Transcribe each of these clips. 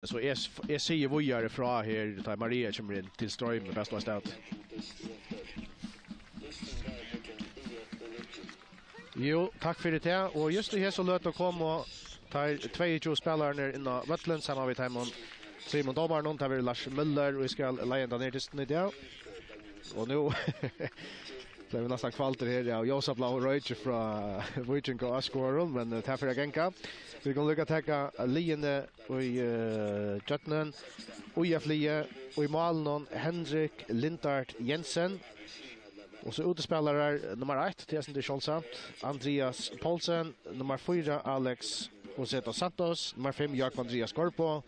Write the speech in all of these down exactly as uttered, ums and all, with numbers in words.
So eg, eg sigi víðari frá her, tá Maria kemur inn til Stroym, best of stout. Jú, takk fyri tað. Og just í hesa løtu komu teir tveyogtjúgu spælararnir inn á vøllin, saman við teimum trimum dómarunum. Tað verður Lars Møller, og eg skal leiða hendan her dystin í dag. Og nú blívi eg næstan kvaldur her av ljósabláum royki frá Víking og áskoðarum, men, eh, tað fer at ganga. Vit kunnu líka taka liðini í, eh, gjøgnum. Í F-liðið, í málinum, Henrik Lindart Jensen. Og so útispælarar, nummar eitt, tað er sjálvsagt, Andreas Poulsen, nummar fýra, Alex Roseta Santos, nummar fimm, Jakob Andreas Gorbo,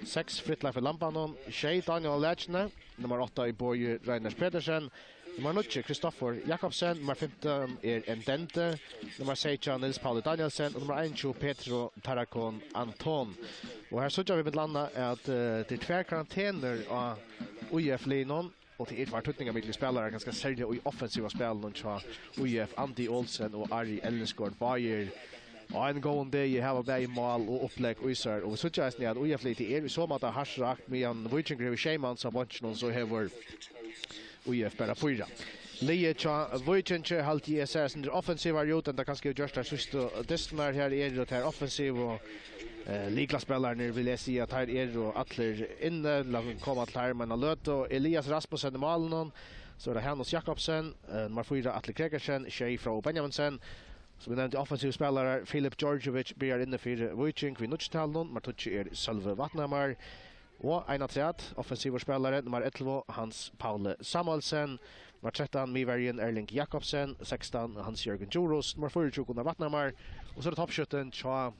seks, Fritleif í Lambanum, sjey, Daniel á Lækjuni, nummar átta í Bogi Reiners Petersen, nummar níggju, Kristoffer Jakobsen, nummar fimtan er Ndende, nummar seytjan, Nils Pauli Danielsen, og nummar einogtjúgu, Petro Tarakon Anton. Og her síggja vit millum annað, at, eh, tað eru tvær karantenur á Í F-liðnum, og tað eru tveir týdningarmiklir spælarar, kanska serliga í offensiva spælinum hjá Í F, Andi Olsen og Ari Ellingsgaard, báðir á einum góðum degi hava bæði mál og upplegg í sær. Og vit síggja eisini, at Í F-liðið er í so máta hart rakt, meðan Víkingur hevur sjey mans á beinkinum, so hevur Í F bara fýra. Liðið hjá Víkingi haldi eg sær eitt sindur offensivari út, enn tað kanska hevur gjørt tær síðstu dystirnar. Her eru tær offensivu, eh, lyklaspælararnir, vil eg siga, teir eru allir inni. Lat okkum koma til teir um eina løtu. Elias Rasmussen í málinum. So er tað Hanus Jakobsen, eh, nummar fýra, Atli Gregersen, sjey, Fróði Benjaminsen. Sum eg nevndi, offensivu spælarar, Filip Djordjevic byrjar inni fyri Víking við nýggjutalunum, nummar tíggju er Sølvi Vatnhamar. Og ein afturat, offensivur spælari, nummar ellivu, Hans Pauli Samuelsen, nummar trettan, miðverjin, Erling Jakobsen, sekstan, Hans Jørgen Djurhuus, nummar fýraogtjúgu, Gunnar Vatnhamar, og so er tað toppskjúttin hjá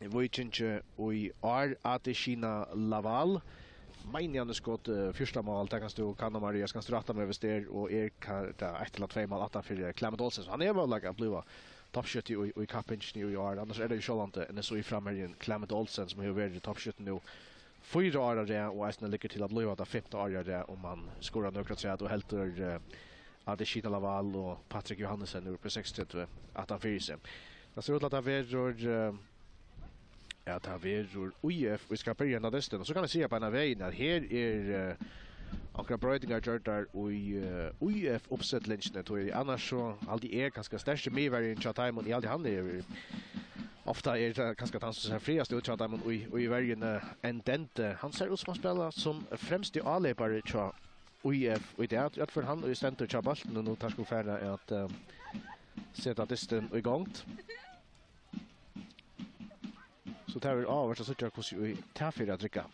Víkingi í ár, Adesina Lawal. Meini hann er skot, eh, fyrsta mál, tað kanst tú kanna, Maria, kanst tú rætta meg, viss tað er, og er ka-, tað eitt ella tvey mál aftan fyri Clement Olsen, so hann er møguleiki at blíva toppskjútti í, í kappingini í ár, annars er tað jú sjálvandi N S Í-framherjin Clement Olsen, sum hevur verið toppskjútti nú fýra ár á rað, og eisini liggur til at blíva tað fimta árið á rað, um hann skorar nøkur afturat og heldur, eh, Adesina Lawal og Patrick Johannesen úr B seksogtretivu aftan fyri seg. Tað sær út til at tað verður, eh, ja, tað verður Í F, vit skulu byrja henda dystin. Og so kann eg siga beinanvegin, at her er, eh, onkrar broytingar gjørdar í, eh, Í F-uppstillingini, tí annars so haldi eg kanska sterkasti miðverjin hjá teimum, eg haldi, hann er, ofta er tað kanska tann, sum sær frægast út hjá teimum í, í verjuni, Ndende. Hann sær út sum hann spælir sum fremsti áleypari hjá Í F í dag. Rætt fyri hann, og stendur hjá bóltinum nú, teir skulu fara at, eh, seta dystin í gongd. So tað verður áhugavert at síggja, hvussu í tað fer at rigga.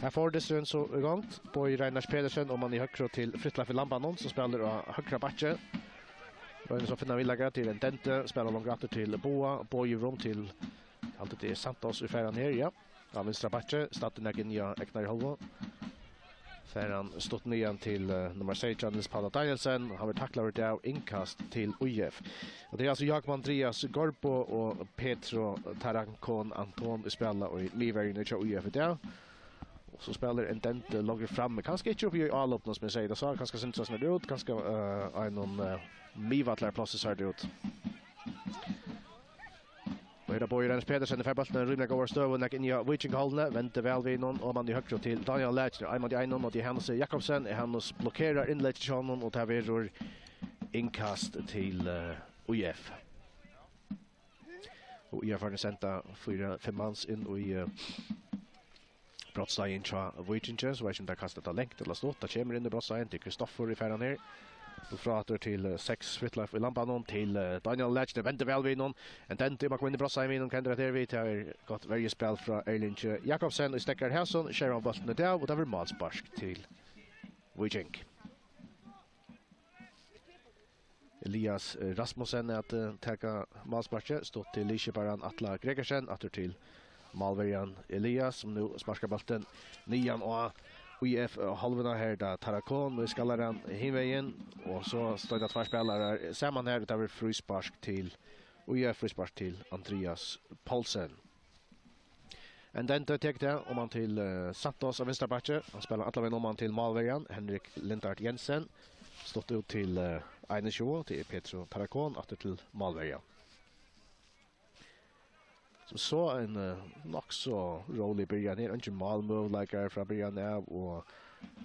Her fór dysturin so í gongd. Bogi Reinars Pedersen, og mann í høgru til Fritleif í Lambanum, sum spælir á høgra bakki. Roynir so at finna viðleika til Ndende, spælir longur aftur til Boga. Bogi rúm til, alt hetta er Santos í faran her, ja. Á vinstra bakki, staddur nakað inni á egnari hálvu. Fær hann stutt niðan til, eh, nummar seytjan, Nils Paula Danielsen. Hann verður taklaður av innkast til Í F. Og tað er altso Jakob Andreas Gorbo og Petro Tarankon Anton, ið spæla í miðverjuni hjá Í F í dag. Og so spælir Ndende longur frammi. Kanska ikki uppi í álopinum, sum eg sigi. Tað sá kanska sindur sovorðið út. Kanska, eh, á einum, eh, miðvallarplássi sær tað út. Og her er Bogi Reinars Pedersen, fær bóltin í rímiliga góðari støðu, nakað inni á Víkingahálvuni, vendir væl við honum, og mann í høgru til Daniel Lækjuni, ein mann í einum, og tað er Hanus Jakobsen, Hanus blokkerar innlegg hjá honum, og tað verður innkast til, eh, Í F. Og Í F farin at senda fýra, fimm mans inn í, eh, brotssleiðin hjá Víkingi, so veit ikki um teir kasta tað langt ella stutt. Tað kemur inn í brotssleiðin til Kristoffer í faran her. Og frá aftur til, eh, seks, Fritleif í Lambanum til, eh, Daniel Lækjuni, vendir væl við honum. Ndende, man kemur inn í brotssleiðin við honum, hvat er tað her við? Tað er gott verjuspæl frá Erlingi Jakobsen, og steðgar hasum, skjær hann bóltin út av, og tað verður málspark til Víking. Elias, eh, Rasmussen at, eh, taka málsparkið, stutt til liðskiparan Atla Gregersen, aftur til málverjan Elias, sum nú sparkar bóltin niðan á Í F, eh, hálvuna. Her er tað Tarakon, nú skallar hann hin vegin, og so standa tveir spælarar saman her, og tað verður fríspark til Í F, fríspark til Andreas Poulsen. Ndende tekur tað, og mann til, eh, Santos á vinstra bakki. Hann spælir allan vegin um hann til málverjan, Henrik Lindart Jensen. Stutt út til, eh, einogtjúgu, tað er Petro Tarakon, aftur til málverjan. So ein, eh, nokk so rólig byrjan her. Eingin málmøguleikar frá byrjan av, og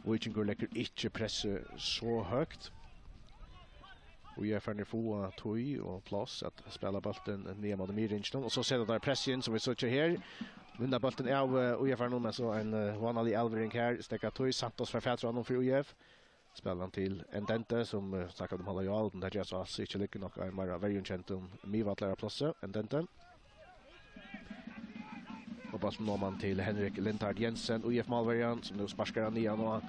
Víkingur leggur ikki pressu so høgt. Og eg er farin at fáa tíð og pláss at spæla bóltin niðan móti miðringinum. Og so seta teir press inn, sum vit síggja her. Vinna bóltin av, eh, og eg er farin nú, men so ein, eh, vánalig elvering her. Steðga tíð, Santos fær fatur á honum fyri U F. Spælir hann til Ndente, sum, eh, snakkaðu um at halda jól, men tað ger so als ikki, liggur nokk á einum meira verjunkendum miðvallaraplássi, Ndente. Og bóltin oman til Henrik Lindhardt Jensen, U F-málverjan, sum nú sparkar hann niðan á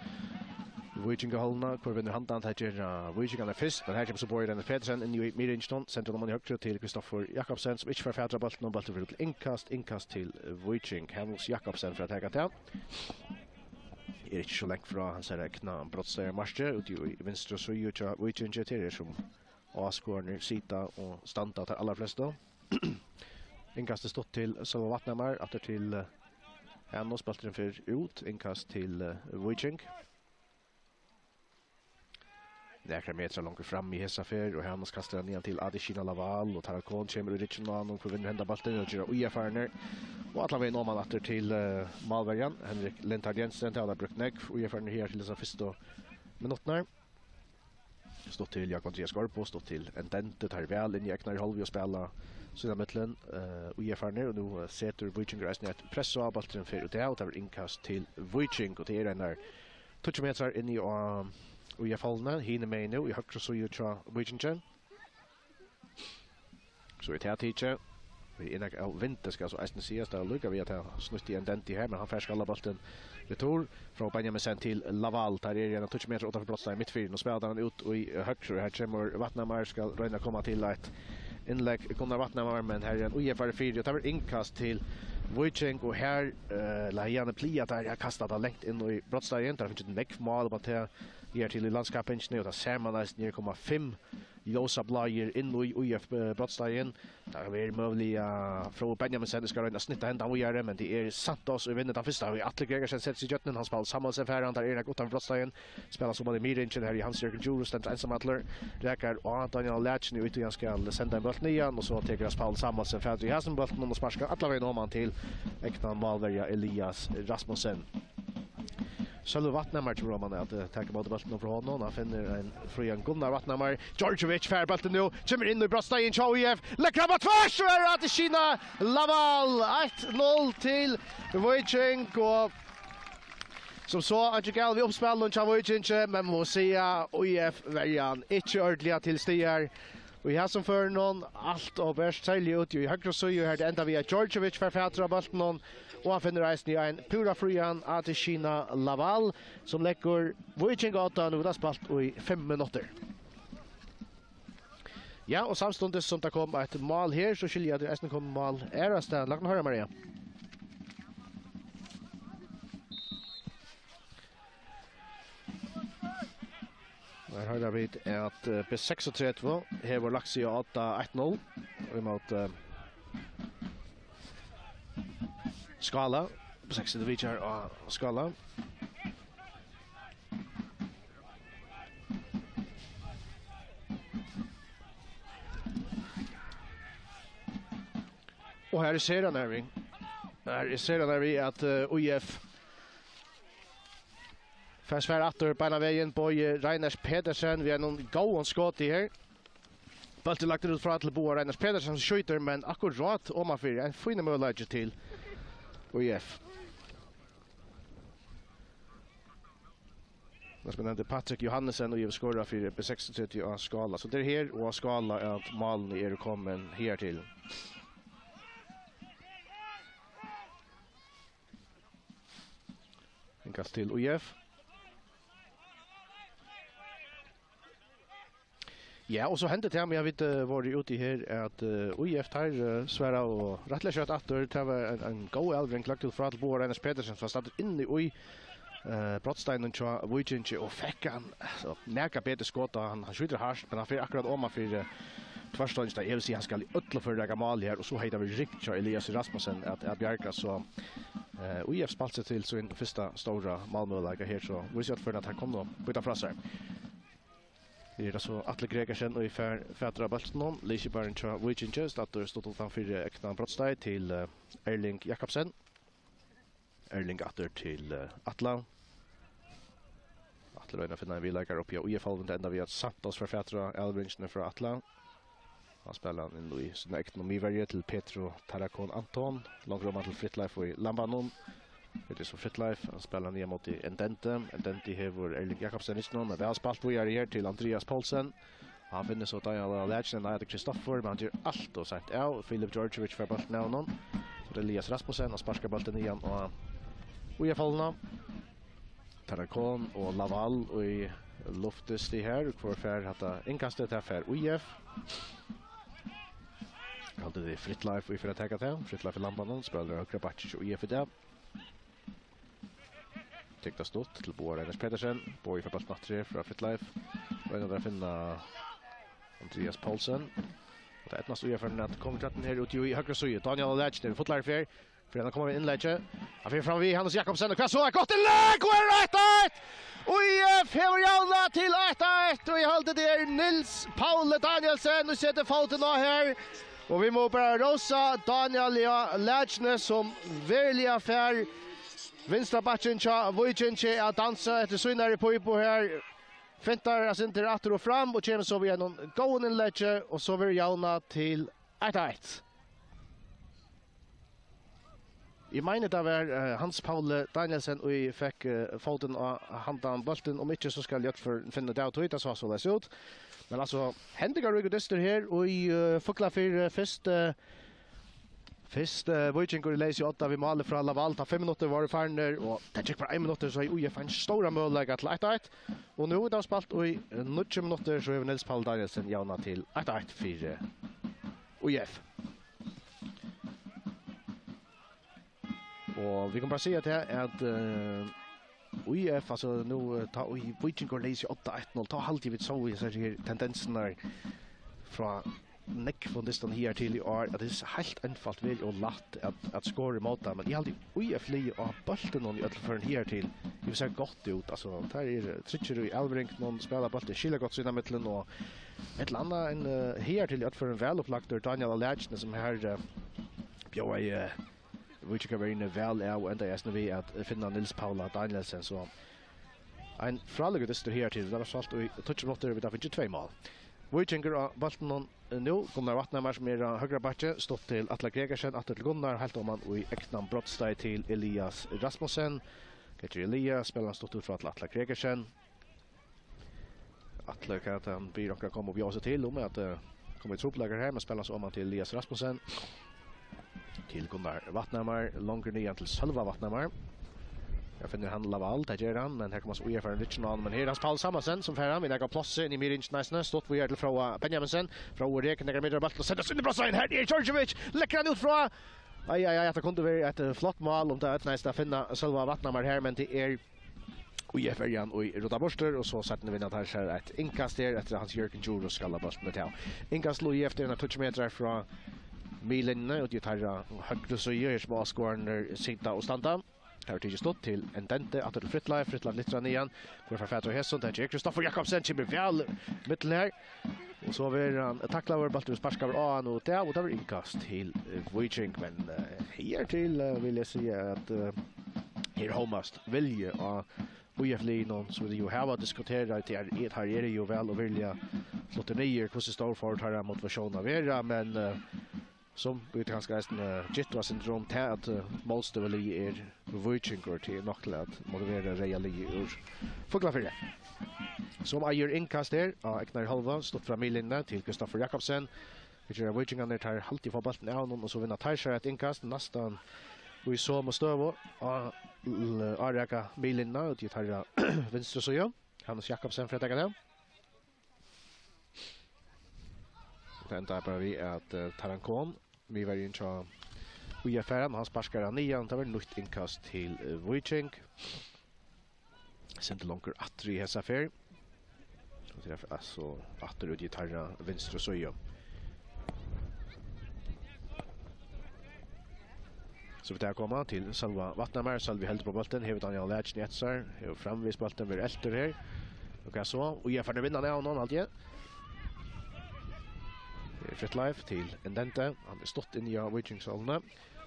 Víkingahálvuna. Hvør vinnur handan? Tað ger, eh, Víkingarnir fyrst, men her kemur so Bogi Reinholt Petersen inn í miðringin, sendir hann oman í høgru til Kristoffer Jakobsen, sum ikki fær fatur á bóltinum, og bólturin fer til innkast, innkast til Víking. Hanus Jakobsen fer at taka tað. Er ikki so langt frá hansara egna brotstaðarmarki, úti í vinstru síðu hjá Víkingi, tað er sum áskoðararnir sita og standa, teir allarflestu. Innkastið stutt til Sølva Vatnhamar, aftur til, eh, Hanus, bólturin fer út, innkast til, eh, Víking. Nakrar metrar longur fram í hesa ferð, og Hanus kastar hann niðan til Adesina Lawal, og Tarakon kemur í ryggin á honum, hvør vinnur henda bóltin, og ger U F-arnir. Og allan vegin oman aftur til, eh, málverjan, Henrik Lindhardt Jensen, tað hava teir brúkt nógv, U F-arnir, her til hesar fyrstu minuttirnar. Stutt til Jakob Andreas Gorbo, stutt til Ndente, teir væl inn í egnari hálvuni og spæla sín á millum, eh, U F-arnir, og nú, eh, setur Víkingur eisini eitt press á, bólturin fer út av, og tað verður innkast til Víking, og tað er einar tíggju metrar inn í, á, U F-hálvuna, hinumegin nú, í høgru síðu hjá Víkingi. So er tað tikið. Við innlegg av vindi, skal so eisini sigast, tað er líka við at tað snýtti Ndente her, men hann fær skallað bóltin retur frá Benjaminsen til Lawal. Teir eru eina tíggju metrar uttanfyri brotstaðin mitt fyri. Nú spælir hann út í høgru. Her kemur Vatnhamar, skal royna at koma til eitt innlegg. Gunnar Vatnhamar, men her er ein U F-ari fyri, og tað verður innkast til Víking, og her, eh, la Janne Plia, teir hava kastað tað langt inn í brotstaðin. Teir hava fingið nógv mál upp á tað her til í landskappingini, og tað sær man eisini, her koma fimm ljósabláir inn í U F, eh, brotstaðin. Tað kann vera møguliga Fróði Benjaminsen, skal royna at snitta hendan víðari, men tað er Santos, ið vinnur tann fyrsta. Og Atli Gregersen setir seg ígjøgnum, Hans Paul Samuelsen fær hann, teir eru uttanfyri brotstaðin. Spælir so bóltin í miðringin, her er Hans Jørgen Djurhuus, stendur einsamallur. Rakar á Daniel Lækin, ið hann skal senda ein bólt niðan, og so tekur Hans Paul Samuelsen fatur í hasum bóltinum og sparkar allan vegin oman til egnan málverja Elias Rasmussen. Sølvi Vatnhamar kemur oman at, eh, taka ímóti bóltinum frá honum. Hann finnur ein frían Gunnar Vatnhamar. Djordjevic fær bóltin nú. Kemur inn í brotstaðin hjá U F. Leggur hann á tvørs, og er at Adesina Lawal. Eitt null til Víking, og sum so, einki galið við uppspælinum hjá Víkingi, men má siga, U F-verjan ikki ordiliga til staðar. Og í hasum førinum, alt ov bert, serliga úti í høgru síðu, har tað endar við, at Djordjevic fær fatur á bóltinum, og hann finnur eisini ein púra frían Adesina Lawal, sum leggur Víking á odda, nú er tað spælt í fimm minuttir. Ja, og samstundis sum tað kom eitt mál her, so skilji eg, at tað eisini kom mál aðrastaðni. Lat okkum hoyra, Maria. Her hoyra vit, at, eh, B seksogtretivu hevur lagt seg á odda eitt null ímóti, eh, Skála. B seksogtretivu vitjar á Skála. Og her er Sera nær við. Her er Sera nær við, at, eh, U F fær svar aftur beinan vegin. Bogi Reiners Petersen við einum góðum skoti her. Bólturin lagdur út frá til Boga Reiners Petersen, sum skjýtur, men akkurát omanfyri. Ein fínur møguleiki til U F. Nú spennandi, Patrik Johannesen, og hevur skorað fyri B seksogtretivu á Skála. So tað er her og á Skála, at málini eru komin her til. Innkast til U F. Ja, og so hendi tað, men ja, vit, eh, vóru úti her, at, eh, U F, teir, eh, svaraðu rættiliga skjótt aftur. Tað var ein, ein góð elvering, lagt út frá til Boga Reiners Petersen, sum var staddur inni í, eh, brotstaðinum hjá Víkingi og fekk hann, altso, nakað betri skot, og hann, hann skjýtur hart, men hann fer akkurát omanfyri, eh, tvørstongina. Eg vil siga, hann skal í øllum førum raka mál her, og so hevði tað verið ringt hjá Elias Rasmussen at, at bjarga, so, eh, U F spældi seg til sín fyrsta stóra málmøguleika her, so vísa øll førini, at teir kunnu býta frá sær. Er tað so Atli Gregersen, ið fær fatur á bóltinum? Liðskiparin hjá Víkingi, staddur stutt uttan fyri egnan brotsteig til, eh, Erling Jakobsen. Erling aftur til, eh, Atla. Atli roynir at finna ein viðleikara uppi á U F-hálvuni, tað endar við at Santos fær fatur á avleveringini frá Atla. Hann spælir hann inn í sína egnu miðverju til Petro Tarakon Anton. Longur oman til Fritleif í Lambanum. Hetta er so Fritleif, hann spælir niðan móti Ndende. Ndende hevur Erling Jakobsen við sær, men væl spælt víðari her til Andreas Poulsen. Hann finnur so Daniel Alersen, nei, tað er Kristoffer, men hann ger alt ov seint av. Filip Djordjevic fær bóltin av honum. So er tað Elias Rasmussen, hann sparkar bóltin niðan á U F-hálvuna. Tarakon og Laval í luftdysti her. Hvør fær hetta innkastið? Tað fær U F. Haldi tað er Fritleif, ið fer at taka tað. Fritleif í Lambanum, spælir høgra bakki hjá U F í dag. Tekur tað stutt til Boga Reiners Petersen. Bogi fær bóltin aftur her frá Fritleif. Roynir at finna Andreas Poulsen. Og tað eydnast U F-arnum at koma í kjattinn her úti í høgru síðu. Daniel Alersen er í fullari ferð. Fer hann at koma við innleggi? Hann fer fram við Hannes Jakobsen, og hvat so? Eitt gott innlegg, og er eitt eitt! U F hevur javnað til eitt eitt, og eg haldi, tað er Niels Paule Danielsen, ið setir fótin á her. Og vit mugu bara rósa Daniel Alersen, sum veruliga fær vinstra bakkin hjá Víkingi at dansa eftir sínari pípu her. Fintar eitt sindur aftur og fram og kemur so við einum góðum innleggi, og so verður javnað til eitt eitt. Eg meini, tað var, eh, Hans Paule Danielsen, ið fekk, eh, fótin á handan bóltin. Um ikki, so skal Jørn finna út av tí, tað sá soleiðis út. Men altso, hendingaríkur dystur her í, eh, Fuglafirði. Fyrst, eh, fyrst, eh, Víkingur í leysi odda við máli frá Laval, tá fimm minuttir vóru farnir, og tað gekk bara ein minuttur, so hevði U F ein stóran møguleika til eitt eitt. Og nú er tað spælt í, eh, níggju minuttir, so hevur Niels Paule Danielsen javnað til eitt eitt fyri U F. Og vit kunnu bara siga tað, at, eh, U F, altso, nú, eh, tá ið Víkingur leysti odda eitt null, tá haldi eg, vit sóu hesar her tendensirnar frá nógvum dystum higartil í ár, at tað er heilt einfalt, væl og lætt at, at skora ímóti, men eg haldi, U F-liðið á bóltinum í øllum førum higartil, eg vil siga, gott út, altso, teir eru tryggir í avleveringunum, spæla bóltin skilagott sín ímillum, og eitt ella annað enn, eh, higartil í øllum førum væl upplagdur Daniel Alersen, sum her, eh, bjóðaði, eh, Víkingaverjuni væl av, og endaði eisini við at finna Niels Paula Danielsen, so ein frálíkur dystur higartil. Tað var spælt í tíggju minuttir, og vit hava fingið tvey mál. Víkingur á bóltinum nú, Gunnar Vatnhamar, sum er á høgra bakki, stutt til Atla Gregersen, aftur til Gunnar, heilt oman í egnan brotsteig til Elias Rasmussen. Hetta er Elias, spælir hann stutt út frá til Atla Gregersen. Atli, hvat hann biður onkran koma og bjóða seg til, um at, eh, koma í trupulleikar her, men spælir so oman til Elias Rasmussen. Til Gunnar Vatnhamar, longur niðan til Sølva Vatnhamar. Her finnur hann Laval, tað ger hann, men her kemur so U F-arin rikkin á hann, men her er Hans Paul Samuelsen, sum fær hann við nakað pláss inn í miðringin eisini, stutt víðari til Fróða Benjaminsen. Fróði rekur nakrar metrar bóltin og sendir inn í brotsteigin, her er Djordjevic, leggur hann út frá. Ai, ai, ai, hetta kundi verið eitt, eh, flott mál, um tað eydnaðist at finna Sølva Vatnhamar her, men tað er U F-verjan, ið rudda burtur, og so seinni vinna teir sær eitt innkast her, eftir at Hans Jørgen Djurhuus skallar bóltin út av. Innkast til U F, tað er einar tíggju metrar frá miðlinjuni, úti í teirra høgru síðu, her sum áskoðararnir sita og standa. Her er tikið stutt til Ndende, aftur til Fritleif, Fritleif lyftir hann niðan, hvør fær fatur á hesum, tað ger Kristoffer Jakobsen, kemur væl millum her. Og so verður hann taklaður, bólturin sparkaður á hann og út av, og tað verður innkast til, eh, Víking, men, eh, higartil, eh, vil eg siga at, eh, her hómast vilji á U F-liðinum, sum vit jú hava diskuterað, teir, teir eru jú væl og virðiliga fluttir niður, hvussu stór fór teirra motivatión at vera, men, eh, sum vit kanska eisini, eh, Jitwa-syndrom, tað at, eh, mótstøðuliðið er Víkingur, tað er nokk til at motivera reyða liðið úr Fuglafirði. Sum eigur innkast her á egnari hálvu, stutt frá miðlinjuni til Kristoffer Jakobsen. Vit gera Víkingarnir, teir halda fáa bóltin av honum, og so vinna teir sær eitt innkast, næstan í somu støðu, á, l-, áraka miðlinjuna, úti í teirra vinstru síðu. Hannes Jakobsen fer at taka tað. Tað endar bara við, at, eh, Tarakon, miðverjin hjá U F, fær hann, og hann sparkar hann niðan. Tað verður nýtt innkast til, eh, Víking. Sindur longur aftur í hesa ferð. Og tað er altso aftur út í teirra vinstru síðu. So vit hava komið til Sølva Vatnhamar. Sølvi heldur á bóltin, hevur Daniel Alersen eftir sær, hevur framvegis bóltin, verður eltur her. Og hvat so? Og eg er ferdig å vinne av noen, alltid. Det er Fritleif til Ndente. Han er stått inn i Vikingshallene.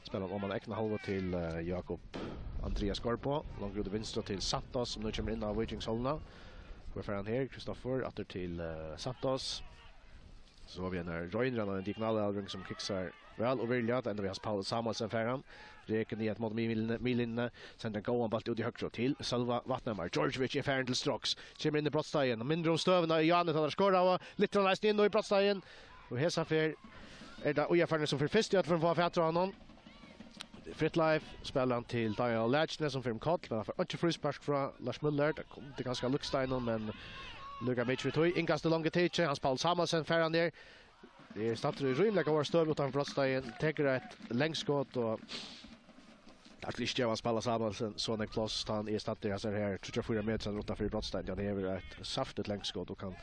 Spiller han om han egna halva til uh, Jakob Andreas Garbo. Langt ut i venstre til Santos, som nå kommer inn av Vikingshallene. Hvor er han her? Kristoffer, atter til uh, Santos. Så har vi en Røynrand og en diagonal Elvring som kikser vel og vilja. Det ender vi Hans Paul Samuelsen for ham. Reken i et mål med Milinne. Sender en gående ball ut i høyre til Sølva Vatnemar. Georgievich er ferdig til straks. Kommer inn i brottstegen. Og mindre om støvene i Janne tar skåret av. Litt av nesten inn nå i brottstegen. Og Hesa fer er det Uja Fernes som får fest i at få fatt av honom. Fritleif spiller han til Daniel Lerchner som får en kort, men han får ikke frispark fra Lars Müller. Det kom til ganske lukstein, men Luka Mitch vil tog. Innkast til lange tid, Hans Paul Samuelsen fer han der. Det er stadig rimelig gode støv utenfor brottstegen. Tekker et lengskott og det er ikke av Hans Paul Samuelsen, så han er plass, han er stadig her, så her, tjuefire meter utenfor brottstegen. Ja, det er vel et saftigt lengskott og kan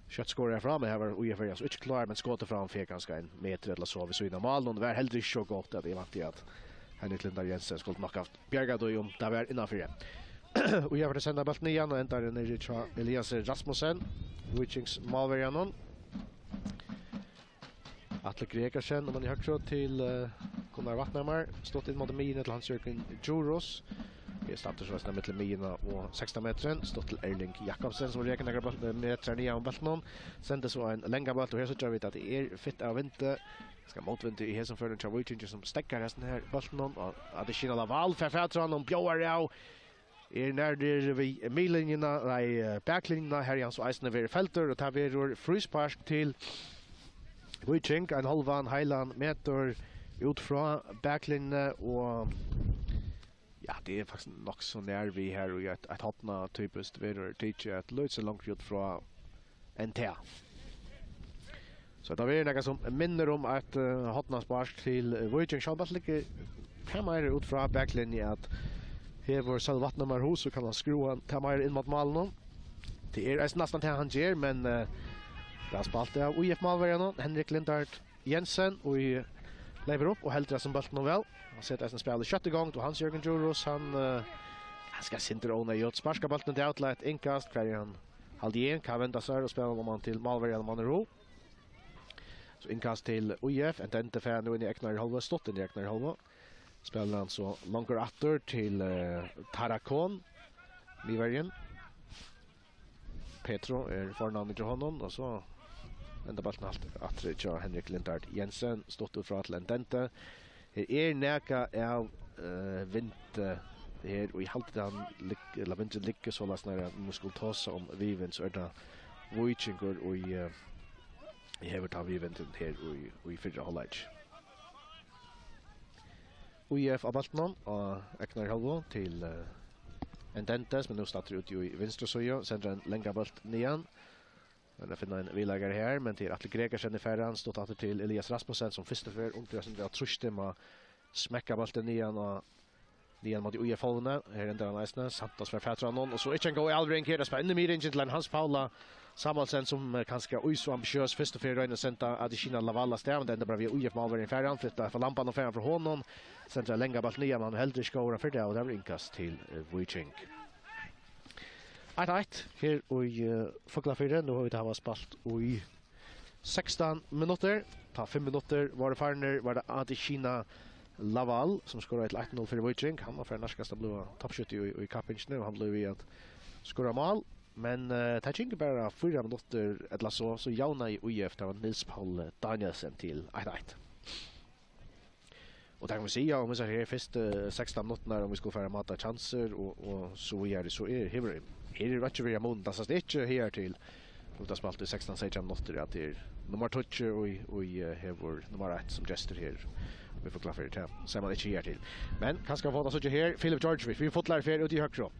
kjøtt skåret fra, men her var Uja Fernes ikke klar, men skottet fra han fikk ganske en meter eller så ved siden av mål, og det var heller ikke så godt at jeg vant i at Henrik Lindar Jensen skulle nok haft bjerget det om det var innenfor det. Og jeg får sende ballen igjen, og ender den ned til Elias Rasmussen. Vikings målverger nå. Atle Gregersen, og man i høyre til uh, Gunnar Vatnhamar. Stått inn mot midjen til Hans Jørgen Djurus. Vi starter så nesten midt i midjen og seksten meter. Stått til Erling Jakobsen, som reker noen meter ned av ballen. Sender så en lengre ball, og her så tror vi at det er fitt av vinte. Skal motvinde i her som fører til Viking, som stekker hesten her ballen. Og at det skinner Laval, for fætter han, og bjører av. Er nær der ved midtlinjen, nei, baklinjen, her er han så eisen ved feltet, og tar ved frispark til Viking, en halvan, heilan meter ut fra baklinjen, og ja, det er faktisk nok så nær vi her, og et, et hotna typisk ved Teach, et løt så langt ut fra enn tað. So tað verður nakað sum minnir um eitt uh, hotnaspark til uh, Viking. Sjálvt liggur kamera út frá baklinni at hevur Sølvi Vatnhamar hug, so kann hann skrúva tað meira inn mot málinum. Tað er eisini næstan tað hann ger, men uh, tað er spalt av U F málverjan, Henrik Lindart Jensen, og leipur upp og heldur sum bóltin væl. Hann setir eisini spælið í skjóttu gongd, og Hans Jørgen Djurhuus, hann uh, hann skal sindur óneyðugt sparka bóltin til eitt innkast, hvar er hann? Haldi eg, kann venda sær og spæla um hann til málverjan, um hann er hug. So innkast til U F, Ndente fer nú inn í egnu hálvu, stutt inn í egnu hálvu. Spælir hann so longur aftur til uh, Tarakon, miðverjin. Petro er fornavnið til honum, og so endar bóltin alt aftur hjá Henrik Lindart Jensen, stutt út frá til Ndente. Her er nakað av uh, vindi her, og eg haldi at hann ligg, ella vindurin liggur soleiðis, nær at man skal tosa um viðvind, so er tað Víkingur, og uh, hevur tað viðvindin her í, í fyrra hálvleik. U F á bóltinum á egnu hálvu til uh, Ndente, sum er nú staddur úti í vinstru síðu, sendir ein langan bólt niðan. Men at finna ein viðleikara her, men til Atle Gregersen í fyrra, hann stutt aftur til Elias Rasmussen, sum fyrstu ferð undir, sum við trýsti, má smekka bóltin niðan og niðan móti U F-hálvuni. Her endar hann eisini, Santos fær fatur á hann, og so ikki ein góð avlevering her, at spæla inn í miðringin til ein Hans Paula Samuelsen, sum er kanska í so ambitiøs fyrstu ferð royna at senda Adesina Laval av stað, men tað endar bara við U F-málverjin fær hann, flytta frá lampan og fær hann frá honum, sender ein langan bólt niðan, men heldur ikki góður fyri tað, og tað verður innkast til uh, Víking. Eitt eitt her í uh, Fuglafirði. Nú hava vit spælt í sekstan minuttir. Tá fimm minuttir vóru farnir, var tað Adesina Laval, sum skoraði til eitt null fyri Víking. Hann var farin nærkast at blíva toppskjútti í, í kappingini, og hann bleiv við at skora mál. Men uh, tað gingu bara fýra minuttir, ella so, so javnaði U F, tað var Niels Paul Danielsen til eitt eitt. Og tað kann man siga, um man sær her fyrstu sekstan minuttirnar, um vit skulu fara at máta chansir og, og so víðari, so er, hevur, her er ikki verið mun, tað sæst ikki her til, og tað spælt í sekstan seytjan minuttir, at tað er nummar tíggju, og, og eh, hevur nummar eitt sum gestur her. Vit fáa klárt fyri tað, sær man ikki her til. Men kanska fáa tað síggja her, Filip Georgievich, við fullari ferð út í høgru.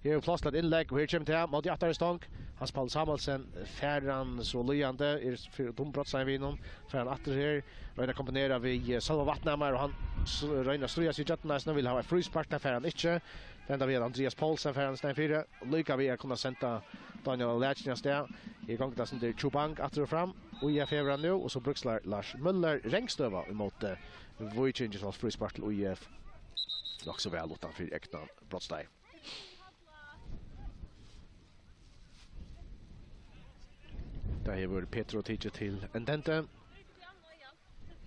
Her er pláss til eitt innlegg, og her kemur tað, móti aftari stong. Hans Paul Samuelsen, fær hann so líðandi, er fyri dum brotseiðin við honum, fær hann aftur her, roynir at kombinera við eh, Sølva Vatnhamar, og hann s- roynir at stríða seg í gjøgnum eisini, vil hava eitt fríspark, tað fær hann ikki. Tað endar við at Andreas Poulsen fær hann í staðin fyri, líka við at kunna senda Daniel Lerchner av stað. Her gongur tað sindur tjúbang aftur og fram, og U F hevur hann nú, og so bríkslar Lars Møller rangstøða ímóti Víkingi, so fríspark til U F. Nokk so væl uttan fyri egnan brotstein. Hetta hevur Petro tikið til Ndende.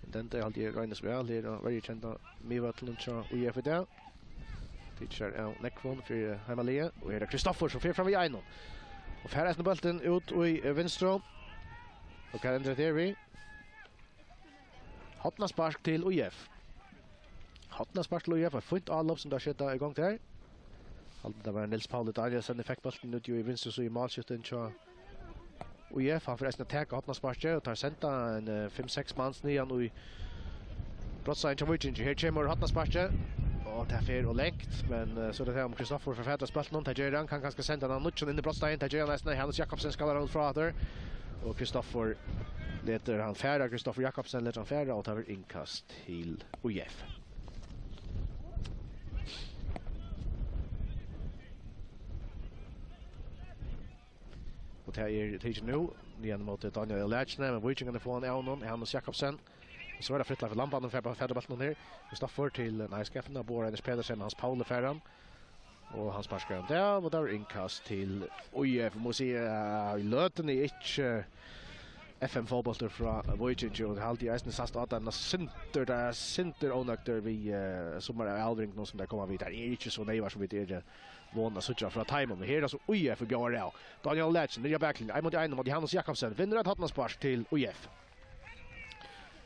Ndende haldi eg roynist væl her á verjukenda miðvøllinum hjá U F í dag. Tikið sær av nógvum fyri heimaliðið. Og her er Kristoffer sum fer fram við einum. Og fær eisini bóltin út í vinstru. Og hvat endar tað við? Hornaspark til U F. Hornaspark til U F, eitt fínt álop sum teir seta í gongd her. Haldi tað var Niels Pauli Danielsen, ið fekk bóltin út í vinstru síðu málskjúttin hjá U F. Hann fer eisini at taka hornasparkið, og teir senda ein, eh, fimm, seks mans niðan í brotsteigin hjá Víkingi. Her kemur hornasparkið, og tað fer ov langt, men, eh, so er tað tað um Kristoffer fær fatur á bóltinum, tað ger hann, kann kanska senda hann nýggjan inn í brotsteigin, tað ger hann eisini, Hannes Jakobsen skal hann út frá aftur, og Kristoffer letur hann fara, Kristoffer Jakobsen letur hann fara, og tað verður innkast til U F. Og tað er tikið nú, niðan móti Daniel Lækjene, men Víkingarnir fáa hann av honum, Hannes Jakobsen. Og so er tað Fritleif Lamban, hann fær bara fatur á bóltinum her. Kristoffer til, nei, Skefna, Boar Einars Pedersen, Hans Pauli fær hann. Og hann sparkar hann av, og tað er innkast til U F, má siga, í løtuni ikki F M-fótbóltur frá Víkingi, og tað haldi eg eisini sæst á teimum, sindur, teir eru sindur ónøgdir við, eh, summar av avlvering nú sum teir koma við. Teir eru ikki so neyvar sum vit eru, eh, von at síggja frá teimum. Men her er altso U F ið bjóðar av. Daniel Lækjene, niðri á baklinjuni, ein móti einum móti Hannes Jakobsen, vinnur eitt hornaspark til U F.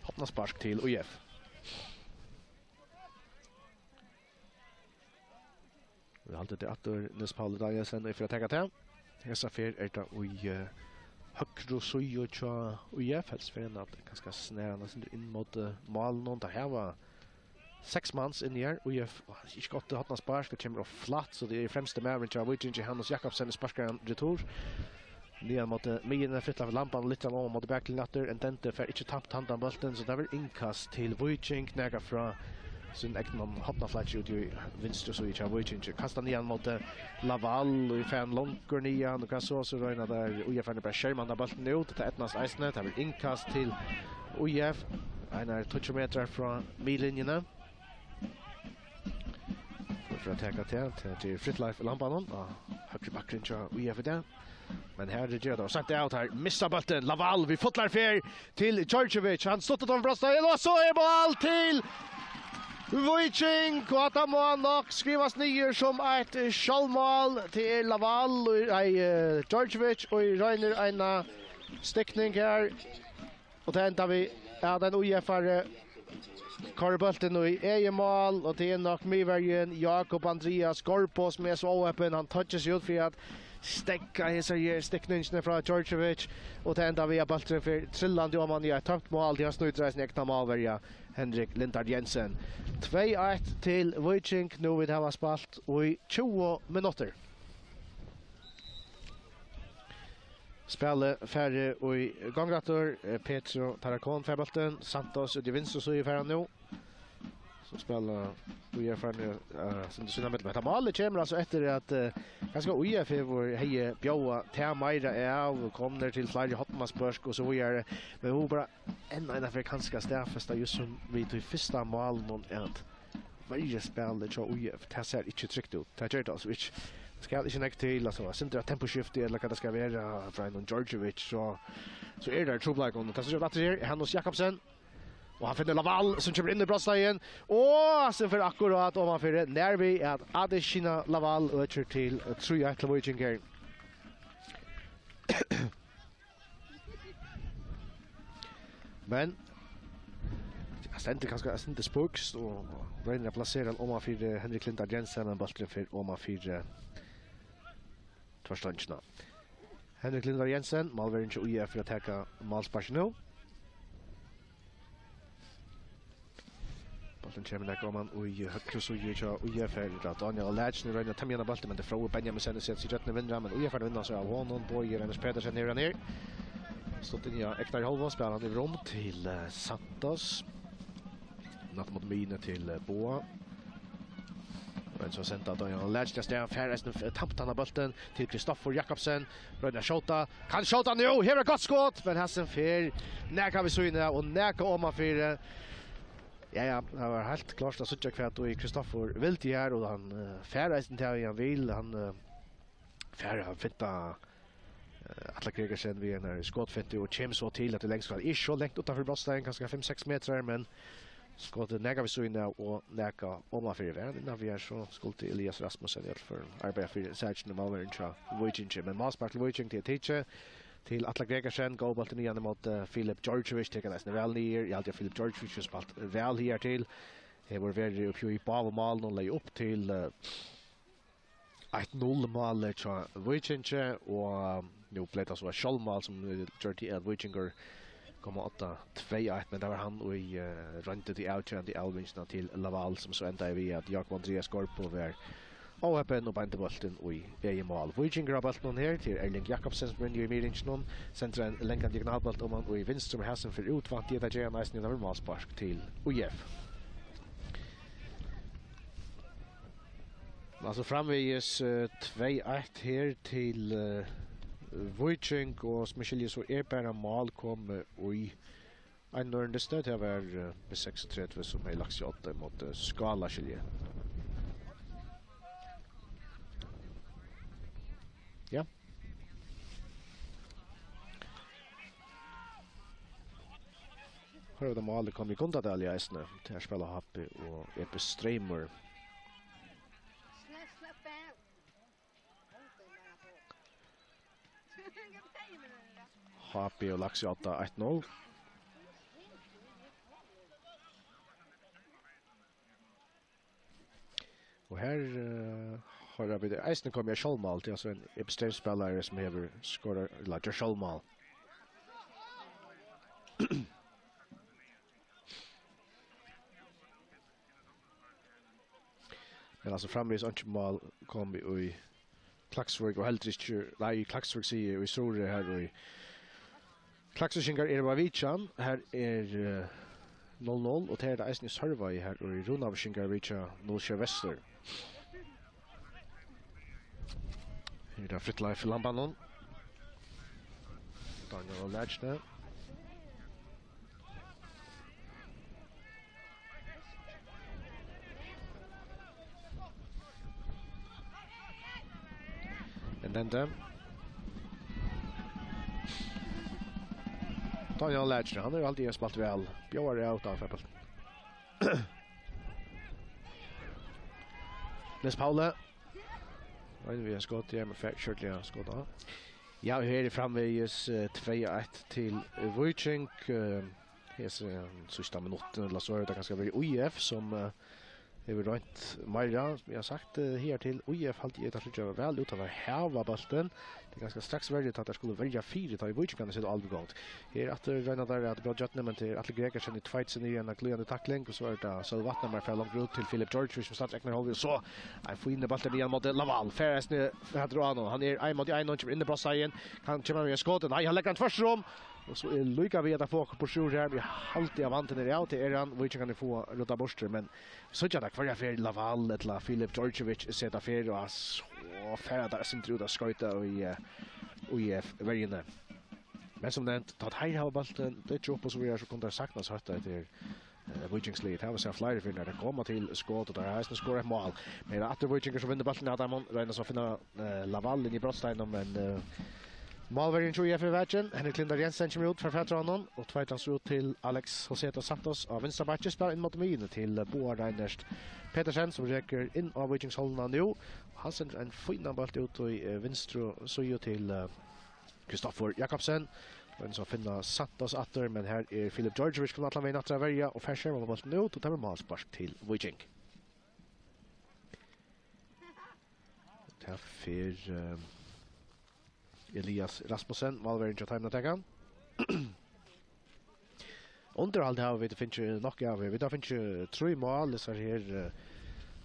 Hornaspark til U F. Vit halda tað aftur, Niels Pauli Danielsen, ið fer at taka tað. Hesa ferð er tað í, eh, høgru síðu hjá U F, helst fer hann at kanska snara hann eitt sindur inn móti, eh, málinum. Teir hava seks mans inni her, U F, og hann er ikki gott til hornaspark, tað kemur ov flatt, so tað er fremsti maðurin hjá Víkingi, Hannes Jakobsen, sparkar hann retur. Niðan móti miðjuni, Fritleif Lamban, og litt oman móti baklinjuni aftur. Ndende fær ikki tapt handan bóltin, so tað verður innkast til Víking, nakað frá sínum egna hornaflaggi úti í vinstru síðu hjá Víkingi. Kasta niðan móti Laval, og fær hann longur niðan, og hvat so, so royna teir, U F, bara skerma handan bóltin út. Tað eydnast eisini, tað verður innkast til U F. Einar tíggju metrar frá miðlinjuni. Fer at taka tað, tað er Fritleif Lamban á høgru baklinjuni hjá U F í dag. Men her er tað seint av, teir missa bóltin. Laval við fullari ferð til Djordjevic. Hann stuttar um brotsteigin, og so er mál til Víking, og at tað má nokk skrivast niður sum eitt sjálvmál. Tað er Laval, og, nei, eh, Djordjevic, og roynir eina stikning her. Og tað endar við, at ein U F-ari koyrir bóltin í egið mál, og tað er nokk miðverjin Jakob Andreas Gorbo, sum er so óheppin. Hann toyggir seg út fyri at steðga hesari her stikningini frá Djordjevic, og tað endar við, at bólturin fer trillandi oman í eitt tómt mál, tí hann snýtir eisini egna málverja, Henrik Lindhardt Jensen. Tvey eitt til Víking, nú vit hava spælt í tjúgu minuttir. Spælið farið í gongd aftur. Eh, Petro Taragon fær bóltin. Santos út í vinstru síðu fær hann nú. So spæla U F fær nú, eh, sum tað sýnir millum. Hetta málið kemur altso eftir at, eh, kanska U F hevur, hevði bjóðað tað meira av, og komnir til fleiri hornaspark og so víðari. Men vit mugu bara enn eina ferð kanska staðfesta, júst sum við tí fyrsta málinum, at verjuspælið hjá U F, tað sær ikki trygt út. Tað ger tað altso ikki. Tað skal ikki nógv til, altso, eitt sindur av temposkifti, ella hvat tað skal vera, frá einum Djordjevic, so, so eru tað trupulleikar. Og tað sær vit aftur her, Hannes Jakobsen. Og hann finnur Laval, sum kemur inn í brotsteigin. Og sum fer akkurát oman fyri, nær við at Adesina Laval økir til trý eitt til Víkingar. Men hann stendur kanska, hann stendur spøkst og roynir at plasera hann oman fyri Henrik Lindhardt Jensen, men bólturin fer oman fyri, eh, tvørstongina. Henrik Lindhardt Jensen, málverjin hjá U F, fer at taka málsparkið nú. Bólturin kemur nakað oman í høgru síðu hjá U F her. Tað er Daniel Lækjene roynir at temja henda bóltin, men tað er Fróði Benjaminsson, sum setir seg í gjøgnum, vinnur hann, men U F fær at vinna seg av honum. Bogi Reiners Petersen hevur hann her. Stutt inn í egna hálvuna, spælir hann yvir um til, eh, Santos. Nakað móti miðjuni til, eh, Boga. Men so senda Daniel Lækjene avstað, fær eisini f-, tamt handa bóltin til Kristoffer Jakobsen. Roynir at skjóta. Kann skjóta nú. Her er gott skot, men hasin fer nakað við síðuna av og nakað oman fyri. Ja, ja, tað var heilt klárt at síggja hvat Kristoffer vildi her, og hann, eh, fær eisini tað hann vil. Hann, eh, fær at finna Atla Gregersen við einari skotfintu og kemur so til at tað lengst skal. Ikki so langt uttanfyri brotsteigin, kanska fimm, seks metrar, men skotið nakað við síðuna av og nakað omanfyri. Var hann innan við her, so skuldi Elias Rasmussen í øllum førum arbeiða fyri sakini, málverjin hjá Víkingi. Men málspark til Víking, tað er tikið til Atla Gregersen, góður bóltur niðan ímóti, eh, Filip Djordjevic, tekur hann eisini væl niður. Eg haldi, at Filip Djordjevic hevur spælt væl higartil. Hevur verið uppi í báðum málunum, legði upp til, eh, eitt null málið hjá Víkingi, og nú bleiv tað so eitt sjálvmál, sum gjørdi, at Víkingur kom á átta tvey eitt, men tað var hann, ið, eh, royndi tí avgerandi avlvingina til Laval, sum so endaði við, at Jákup Andrias Gorbo var óheppin og beindi bóltin í egið mál. Víkingur á bóltinum her, til Erling Jakobsen, sum er inni í miðringinum, sendir ein langan diagonalbólt um hann í vinstru, men hasin fer út, vænti eg, tað ger hann eisini, tað verður málspark til Í F. Men altso framvegis, eh, tvey eitt her til, eh, Víking, og sum eg skilji, so er bara mál komið í ein ørindisdøð, tað var, eh, B seksogtretivu, sum hevði lagt seg á odda ímóti, eh, Skála, skilji eg. Ja. Her er tað málið komið í Gundadal eisini. Her spæla H B og E B Streymur. H B og Laxi odda eitt null. Og her, eh, har vit eisini komið á sjálvmál, tað er altso ein E B Streym-spælari, sum hevur skorað, ella gjørt sjálvmál. Men altso, framvegis einki mál komið í Klaksvík, og heldur ikki, nei, í Klaksvík, sigi eg, í Suðuroy, her í Klaksvíkingar eru á vitjan. Her er, eh, null null, og tað er tað eisini í Sørvági, her í Runavíkingar vitja null sjey Vestur. Her er tað Fritleif Lambanum. Daniel Lerchner. Ndende. Daniel Lerchner, hann hevur altíð spælt væl. Bjóðar av, tá hann fær bóltin. Niels Pauli. Ein við skot, ja, men fer skjótliga skot á. Ja, her er framvegis, eh, tvey eitt til Víking. Eh, hesi, eh, síðsta minuttin, ella so er tað kanska verið Í F, sum, eh, hevur roynt meira. Sum eg havi sagt, eh, her til Í F haldi eg, tað síggja væl út, at teir hava bóltin. Tað er kanska straks verri, tá teir skulu verja fyri, tá ið Víkingarnir seta á gongd. Her aftur royna teir at brjóta gjøgnum, men tað er Atli Gregersen í tveit seg niður í eina glíðandi takling, og so er tað Sølvi Vatnhamar fær longur út til Filip George, sum stendur egnar hálvur, og so ein fínur bóltur niðan móti Laval. Fer eisini fatur á honum. Hann er ein móti ein, hann kemur inn í brotsteigin. Hann kemur við skoti. Nei, hann leggur hann tvørtur um. Og so er líka við at fáa burtur úr her. Eg haldi, at vandin er av. Tað er hann. Víkingarnir fáa ruddað burtur, men síggja tað hvørja ferð Laval ella Filip Djordjevic seta fyri, og so fara teir eitt sindur út at skoyta í, eh, Í F-verjuni. Men sum nevnt, tá teir hava bóltin, byggja upp og so víðari, so kunnu teir saktans hótta eftir, eh, Víkingsliðið. Tað hava vit sæð fleiri ferðir, nær teir koma til skot, og teir hava eisini skorað eitt mál. Men aftur Víkingur, sum vinnur bóltin av teimum, royna so at finna, eh, Laval inn í brotsteiginum, men, eh, málverjin hjá Í F er vakin. Henrik Lindar Jensen kemur út, fær fatur á honum, og tveitar so út til Alex José dos Santos á vinstra bakki, spælir inn móti miðjuni til, eh, Boga Reinert Petersen, sum rekur inn á Víkingshálvuna nú. Hann sendir ein fínan bólt út í, eh, vinstru síðu til, eh, Kristoffer Jakobsen. Men so finna Santos aftur, men her er Filip Djordjevic komin allan vegin aftur at verja, og fær skermabóltin út, og tað verður málspark til Víking. Tað fer, eh, Elias Rasmussen, málverjin hjá teimum, at taka. Undirhald hava vit fingið nokk av. Vit hava fingið trý mál, hesar her, eh,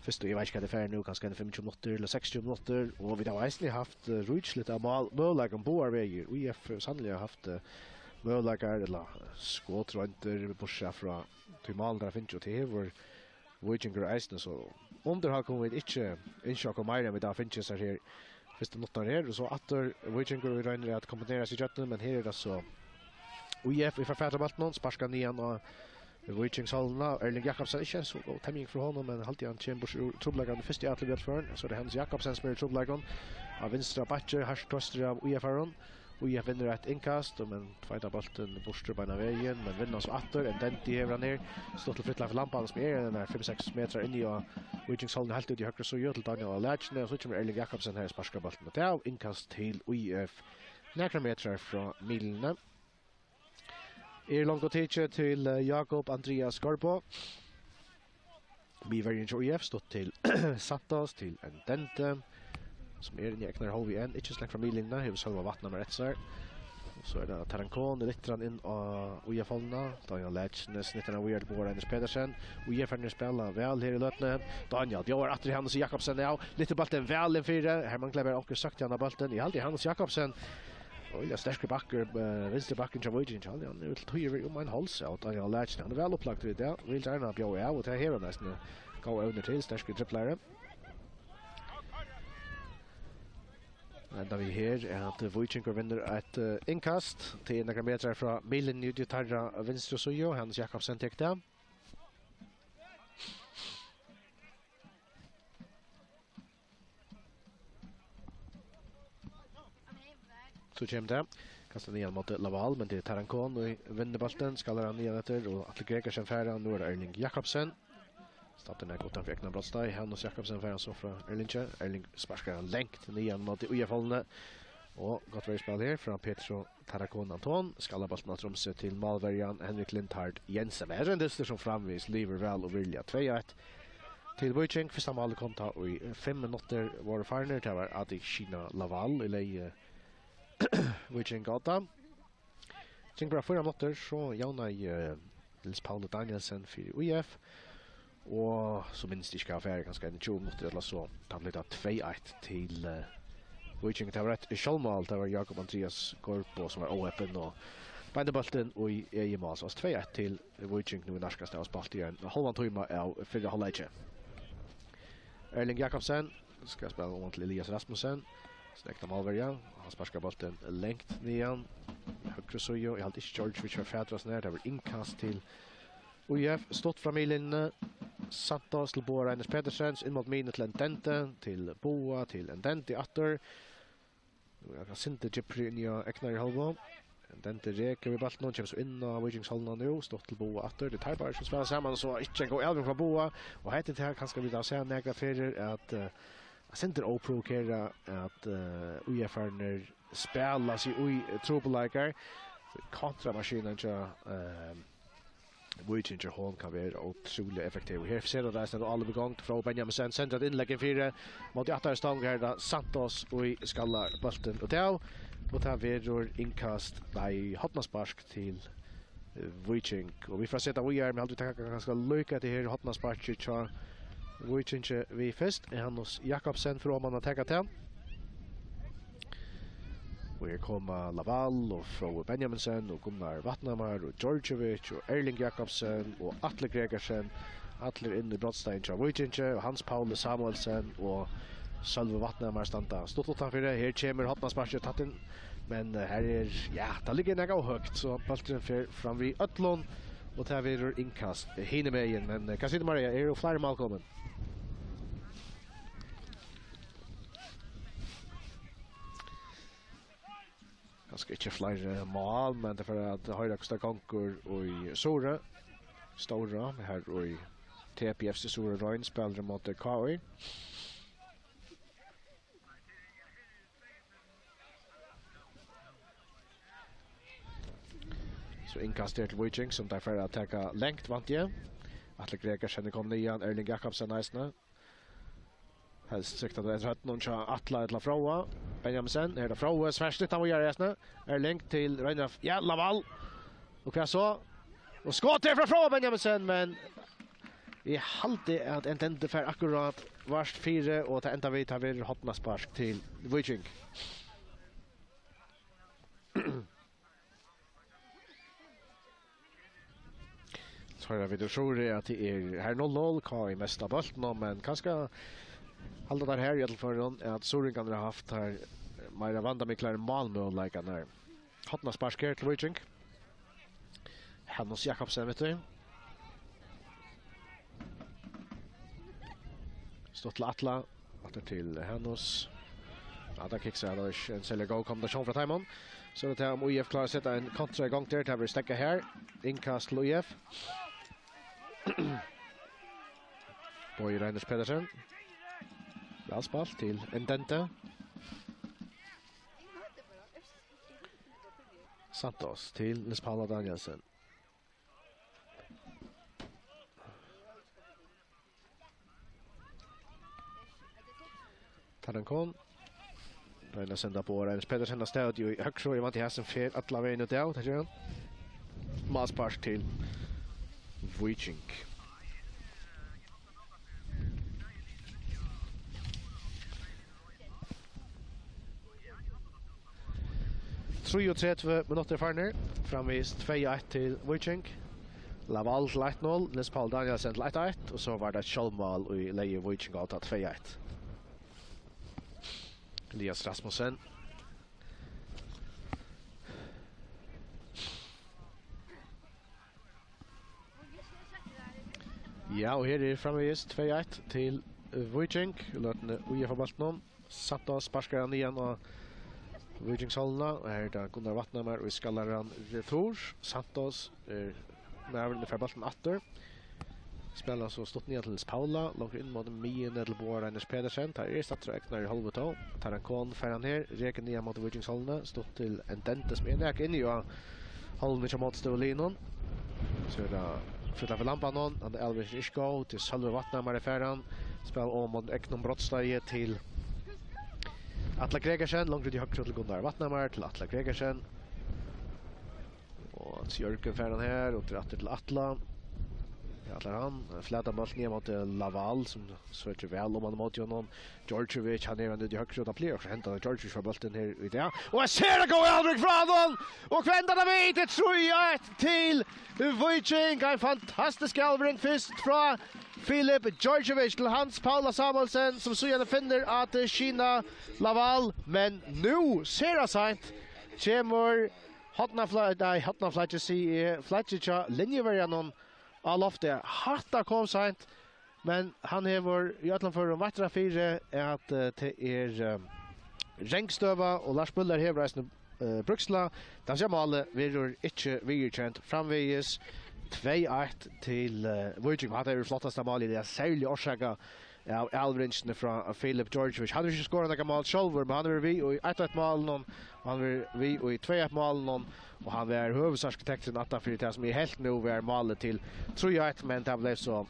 fyrstu, eg veit ikki, hvat tað fer nú, kanska eini fimmogtjúgu minuttir ella seksogtjúgu minuttir, og vit hava eisini havt, eh, ríkiligt av mál, møguleikum báðar vegir. Í F sanniliga havt, eh, møguleikar, ella, eh, skotroyndir, burtursæð frá tí málið, teir hava fingið, og tað hevur Víkingur eisini, so undirhald kunnu vit ikki ynskja okkum meira enn vit hava fingið hesar her fyrstu minuttirnar her, og so aftur Víkingur, ið roynir at kombinera seg ígjøgnum, men her er tað so Í F, ið fær fatur á bóltinum, sparkar niðan á Víkingshálvuna. Erling Jakobsen, ikki ein so góð temjing frá honum, men haldi hann kemur burtur úr trupulleikanum í fyrstu atløgu í øllum førum. So er tað Hans Jakobsen, sum er í trupulleikum á vinstra bakki, hart krossur av Í F-arum. Í F vinnur eitt innkast, men tveitar bóltin burtur beinan vegin, men vinnur hann so aftur. Ndendi hevur hann her. Stutt til Fritleif Lampan, sum er ein fimm seks metrar inni á víkingshálvuni, heilt út í høgru síðu til Dánjal á Lækjuni, og so kemur Erling Jakobsen her og sparkar bóltin út av. Innkast til Í F, nakrar metrar frá miðlínu. Er longu tikið til, eh, Jákup Andrias Gorbo. Miðverjin hjá Í F, stutt til Santos, til Ndendi, sum er inni í egnari hálvuni enn, ikki so langt frá miðlínuni, hevur Sølva Vatnamar eftir sær. Og so er tað Tarankon, lyftir hann inn á Í F-hálvuna. Dánjal Lækjuni, snittar hann víðari til Boga Reiners Petersen. Í F er farin at spæla væl her í løtuni. Dánjal bjóðar aftur Hannes Jakobsen av. Lyftir bóltin væl inn fyri. Her manglar bara onkur søkt í hana bóltin. Eg haldi Hannes Jakobsen. Øgiliga sterkur bakkur, eh, vinstri bakkurin hjá Víkingi. Hann, hann er til tíðir um ein háls av Dánjal Lækjuni. Hann er væl upplagdur í dag. Vil gjarna bjóða av, og tað hevur hann eisini góðar evnir til. Sterkur driblari. Enda við her er at Víkingur vinnur eitt, eh, innkast. Tað er nakrar metrar frá miðlínu út í teirra vinstru síðu. Hannes Jakobsen tekur tað. So kemur tað. Kastar niðan móti Laval, men tað er Tarankon, ið vinnur bóltin. Skallar hann niðan eftir, og Atli Gregersen fær hann. Nú er tað Erling Jakobsen. Staddur nakað uttanfyri egna brotsteig. Hannes Jakobsen fær hann so frá Erlingi. Erling sparkar hann langt niðan móti Í F-hálvuni. Og gott verjuspæl her frá Petro Tarankon Anton. Skallar bóltin aftur um seg til málverjan Henrik Lindhardt Jensen. Men her er ein dystur sum framvegis livir væl og virðiliga. Tvey eitt til Víking. Fyrsta málið kom tá í fimm minuttir vóru farnir. Tað var Adi Shina Laval í leygi Víking átta. Gingu bara fýra minuttir, so javnaði, eh, Niels Pauli Danielsen fyri Í F. Og so minnist eg ikki hvat var, kanska eini tjúgu minuttir ella so. Tá bleiv tað tvey eitt til, eh, Víking. Tað var eitt sjálvmál, tað var Jákup Andrias Gorbo sum var óheppin og beindi bóltin í egið mál. So tvey eitt til Víking nú í nærkast av spælt í ein hálvan tíma av fyrra hálvleiki. Erling Jakobsen skal spæla um til Elias Rasmussen. Snakka málverja. Hann sparkar bóltin langt niðan. Høgru síðu. Eg haldi ikki Djordjevic fær fatur á sær. Tað verður innkast til Í F. Stutt frá miðlínuni. Santos til Boga Reiners Petersen. Inn móti miðjuni til Ndendi. Til Boga, til Ndendi aftur. Nú er hann sindur djúpri inn í egnari hálvu. Ndendi rekur við bóltinum, kemur so inn á Víkingshálvuna nú, stutt til Boga aftur. Tað er teir báðir sum spæla saman, so ikki ein góð avlevering frá Boga. Og hetta er tað kanska vit hava sæð nakrar ferðir, at, eh, eitt sindur óprovokerað, at, eh, Í F-arnir spæla seg í trupulleikar. Kontramaskinan hjá, eh, Víkingi, hon kann vera ótrúliga effektiv. Og her sær tað eisini, at álop í gongd frá Benjaminsen, sendir eitt innlegg inn fyri, móti aftari stong, her er tað Santos, ið skallar bóltin út av, og tað verður innkast, nei, hornaspark til, eh, Víking. Og vit fara at seta víðari, men eg haldi, vit taka kanska líka hetta her hornasparkið hjá Víkingi við fyrst. Er Hannes Jakobsen framman at taka tað? Og her koma Laval og Fróði Benjaminsen og Gunnar Vatnamar og Djordjevic og Erling Jakobsen og Atli Gregersen. Allir inn í brotsteigin hjá Víkingi, og Hans Pauli Samuelsen og Sølvi Vatnamar standa stutt uttanfyri. Her kemur hornasparkið tætt inn, men, eh, her er, ja, tað liggur nakað ov høgt, so bólturin fer fram við øllum, og tað verður innkast hinumegin. Men, eh, hvat sigur tú, Maria? Eru fleiri mál komin? Kanska ikki fleiri mál, men tað fer at hoyra, hvussu tað gongur í Suðuroy. Stóra, her í T P F C Suðuroy Royn spælir móti K I. So innkast her til Víking, sum teir fara at taka langt, vænti eg. Atli Gregersen er komin niðan, Erling Jakobsen eisini. Helst sikta til høvdinum hjá Atla ella Fróða. Benjaminsen, her er tað Fróði, svært stutt, hann víðari eisini. Erling til Reinhard, ja, Laval. Og hvat so? Og skot er frá Fróða Benjaminsen, men eg haldi at Ndendi fær akkurát vart fyri, og tað endar við, tað verður hornaspark til Víking. So er tað við Suðuroy, at tað er her null null, K I mest á bóltinum, men kanska halda teir her í øllum førum, at suðuroyingarnir hava havt her meira vandamiklari málmøguleikarnar. Hornaspark her til Víking. Hannes Jakobsen, veit tú. Stutt til Atla. Aftur til Hannes. Ja, tað kiksar, tað er ikki ein serliga góð kombinasjón frá teimum. So er tað um ÍF klárar at seta ein kontra í gongd her. Tað verður steðgað her. Innkast til ÍF. Bogi Reiners Petersen. Væl spælt til Ndente. Santos til Niels Paula Danielsen. Taran Kohn. Royna at senda Boga Reiners Petersen avstað út í høgru. Eg vænti, hesin fer alla vegin út av, tað ger hann. Málspark til Víking. Trýogtretivu minuttir farnir. Framvegis tvey eitt til Víking. Laval til eitt null, Niels Paul Danielsen til eitt eitt, og so var tað eitt sjálvmál í leyg Víking á tá tvey eitt. Elias Rasmussen. Ja, og her er framvegis tvey eitt til, eh, Víking. Løtuni ÍF á bóltinum. Santos sparkar hann niðan á Víkingshálvuna. Og her er tað Gunnar Vatnhamar og skallar hann retur. Santos er maðurin, fær bóltin aftur. Spælir so stutt niðan til Paula, longur inn móti miðjuni til Boga Reiners Petersen. Tað er staddur á egnari hálvu tó. Taran Kohn fær hann her, rekur niðan móti Víkingshálvuni, stutt til Ndente, sum er nakað inni á hálvuni hjá mótstøðuliðnum. So er tað Frillafur Lambanum, hann er alveg ikki góð, til Sølvi Vatnhamar er farin. Spælir oman móti egnum brotsteiði til Atla Gregersen, longur út í høgru til Gunnar Vatnhamar, til Atla Gregersen. Og Hans Jørgen fær hann her, og aftur til Atla. Ja, Atla hann. Flatar bóltin niðan móti Laval, sum søkir væl oman móti honum. Djordjevic, hann er hann út í høgru, og tað blívur okkurt at henda, tá Djordjevic fær bóltin her í dag. Og eg sær tað góða avrik frá honum! Og hvat endar tað við? Tað er trý eitt til Víking. Ein fantastisk avring fyrst frá Filip Djordjevic til Hans Paula Samuelsen, sum síðani finnur at skína Laval. Men nú, sera seint, kemur Hornafla-, nei, hornaflagið, sigi eg, flaggið hjá linjuverjanum á loftið. Hatta kom seint, men hann hevur í øllum førum veitt tað fyri, at, eh, tað er, eh, rangstøða, og Lars Müller hevur eisini, eh, brúkst til tað. Tað vil siga, málið verður ikki viðurkent. Framvegis tvey eitt til, eh, Víking. Hatta er flottasta málið, tað er serliga orsakað av avringini frá Filip Djordjevic. Hann hevur ikki skorað nakað mál sjálvur, men hann hevur verið við í eitt eitt málinum, og hann hevur verið við í tvey eitt málinum, og hann var høvuðsarkitekturin aftan fyri tað, sum eg helt nú var málið til trý eitt, men tað bleiv so,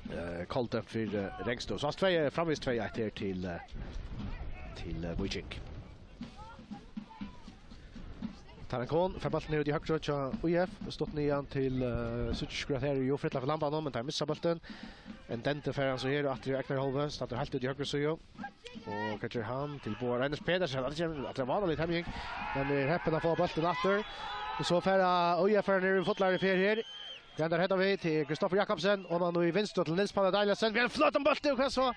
eh, koldømt fyri, eh, rangstøðu. So, tvey, framvegis tvey eitt her til, eh, til, eh, Víking. Taran Kohn fær bóltin her út í høgru hjá ÍF, stutt niðan til, eh, síggja skulu her, jú, Frillafur Lambanum, men teir missa bóltin. Ndente fær hann so her, og aftur í egnari hálvu, staddur heilt út í høgru síðu. Og hvat ger hann? Til Boga Reiners Petersen, hann kemur, tað er vánalig temjing, men er heppin at fáa bóltin aftur. Og so fær ÍF niður í fullari ferð her. Hvat endar hetta við? Til Kristoffer Jakobsen, og hann í vinstru til Niels Paul Danielsen. Við ein flottan bólti, og hvat so?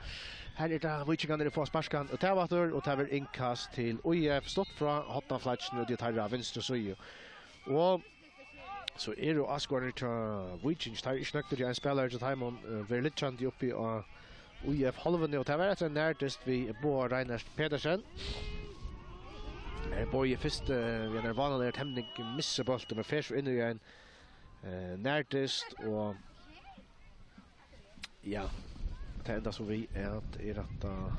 Her er tað Víkingarnir fáa sparkan, og tað var aftur, og tað var innkast til ÍF, stutt frá hornaflagginum út í teirra vinstru síðu. Og so eru áskoðararnir hjá Víking, teir eru ikki nøgdir, tí ein spælari hjá teimum, eh, verður liggjandi uppi á ÍF hálvuni, og tað var eftir ein nærdyst við Boga Reiners Petersen. Her Bogi fyrst, eh, við ein vánalig temjing, missir bóltin, men fer so inn í ein, eh, nærdyst, og ja, tað endar so við, at er at, eh,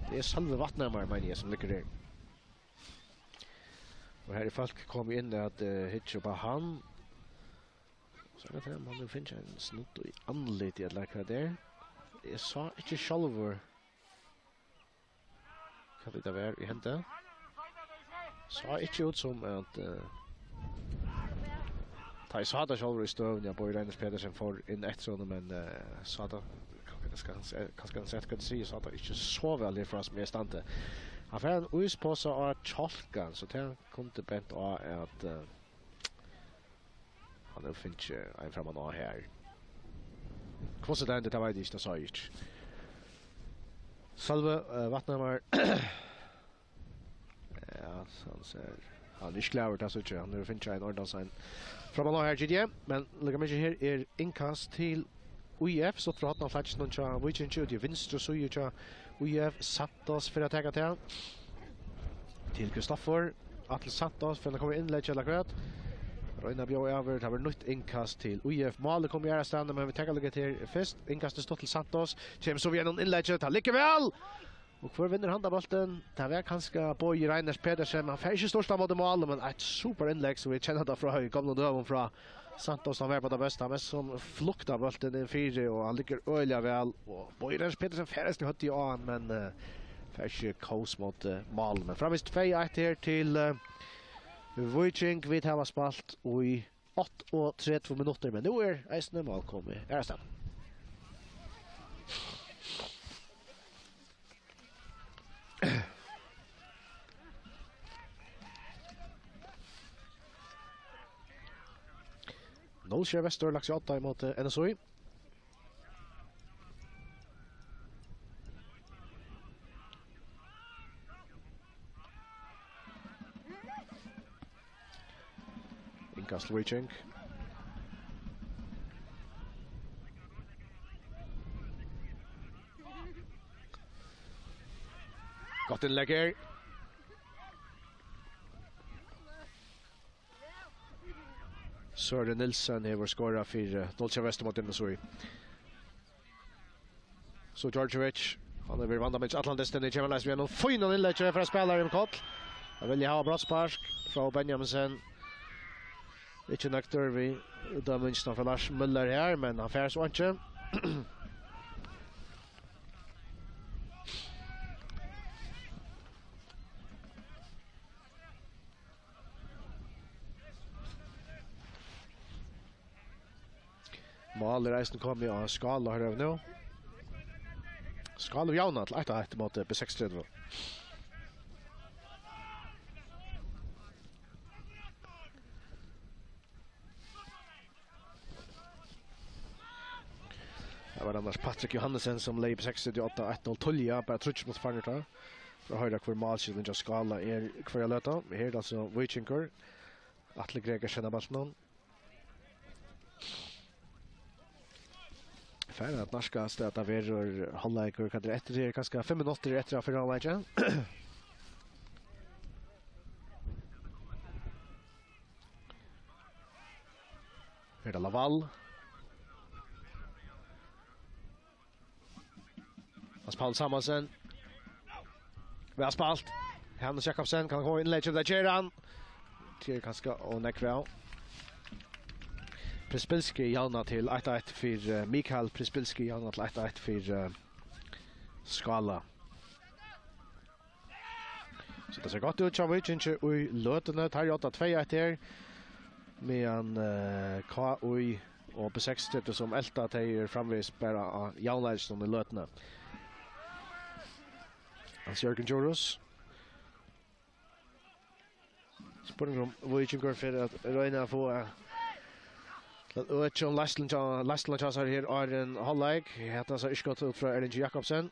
tað er Sølvi Vatnhamar, meini eg, sum liggur her. Og her er fólk komið inn at, eh, hyggja upp á hann. So er tað, um hann hevur fingið ein snudd í andlitið, ella hvat tað er. Eg sá ikki sjálvur, hvat tað var ið hendi. Sá ikki út sum at, eh, tá eg sá tað sjálvur í støðuni, at Bogi Reiners Petersen fór inn eftir honum, men, eh, sá tað, hvat skal hann se-, hvat skal hann siga, hvat eg sigi, sá tað ikki so væl herfrá sum eg standi. Hann fær ein ísposa á kjálkan, so tað kundi bent á at, eh, hann hevur fingið ein framman á her. Hvussu tað hendi, tað veit eg ikki, tað sá eg ikki. Sølvi, eh, Vatnhamar. Ja, so hann sær, hann er ikki glaður, tað sær eg. Hann hevur fingið ein ordan sein framman á her, G D, men líka mikið her er innkast til ÍF, stutt frá hornaflagginum hjá Víkingi, út í vinstru síðu hjá ÍF, Santos fyri at taka tað. Til Kristoffer. Atle Santos, fer hann at koma í innlegg ella hvat? Royna at bjóða yvir, tað verður nýtt innkast til U F. Málið kom í aðrastaðni, men vit taka líka her fyrst. Innkastið stutt til Santos. Kemur so við einum innleggi, tað liggur væl! Og hvør vinnur handan bóltin? Tað var kanska Bogi Reiners Petersen, men hann fær ikki stórt á móti máli, men eitt super innlegg sum vit kenna tað frá í gomlum døgum frá Santos, hann var bara best, hann mest sum fluktar bóltin inn fyri, og hann liggur øgiliga væl, og Bogi Reiners Petersen fær eisini høvdið á hann, men, eh, fær ikki kós móti, eh, mál. Men framvegis tvey eitt her til, eh, Víking. Vit hava spælt í áttaogtretivu minuttir, men nú er eisini mál komið aðrastaðni. Nólsoyar Vestur lagt seg á odda ímóti N S Í. Innkast Víking. Gott innlegg her. Søren Nielsen hevur skorað fyri, eh, Nólsoyar Vestur móti N S Í. So Djordjevic, hann hevur verið vandamikil allan dystin, kemur næstan við einum fínum innleggi frá spælaranum Koll. Hann vilja hava brotsspark frá Benjaminsen. Ikki nøgdur við dømingina frá Lars Møller her, men hann fær so einki. Mál er eisini komið á Skála, hoyra vit nú. Skála hevur javnað til eitt eitt móti B seksogtretivu. Tað var annars Patrik Johannesen, sum legði B seksogtretivu á eitt null tíðliga, bara tríggjar minuttir farnir tá. Fyri at hoyra, hvør málskjútin hjá Skála er hvørja løtu. Her er tað altso Víkingur. Atli Gregersen á bóltinum. Fara at nærkast at tað verður hálvleikur. Hvat er eftir her? Kanska fimm minuttir eftir av fyrra hálvleiki. Her er tað Laval. Hans Paul Samuelsen. Væl spælt. Hannes Jakobsen kann koma innlegg, tað ger hann. Tað er kanska ov nógv av. Prispilski javnar til eitt eitt fyri, eh, Mikael Prispilski javnar til eitt eitt fyri, eh, Skála. So tað sær gott út hjá Víkingi í løtuni. Teir játta tvey eitt her, meðan, eh, K Í og B seksogtretivu sum elta, tey eru framvegis bara á javnleikinum í løtuni. Hans Jørgen Djurhuus. Spurningur um Víkingur fer at royna at fáa at økja um leiðsluna hjá, leiðsluna hjá sær her áðrenn hálvleik. Hetta sær ikki gott út frá Erlingi Jakobsen.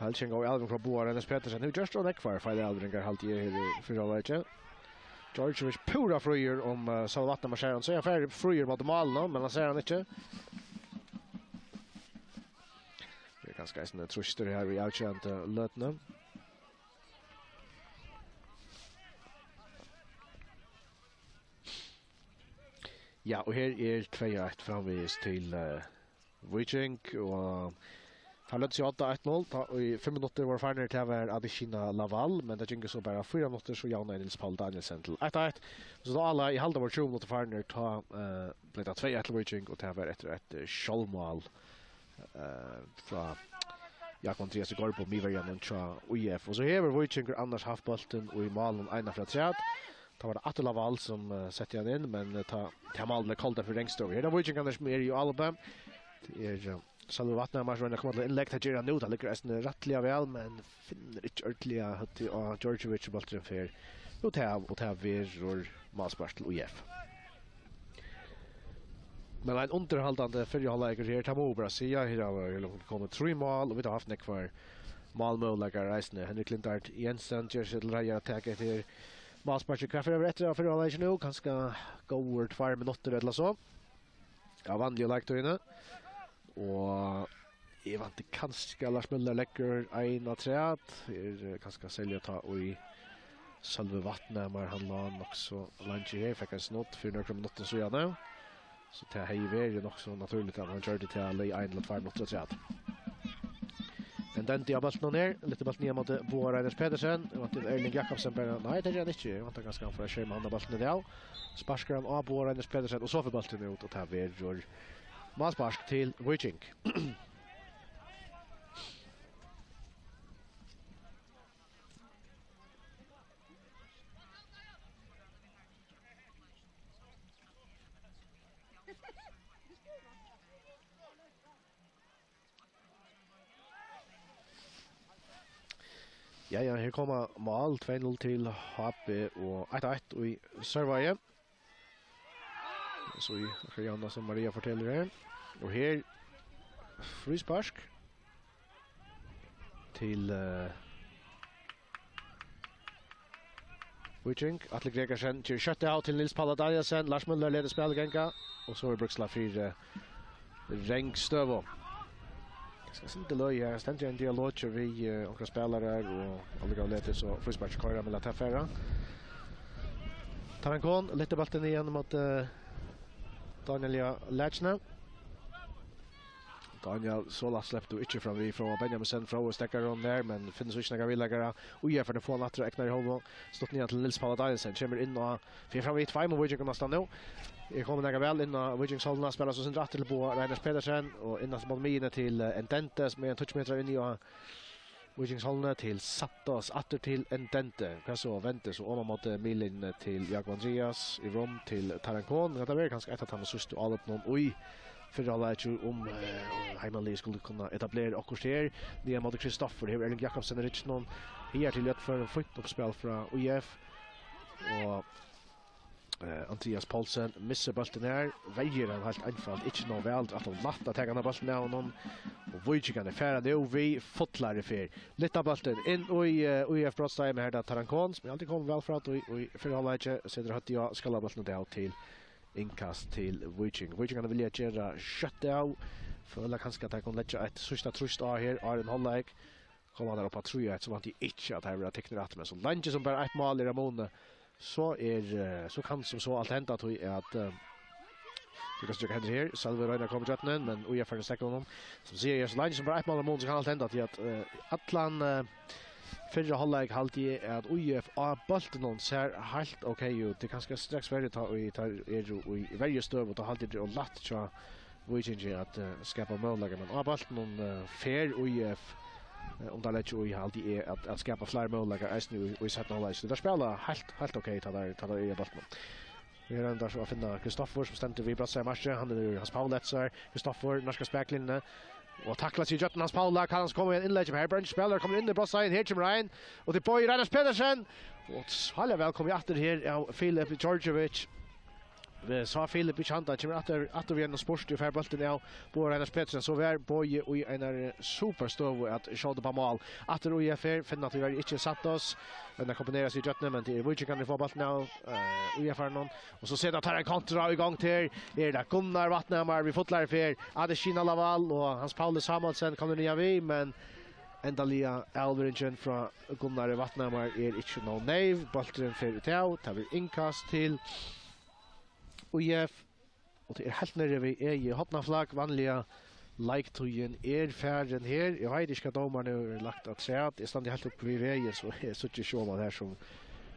Heilt góð elving frá Boga Reiners Petersen. Hevur gjørt ov nógvar feilarælingar, haldi eg, her í fyrra hálvleiki. Djordjevic púra fríur um, eh, Sølvi Vatnar, men sær hann, so er hann fríur móti málinum, men hann sær hann ikki. Tað er kanska eisini trýstur her í avgerandi løtuni. Ja, og her er tvey eitt framvegis til, eh, Víking, og teir løgdu seg á odda eitt null, tá ið fimm minuttir vóru farnir, tað var Adesina Laval, men tað gingu so bara fýra minuttir, so javnaði Niels Paul Danielsen til eitt eitt. So tá álag, eg haldi, vóru tjúgu minuttir farnir, tá, eh, bleiv tað tvey eitt til Víking, og tað var eftir eitt, eh, sjálvmál, eh, frá Jakob Andreas Gorbo, miðverjanum hjá Í F. Og so hevur Víkingur annars havt bóltin í málinum eina ferð afturat. Tá var tað aftur Laval, sum, eh, setti hann inn, men, eh, tá, tá málið bleiv koldað fyri Rangstøðu. Her eru Víkingarnir, sum eru í áloppi. Tað er, eh, Sølvi Vatnar, Mars roynir at koma til innlegg. Tað ger hann nú. Tað liggur eisini rættiliga væl, men finnur ikki ordiliga høvdið á Djordjevic, og bólturin fer út av, og tað verður málspark til Í F. Men ein undirhaldandi fyrri hálvleikur her, tað má man bara siga. Her hava komið trý mál, og vit hava havt nógvar málmøguleikar eisini. Henrik Lindart Jensen ger seg til reiðar at taka hetta her málsparkið. Hvat fer at vera eftir av fyrra hálvleiki nú? Kanska góðar tvær minuttir ella so av vanligu leiktíðini. Og Eg vænti kanska, Lars Møller leggur ein afturat. Er, eh, kanska serliga tá ið Sølvi Vatnhamar, hann lá nokk so leingi her, fekk ein snudd fyri nøkrum minuttum síðani. So tað hevði verið nokk so natúrligt, at hann gjørdi tað, legði ein ella tveir minuttir afturat. Entente á bóltinum her. Lyftir bóltin niðan móti Boga Reiners Petersen. Eg vænti, at Erling Jakobsen bara, nei, tað ger hann ikki. Eg vænti, kanska hann fær skerma hann á bóltin í dag. Sparkar hann á Boga Reiners Petersen, og so fer bólturin út, og tað verður málspark til Víking. Ja, ja, her koma mál, tvey null til H B og eitt eitt í Sørvági. So í Janna, sum Maria fortelur her. Og her fríspark til, eh, Víking. Atli Gregersen ger skjótt av til Niels Palla Danielsen. Lars Møller letur spælið ganga. Og so er Bruksla fyri, eh, rangstøðu. Eg skal senda løg her. Stendur ein dialog við, eh, onkrar spælarar og Olga Letis og fríspark koyra, men lat tað fara. Tarankon, lyftir bóltin niðan móti, eh, Daniel Lachne. Daniel, so lætt sleppur tú ikki fram við frá Benjaminsen, frá og stekkar hon der, men finnur so ikki nakran viðleikara. Og eg fer at fáa hann aftur á egnari hálvu. Stutt niðan til Niels Palla Danielsen, kemur inn og fer fram við tveimum víkingum næstan nú. Er komin nakað væl inn á víkingshálvuna, spælir so sindur aftur til Boga Reiners Petersen, og inn aftur móti miðjuni til, eh, Entente, sum er ein tíggju metrar inn í á víkingshálvuna til Santos, aftur til Entente. Hvat so, vendir so oman móti miðlinjuni til Jakob Andreas, í rúm til Tarankon. Hetta verður kanska eitt av teimum síðstu álopinum í fyrra hálvleiki, um, eh, heimaliðið skuldi kunna etablera okkurt her. Niðan móti Kristoffer, hevur Erling Jakobsen í rygginum. Her til Jøtt for fínt uppspæl frá U F. Og Eh, Andreas Poulsen missir bóltin her. Verjir hann heilt einfalt ikki nóg væl. Tað er lætt at taka henda bóltin av honum. Og Víkingarnir fara nú við fullari ferð. Lyfta bóltin inn í, eh, U F brotsteigin, men her er tað Tarankon, sum er altíð komin væl frá í, í fyrra hálvleiki. Setur høvdið á, skallar bóltin út av til innkast til Víking. Víkingarnir vilja gera skjótt av. Føla kanska, at teir kunnu leggja eitt síðsta trýst á her, áðrenn hálvleik. Koma teir upp á trý eitt, so vænti eg ikki, at teir verða tiknir aftur, men so leingi sum bara eitt mál er á muni, so er, eh, so kann sum so alt henda, tí at, eh, tú kanst síggja, hvat hendir her. Sølvi roynir at koma ígjøgnum, men U F er farin at steðga honum. Sum eg sigi, so leingi sum bara eitt mál er á muni, so kann alt henda, tí at, eh, allan, eh, fyrra hálvleik haldi eg at U F á bóltinum sær heilt ok út. Tað er kanska straks verri, tá ið teir eru í verjustøðu, tá haldi eg, tað er ov lætt hjá Víkingi at, eh, skapa møguleikar, men á bóltinum, eh, fer U F, eh, um teir leggja í, haldi eg, at, at skapa fleiri møguleikar eisini í, í seinna hálvleiki. So teir spæla heilt, heilt ok, tá teir, tá teir eru á bóltinum. Vit royna so at finna Kristoffer, sum stendur við brotsteigin. Hann er, Hans Paul eftir sær. Kristoffer nærkast baklinjuni og taklar seg ígjøgnum Hans Paul. Kann hann koma við einum innleggi? Her er ein spælari komin inn í brotsteigin. Her kemur ein, og tað er Bogi Reiners Petersen. Og sanniliga væl komið aftur her av Filip Djordjevic. Vit sá Filip ikki handa, kemur aftur, aftur við einum spurti og fær bóltin av Boga Reiners Petersen. So var Bogi í einari superstøðu at skjóta upp á mál. Aftur U F her, finna tíverri ikki Santos, men tað kombinerast við ígjøgnum, men tað eru Víkingarnir, fáa bóltin av, eh, U F-arunum. Og so seta teir ein kontra í gongd her. Er tað Gunnar Vatnhamar við fullari ferð? Adesina Laval og Hans Pauli Samuelsen komnir niðan við, men endaliga avlveringin frá Gunnari Vatnhamar er ikki nóg neyv. Bólturin fer út av. Tað verður innkast til U F. Og tað er heilt niðri við egið hornaflak. Vanliga leiktíðin er farin her. Eg veit ikki, hvat dómarin hevur lagt afturat. Eg standi heilt uppi við vegin, so eg síggi ikki oman her, sum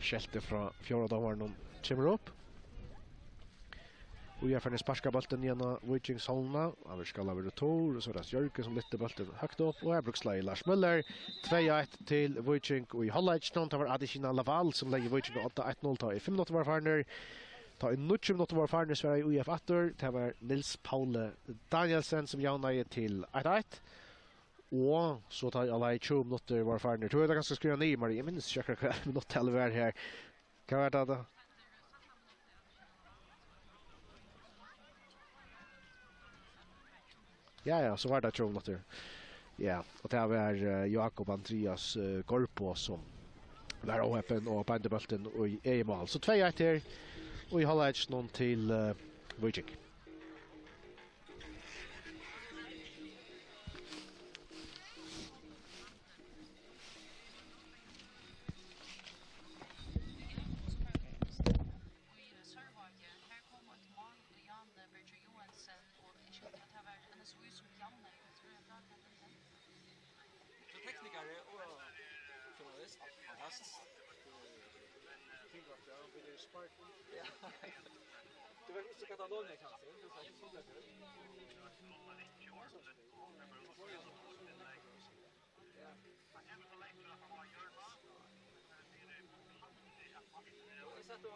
skeltið frá fjórða dómaranum kemur upp. Og eg fari at sparka bóltin niðan á Víkingshálvuna. Hann verður skallaður retur, og so er tað Jørgen, sum lyftir bóltin høgt upp, og her brúkslagið Lars Møller. Tvey eitt til Víking í hálvleikinum. Tað var Adesina Laval, sum legði Víking á odda. Eitt null, tá ið fimm minuttir vóru farnir. Tá ið níggju minuttir vóru farnir, svaraði U F aftur. Tað var Niels Pauli Danielsen, sum javnaði til eitt eitt. Og so tá ið tjúgu minuttir vóru farnir. Tú hevur tað kanska skrivað niður, Maria. Eg minnist ikki akkurát, hvat minuttalið var her. Hvat var tað tá? Ja, ja, so var tað tjúgu minuttir. Ja, og tað var, eh, Jakob Andreas, eh, Gorpo, sum var óheppin og beindi bóltin í egið mál. So tvey eitt her, og í hálvleikinum til, eh, Víking. Think of the, the spark. Ja. Du var ikki Catalonia, kanskje? Du var ikki Catalonia. Ja. Eg sat og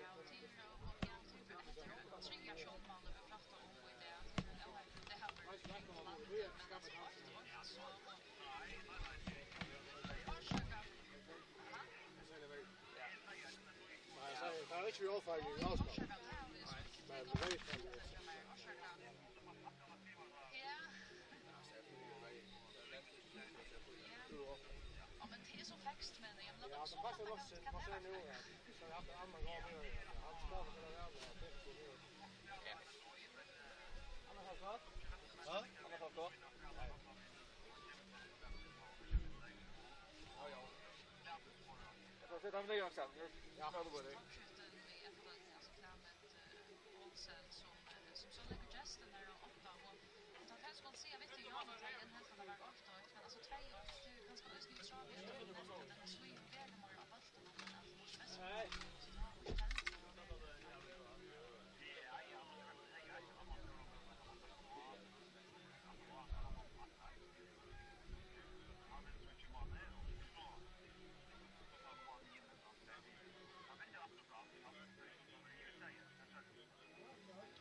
Ja, og til, og ja, til, eftir triðja sjálvmálið, vit prata um í dag, at tað er óheppið, tað har verið kring landið, men at so ofta, so orsaka, ha? Nei, eg sá, tað er ikki við ófarlig, við avstand. Orsaka, tað havi eg so ikki tenkt at tað er orsaka. Ja. Ja. Ja, men tað er so feskt, men eg meini, ja, so ofta kann, kann tað vera. Ja. Hann er so flott. Ha? Hann er so flott. Ja, ja. Eg skal seta meg ned, Aksel. Ja. Framskjúttin í eftirløtini, altso Clement, eh, Olsen, sum, eh, sum so leggur gestin har á átta, og, og tá tað skal siga við teg, Jóhann, at tað er ein helt, at tað var átta, men altso tvey átta, tað er kanska eisini í tráð við, at tað er nevnt, at tað er svín, veruliga meira á bóltinum, men at Nei.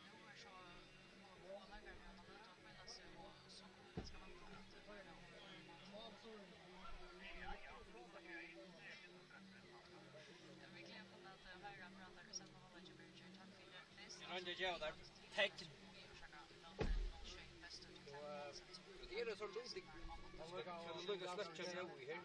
Nú er so, og, og leikar við hana, møta og føla seg, og so kanska vænta at fara og fara. Ja, vit gleða okkum at, eh, hoyra frá tær í seinna hálvleiki, Birgir. Takk fyri. Eg royndi at geva tær tekn. Og tað er so lítið. Skal lukka sløkkja seg í her.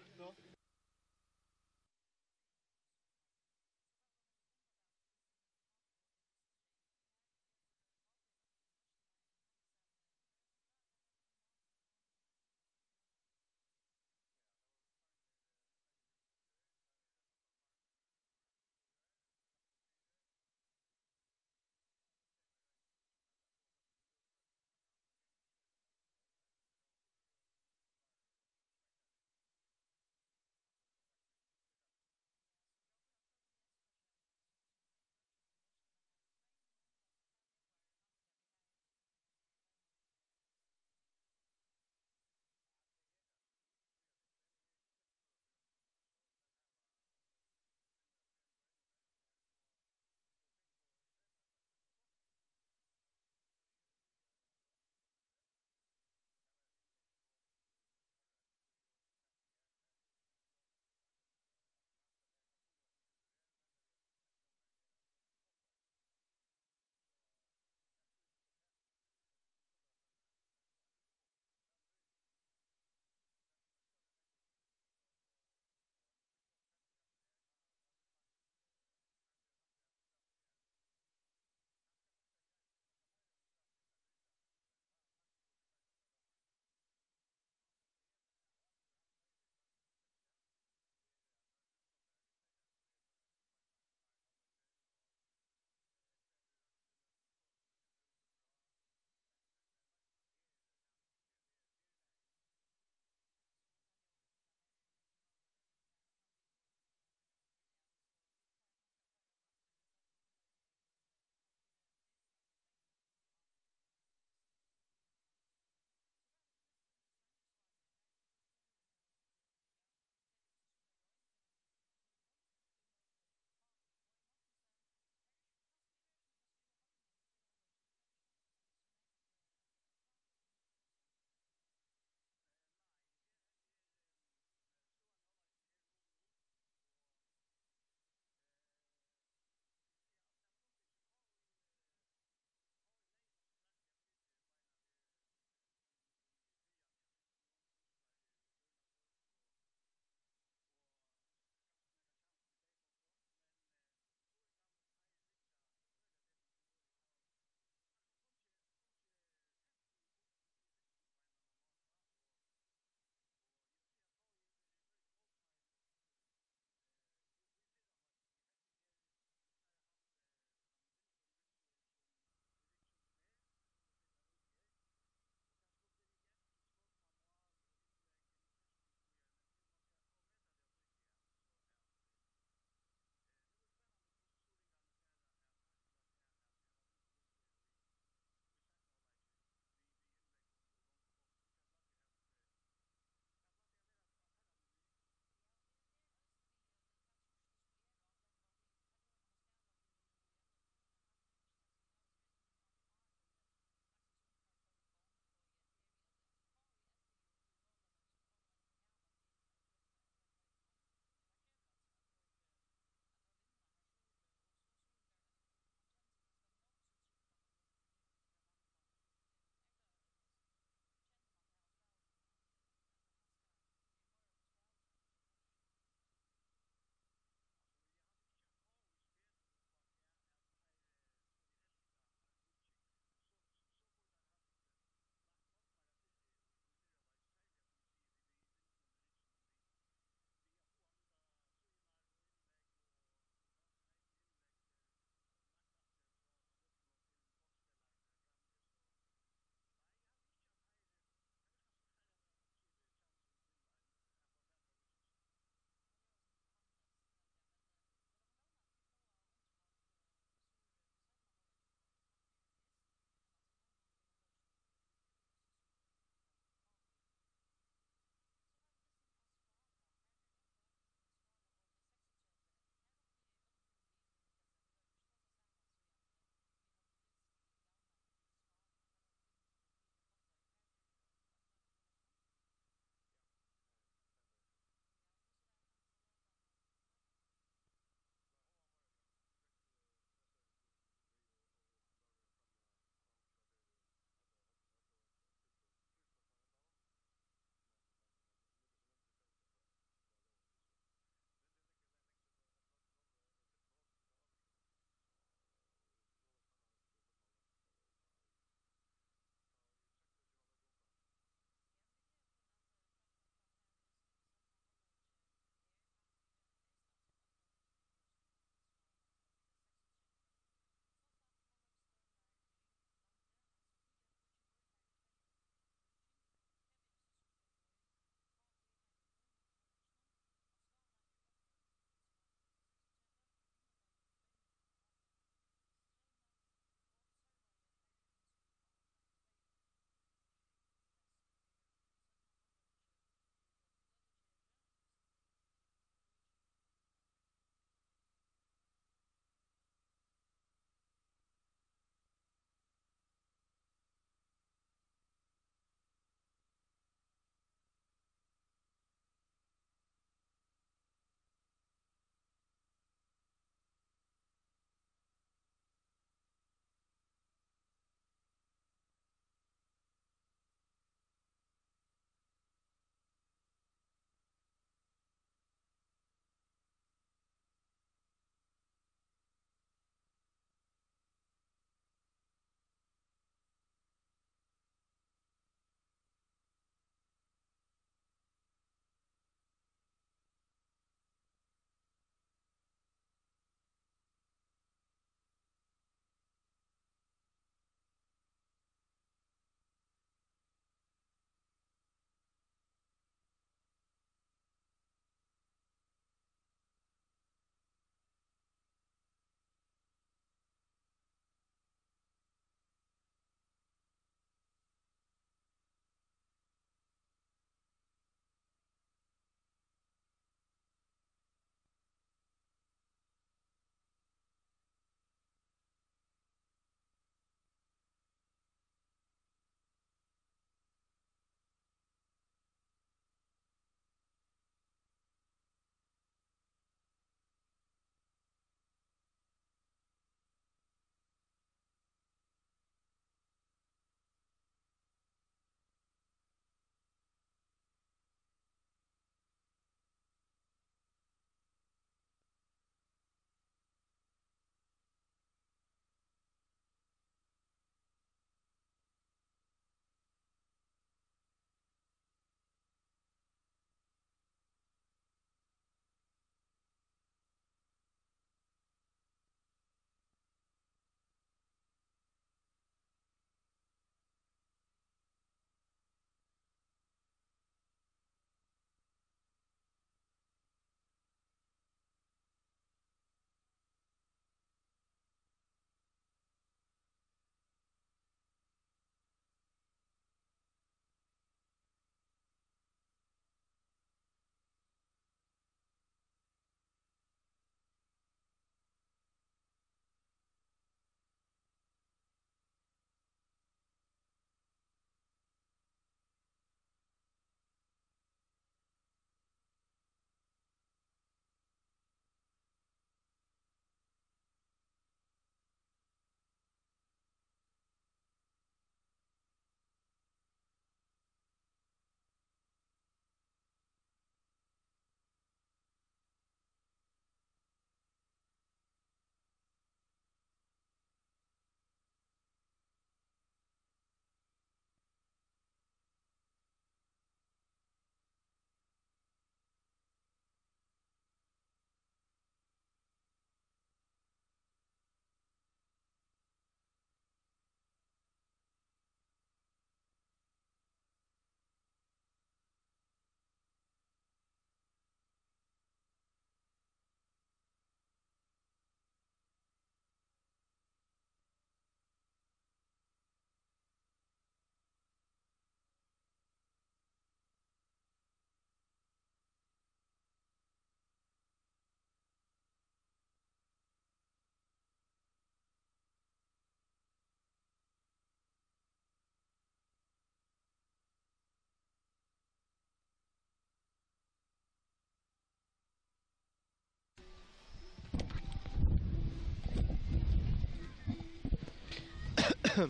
Ja,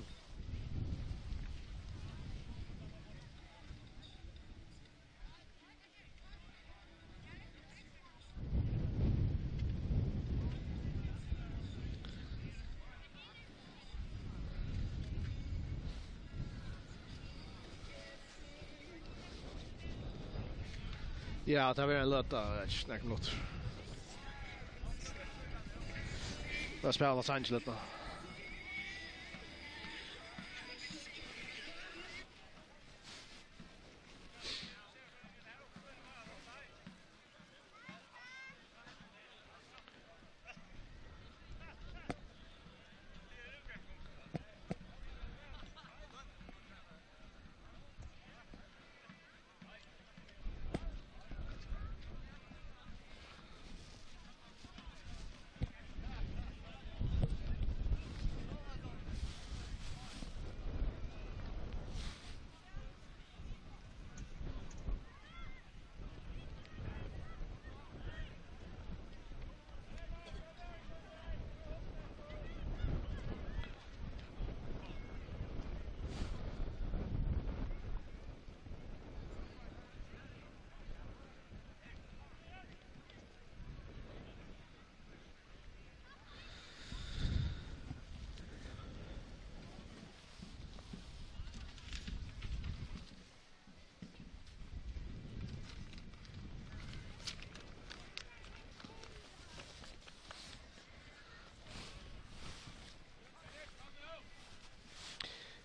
tað verður ein løta, eg veit ikki, nakrar minuttir. Tað spælir Los Angeles nú.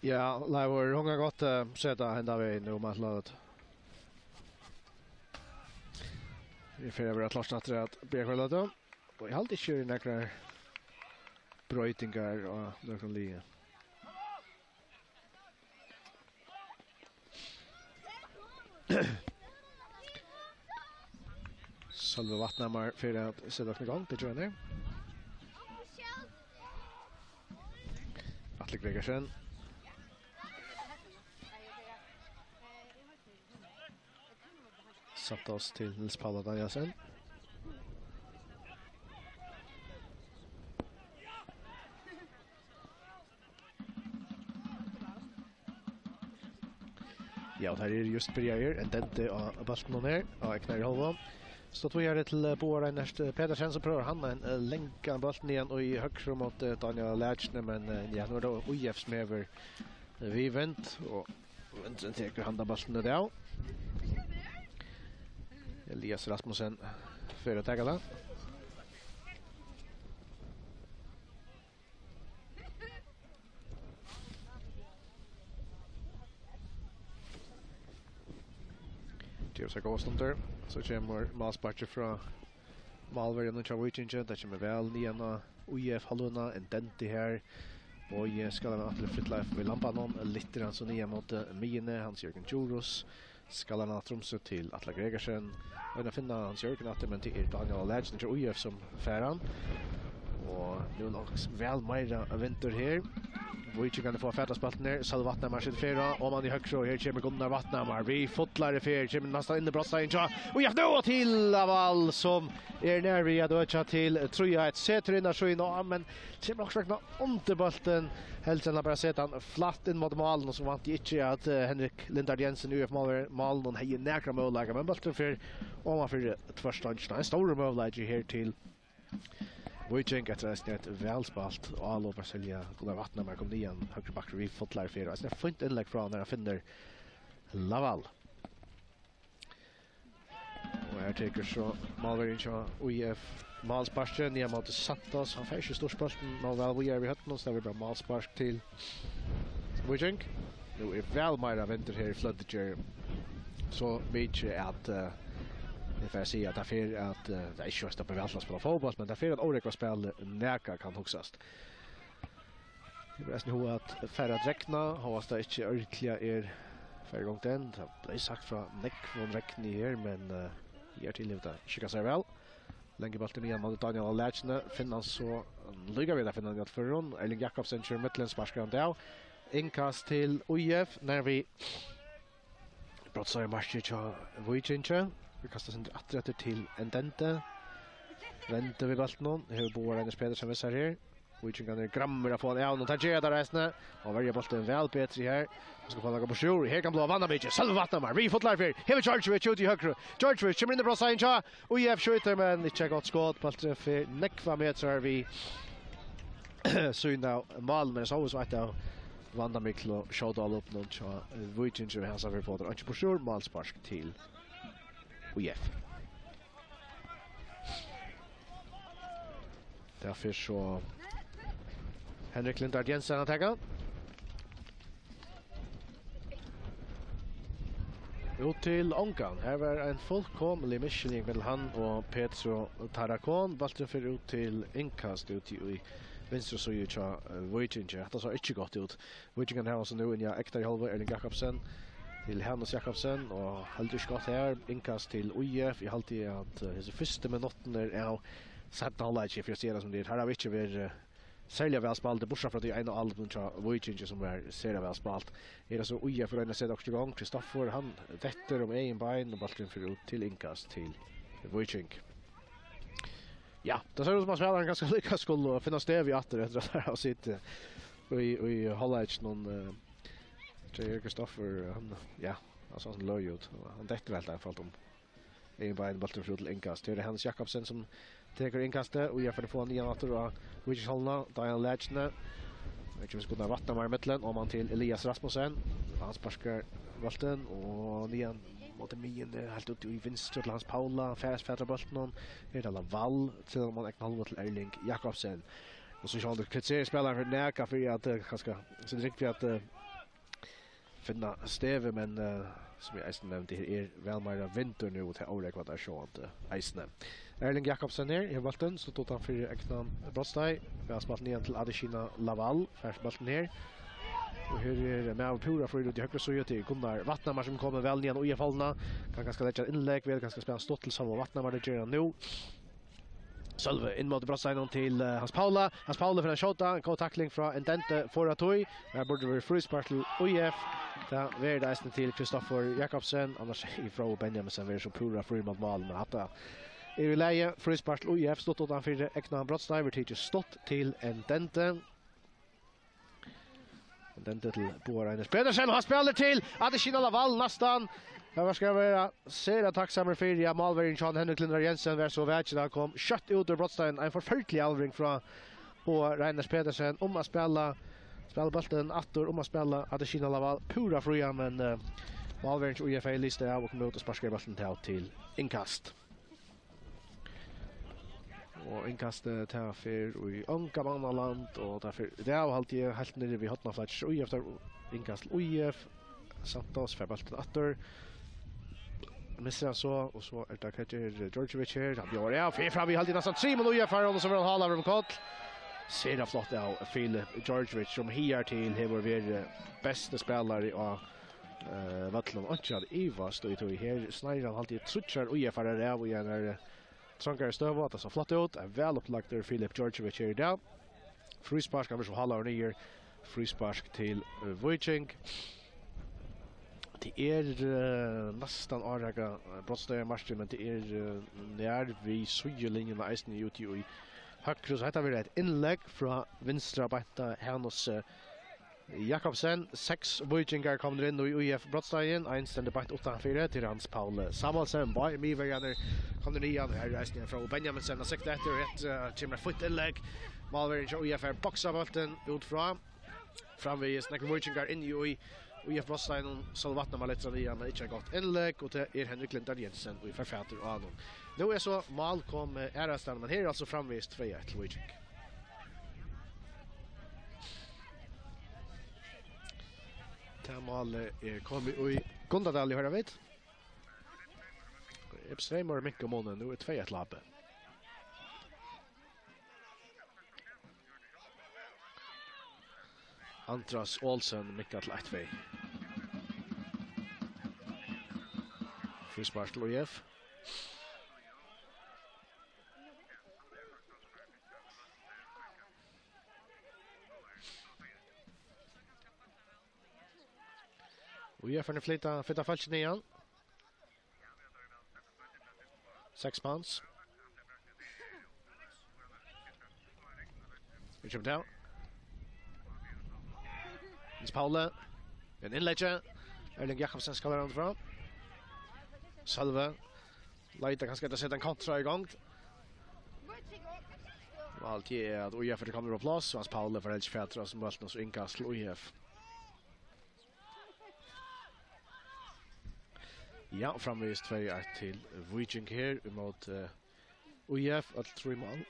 Ja, Leivur, hon kann gott, eh, seta henda vegin nú, Matt Lund. Vit fara at vera klárt aftur at byrja kvøldið. Og eg haldi ikki, er nakrar broytingar á nøkrum liði. Sølvi Vatnhamar fer at seta okkum í gongd, tað ger hann. Atli Gregersen. Santos til Niels Paula Danielsen. Ja, og her er just byrjaður. Ein dendi á bóltinum her, á egnari hálvu. Støtt víðari til, eh, Boga Reinert, eh, Petersen, so prøvar hann ein, eh, langan bólt niðan í høgru móti, eh, Daniel Lækjne, men, eh, ja, nú er tað U F sum hevur, eh, við vind, og Vindurin tekur handan bóltin út av. Elias Rasmussen fer at taka tað. Gevur sær góðar stundir. So kemur málsparkið frá málverjanum hjá Víkingi. Tað kemur væl niðan á U F hálvuna, ein dendi her. Bogi skal hann aftur fylla í lampanum, lyftir hann so niðan móti miðjuni, Hans Jørgen Djurhuus. Skal hann aftur um seg til Atla Gregersen. Og inn at finna Hans Jørgen aftur, men tað er Daniel Lækjne hjá U F sum fær hann. Og nú er nokk væl meira vindur her. Víkingarnir fáa fatt á bóltin her. Sølvi Vatnhamar setur ferð á. Oman í høgru, og her kemur Gunnar Vatnhamar. Við fullari ferð, kemur næstan inn í brotsteigin hjá U F nú, og til Laval, sum er nær við at økja til trý eitt. Setur inn á síðuna, men kemur nokk vegna undir bóltin. Heldur enn at bara seta hann flatt inn móti málinum, og so vænti eg ikki at, eh, Henrik Lindard Jensen, U F málverji, málinum, hevði nakran møguleika, men bólturin fer oman fyri tvørstongina. Ein stórur møguleiki her til Víking, eftir eisini eitt væl spælt álop, har Silja Gunnar Vatnhamar kom niðan, høgri bakkur við fullari ferð. Eisini eitt fínt innlegg frá hann, har hann finnur Laval. Og her tekur so málverjin hjá U F málsparkið niðan móti Santos. Hann fær ikki stýrt bóltin nóg væl víðari við høvdinum, so tað verður bara málspark til Víking. Nú er væl meira vindur her í Fløndugerði. So mikið at, eh, eg fari at siga at tað fer at, eh, tað er ikki so væl at spæla fótbólt, men tað fer at órógva spælið nakað, kann hugsast. Eg vil eisini hugsa at fara at regna, hóast tað ikki ordiliga er farið í gongd enn. Tað bleiv sagt frá nógvum regni her, men, eh, eg eri til yvir tað. Skikka sær væl. Langur bóltur niðan móti Daniel Lækjne. Finn hann so líka við at finna hann í øllum førum. Erling Jakobsen kemur millum, sparkar hann av. Innkast til U F, nær við brotsteigmarkið hjá Víkingi. Vit kasta sindur aftur eftir til Ndende. Vendir við bóltinum. Hevur Boga Reiners Petersen við sær her. Víkingarnir grammir at fáa hann av, og tað gera teir eisini. Og verja bóltin væl betri her. Hann skal fáa hann burtur. Her kann blíva vandamikið. Sølvi Vatnamar, við fullari ferð. Hevur Djordjevic út í høgru. Djordjevic kemur inn í brotsteigin hjá ÍF, skjýtur, men ikki eitt gott skot. Bólturin fer nógvar metrar við síðuna av mál, men so er so eitt av vandamiklu skjótaálopunum hjá Víkingi, men hann sá fyri fótin. Einki burtur, málspark til ÍF. Tað fer so Henrik Lindhardt Jensen at taka. Út til Ongan. Her var ein fullkomlig misskiljing millum hann og Petro Tarakon. Bólturin fer út til innkast úti í vinstru síðu hjá, eh, Víkingi. Hatta sá ikki gott út. Víkingarnir hava so nú inn í Ekta í hálvleik, Erling Jakobsen til Hanus Jakobsen, og heldur ikki gott her. Innkast til ÍF. Eg haldi at, eh, hesi fyrstu minuttirnir av seinna hálvleiki, fyri at siga tað sum tað er, har hava ikki verið, eh, serliga væl spældir, burtursæð frá tí eina álopinum hjá Víkingi, sum var sera væl spælt. Her er so ÍF roynir at seta okkurt í gongd. Kristoffer, hann dettur um egin bein, og bólturin fer út til innkast til Víking. Ja, tað sær út sum at spælarin ganska líka skuldi finna støði aftur eftir at hava sitið í, í hálvleikinum, eh, Jair Kristoffer, hann, ja, hann sá sum løg út. Hann dettur heilt einfalt um egin bein, bólturin fer út til innkast. Her er Hanus Jakobsen sum tekur innkastið, og ÍF fer at fáa hann niðan aftur á Víkingshálvuna. Deilan læt ikki. Her kemur Gunnar Vatnamar í millum, og man til Elias Rasmussen. Hann sparkar bóltin, og niðan móti miðjuni, heilt út í vinstru til Hans Paula. Fær, fær bóltin, og her er tað Laval til man egna hálvu til Erling Jakobsen. Og so sjálvandi kritiserir spælarin fyri nakað, fyri at, eh, kanska, so er tað ringt fyri at, eh, finna støði, men, eh, sum eg eisini nevndi, her er væl meira vindur nú, og tað órógvar teir sjálvandi eisini. Erling Jakobsen her, hevur bóltin, so duttar hann fyri egnan brotsteig. Væl spælt niðan til Adesina Laval, fær bóltin her. Og her er maður púra fríur út í høgru síðu, til Gunnar Vatnamar, sum kemur væl niðan í hálvuna. Kann kanska leggja inn innlegg, vil kanska spæla stutt til Sølva Vatnamar, tað ger hann nú. Sølvi inn móti brotsteiginum til, eh, Hans Paula. Hans Paula fer at skjóta. Góð takling frá Ndente, fór at tí. Her burdi verið fríspark til ÍF. Tað verður tað eisini til Kristoffer Jakobsen. Annars er Fróði Benjaminsen verið so púra fríur móti máli, men hatta er í lagi. Fríspark til ÍF, stutt uttan fyri egnan brotsteig. Verður tikið stutt til Ndente. Ndente til Boar Einars Petersen, og hann spælir til Adesina Laval næstan. Tað var, skal vera sera takksamur fyri, ja, málverjin hjá Henrik Lindhardt Jensen var so vakin, hann kom skjótt út úr brotsteiginum. Ein forferdelig avlevering frá Boar Einars Petersen um at spæla, spæla bóltin aftur, um at spæla Adesina Laval púra frían, men, eh, málverjin hjá ÍF hevði lisið av og kom út og sparkaði bóltin til, til innkast. Og innkastið, tað fer í onga mannaland, og tað fer í dag, haldi eg, heilt niðri við hornaflakið. ÍF, tað er innkast til ÍF. Santos fær bóltin aftur. Missir hann so, og so er tað, hvat ger Djordjevic her? Hann bjóðar av, fer fram við, haldi eg, næstan trimum ÍF-arum, og so verður hann halaður um koll. Sera flott av Filip Djordjevic, sum higartil hevur verið besti spælari á, eh, vøllinum. Einki at ivast í tí. Her sneiðir hann, haldi eg, tríggjar ÍF-arar av í einari, eh, trongari støðu. Tað sá flott út. Ein væl upplagdur Filip Djordjevic her í dag. Fríspark, hann verður so halaður niður. Fríspark til, eh, Víking. Tað er, eh, næstan árakað, eh, brotsteigamarkið, men tað er, eh, nær við síðulinjuna eisini úti í høgru. So hetta verður eitt innlegg frá vinstra beint á Hanus, eh, Jakobsen. Seks víkingar komnir inn í ÍF brotsteigin. Ein stendur beint uttanfyri, til Hans Paul Samuelsen. Báðir miðverjarnir komnir niðan. Her er eisini frá Benjaminsen at sikta eftir. Hetta, eh, kemur eitt fínt innlegg. Málverjin hjá ÍF her boksar bóltin út frá. Framvegis nakrir víkingar inni í ÍF brotsteiginum. Sølvi Vatnamar letur hann niðan, men ikki eitt gott innlegg. Og tað er Henrik Lindhardt Jensen, ið fær fatur á honum. Nú er so mál komið aðrastaðni, men her er altso framvegis tvey eitt til Víking. Tað málið er komið í Gundadal, eg hoyri vit. Ib Streymur minkar munin, nú er tvey eitt til A B. Andras Olsen minkar til eitt tvey. Fríspark til ÍF. Og ÍF-arnir flyta, flyta fólkini igjen. Seks mans. Her kemur tað. Niels Pauli. Ein innleggi. Erling Jakobsen skal vera frá. Sølvi. Leitar kanska at seta ein kontra í gongd. Og alt er at U F er komnir á pláss, og Hans Pauli fær heldur ikki fatur á sum bóltin, og so innkast til U F. Ja, og framvegis tvey eitt til Víking her, ímóti, eh, U F, øll trý mál.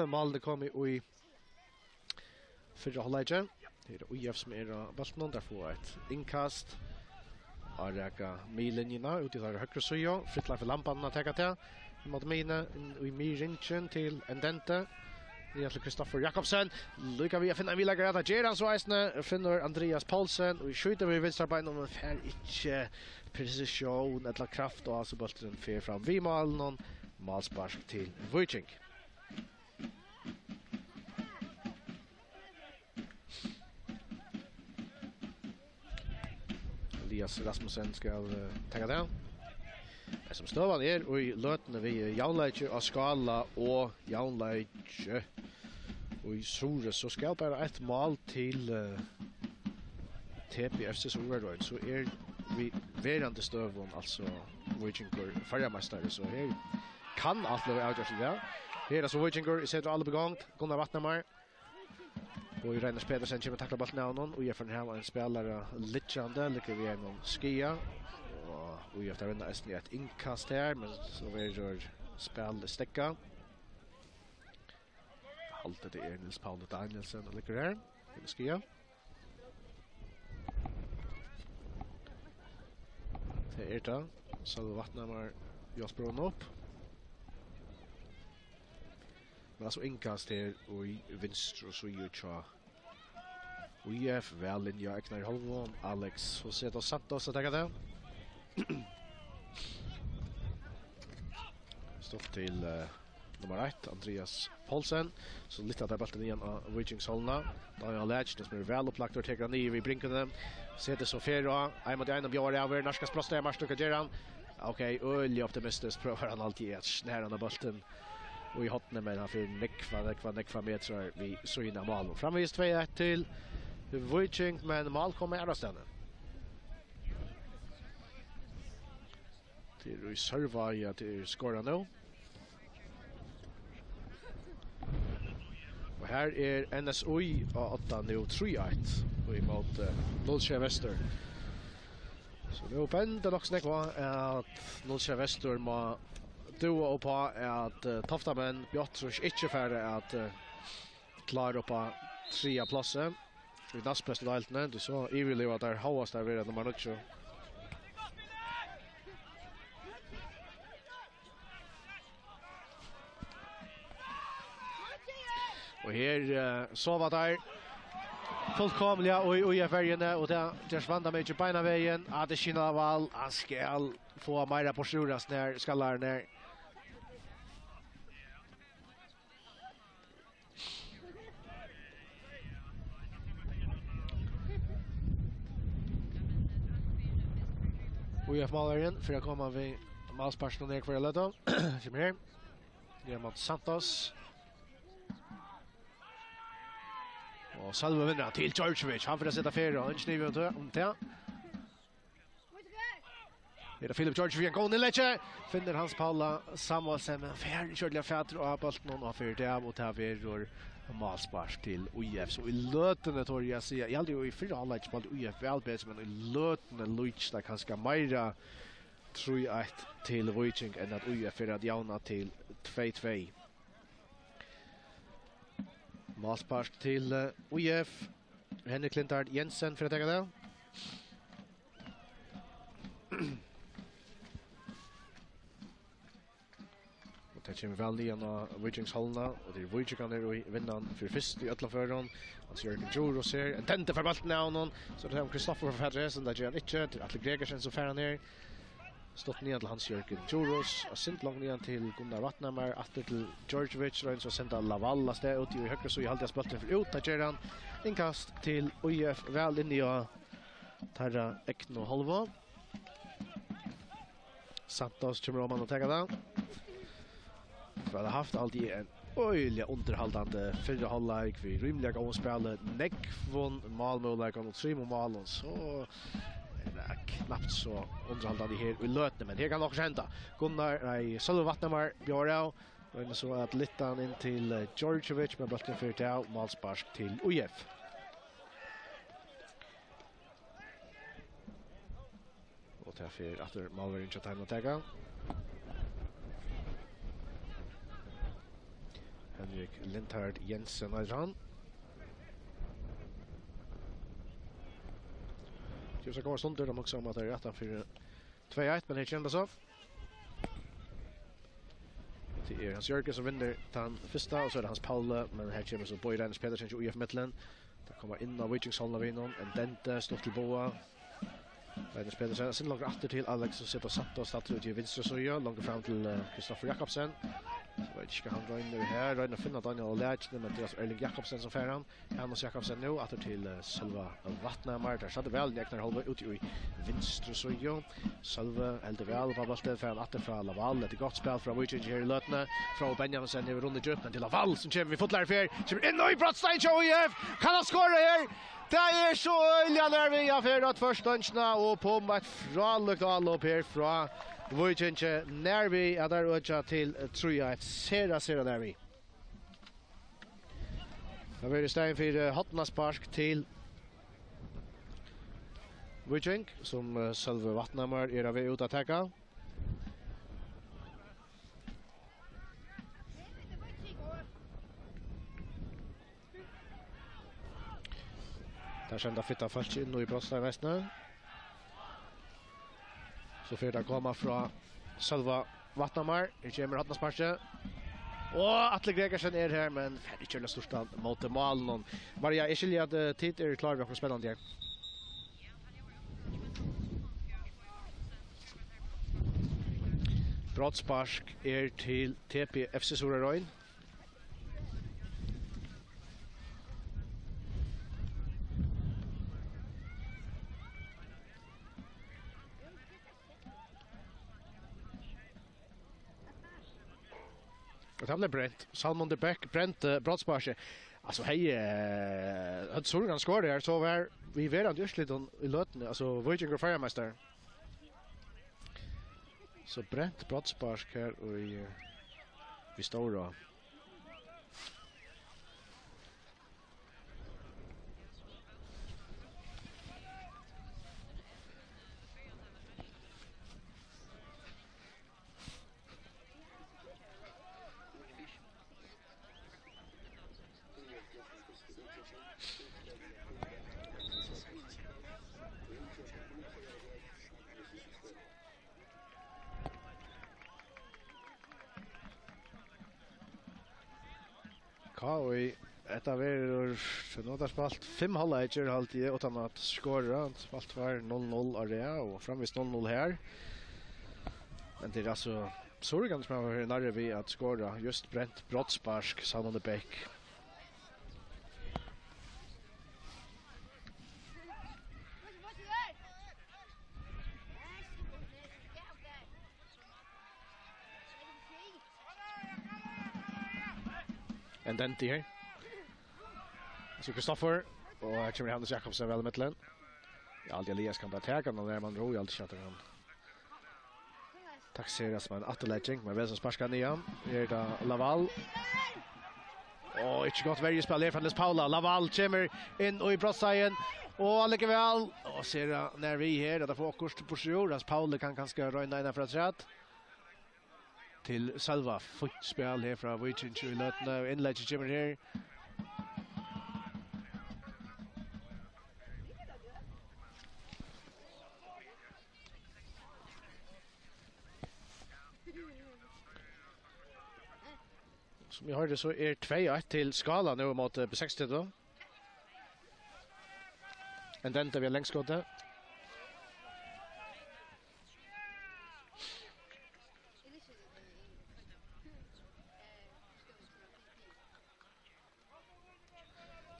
Málini komu í fyrra hálvleiki. Her er U F sum er á bóltinum, teir fáa eitt innkast. Á raka miðlinjuna, út í teirra høgru síðu. Frítt lag fyri Lambanum at taka tað. Ímóti miðjuni, inn í miðringin til Ndende. Niðan til Kristoffer Jakobsen. Líka við at finna ein viðleikara, tað ger hann so eisini. Finnur Andreas Poulsen, og skjýtur við vinstra beinum, men fær ikki presisjón ella kraft á, so bólturin fer fram við málinum. Málspark til Víking. Elias Rasmussen skal, eh, taka tað. Men sum støðan er í løtuni við javnleiki á skála og javnleiki í suðuri, so skal bara eitt mál til, eh, T B F C Suðuroyar, so er við verandi støðum, altso Víkingur føroyameistari, so her kann alt blíva avgjørt í dag. Her er so Víkingur, setur alt upp í gongd, Gunnar Vatnhamar. Og Reinars Petersen kemur takla bóltin av honum. U F hevur ein spælara liggjandi, liggur við einum skaða. Og U F teir vinna eisini eitt innkast her, men so verður spælið steðgað. Eg haldi, tað er Niels Pauli Danielsen, sum liggur her. Við skaða. Tað er tað. Sølvi Vatnhamar hjálpir honum upp. Men altso innkast her í vinstru síðu hjá U F, væl inn í egnu hálvuni. Alex José dos Santos at taka tað. Stopp til, eh, nummar eitt, Andreas Poulsen. So lyfta teir bóltin niðan á Víkingshálvuna. Daniel Ledge, sum er væl upplagdur, tekur hann niður við bringuni. Setur so ferð á. Ein móti einum, bjóðar av, nærkast brotnar, Martin, hvat ger hann? Ok, øgiliga optimistiskt, prøvar hann altíð at snara hann á bóltin. Og í hornið, men hann fer nógvar, nógvar, nógvar metrar við síðuna av málinum. Framvegis tvey eitt til Víking, men mál koma aðrastaðni. Tað er í Sørvági, at tað er skorað nú. Og her er N S Í á odda nú, trý eitt, og ímóti Nólsoyar Vestur. So nú bendir nokk so nógv á, at Nólsoyar Vestur má dúgva upp á, at, eh, Toftamenn Bjottrus ikki fara at, eh, klára upp á triðja plássið í næstbestu deildini. Tað er so yvirlivað, at teir hóast at vera nummar níggju. Og her, eh, sova teir fullkomiliga í, í F-verjuni, og tað gerst vandamikið beinanvegin. Adesina Laval, hann skal fáa meira burtur úr hasum her, skallaran her. U F-málverjin fer at koma við málsparkinum her hvørja løtu. Kemur her. Niðan móti Santos. Og Sølvi vinnur hann til Djordjevic. Hann fer at seta ferð, og ikki nivið um tað, um tað. Her er Filip Djordjevic við ein góðan innleggi. Finnur Hans Paula Samuelsen, men fær ikki ordiliga fatur á bóltinum, og hann fer av, og tað verður málspark til U F. So í løtuni, tori eg at siga, eg haldi jú í fyrra hálvleiki spældi U F væl betri, men í løtuni líkist tað kanska meira trý eitt til Víking enn at U F fer at javna til tvey tvey. Málspark til, eh, U F. Henrik Klintard Jensen fer at taka tað. Og tað kemur væl niðan á Víkingshálvuna, og tað eru víkingarnir, ið vinna fyri fyrst í øllum førum. Hans Jørgen Djurhuus her, Ndende fær bóltin av honum, so er tað Kristoffer fær fatur í hesum, tað ger hann ikki, tað er Atli Gregersen sum fær hann her. Stutt niðan til Hans Jørgen Djurhuus, og sint langt niðan til Gunnar Vatnhamar, aftur til Djordjevic, roynir so at senda Laval avstað út í høgru síðu, haldi at bólturin fer út, tað ger hann. Innkast til U F, væl inni á teirra egnu hálvu. Santos kemur oman og tekur tað. Væl havt, haldi eg, ein Øgiliga undirhaldandi fyrra hálvleik við rímiliga góðum spæli, nógvum málmøguleikum og trimum málum, so er tað knapt so undirhaldandi her í løtuni, men her kann okkurt henda. Gunnar, nei, Sølvi Vatnhamar bjóðar av, roynir so at lyfta hann inn til, eh, Djordjevic, men bólturin fer av, málspark til ÍF. Og tað fer aftur málverjin hjá teimum at taka. Henrik Lindhardt Jensen eitur hann. Ger seg góðar stundir, hann hugsar um at tað er aftan fyri tvey eitt, men her kemur tað so. Tað er Hans Jørgen sum vinnur tann fyrsta, og so er tað Hans Pauli, men her kemur so Bogi Reiners Petersen til ÍF Midtland. Tað koma inn á Víkingshálvuna við honum, Ndende, stutt til Boga. Reiners Petersen, sinn longur aftur til Alex og setur Santos aftur út í vinstru síðu, longur fram til, eh, Kristoffer Jakobsen. So veit ikki hvat hann roynir her, roynir at finna Daniel á lækjuni, men tað er altso Erling Jakobsen sum fær hann. Hanus Jakobsen nú, aftur til, eh, Sølva Vatnhamar. Teir standa væl í egnu hálvuni úti í vinstru síðu. Sølvi heldur væl upp á bóltin, fær hann aftur frá Laval. Tað er gott spæl frá Víkingi her í løtuni. Fróði Benjaminsen hevur runnið djúpt, men tað er Laval sum kemur við fullari ferð. Kemur inn í brotstein hjá ÍF. Kann hann skora her? Tað er so øgiliga nær við at fara á tvørstongina og upp um eitt frálíkt álop her frá Víkingi. Nær við at tað er økjað til trý eitt. Sera, sera nær við. Tað verður í staðin fyri, eh, hornaspark til Víking, sum, eh, Sølvi Vatnhamar er á veg út at taka. Tað senda fitt av fólki inn í brotstein eisini. So fer tað at koma frá Sølva Vatnhamar. Her kemur hornasparkið. Og Atli Gregersen er her, men fær ikki øgiliga stúrt hann móti málinum. Maria, eg skilji at, eh, tit eru klár við okkurt spennandi her. Brotsspark er til T P F C Suðuroy. Og tað bleiv brent. Salmundur Bech brendi brotssparkið. Altso, hevði, eh, høvdu Suðuroyingar skorað her, so var við verandi úrslitum í løtuni, altso, Víkingur føroyameistari. So brent brotsspark her í, eh, við Stórá. K Í, hetta verður, so nú er tað spælt fimm hálvleikir, haldi eg, uttan at skora. Spælt var null null á rað og framvegis null null her. Men tað er altso Suðuroyingarnir sum hava verið nærri við at skora, júst brent brotsspark, Salmundur Bech. Ndende her. So Kristoffer, og her kemur Hanus Jakobsen væl í midten. Ja, Aldi Elias kann bara taka hann, og der man ro, eg haldi ikki at hann takserar sum ein afturlegging, men væl so sparkað niðan. Her er tað Laval. Og ikki gott verjuspæl her frá Niels Pauli. Laval kemur inn í brotsteigin, og allíkavæl, og sera nær við her, at fáa okkurt burtur úr. Hans Pauli kann kanska royna eina afturat. Til Sølva, fínt spæl her frá Víkingi í løtuni, og innleggið kemur her. Sum eg hoyrdi, so er tvey eitt til Skála nú ímóti B seksogtretivu. Ndende við langskoti.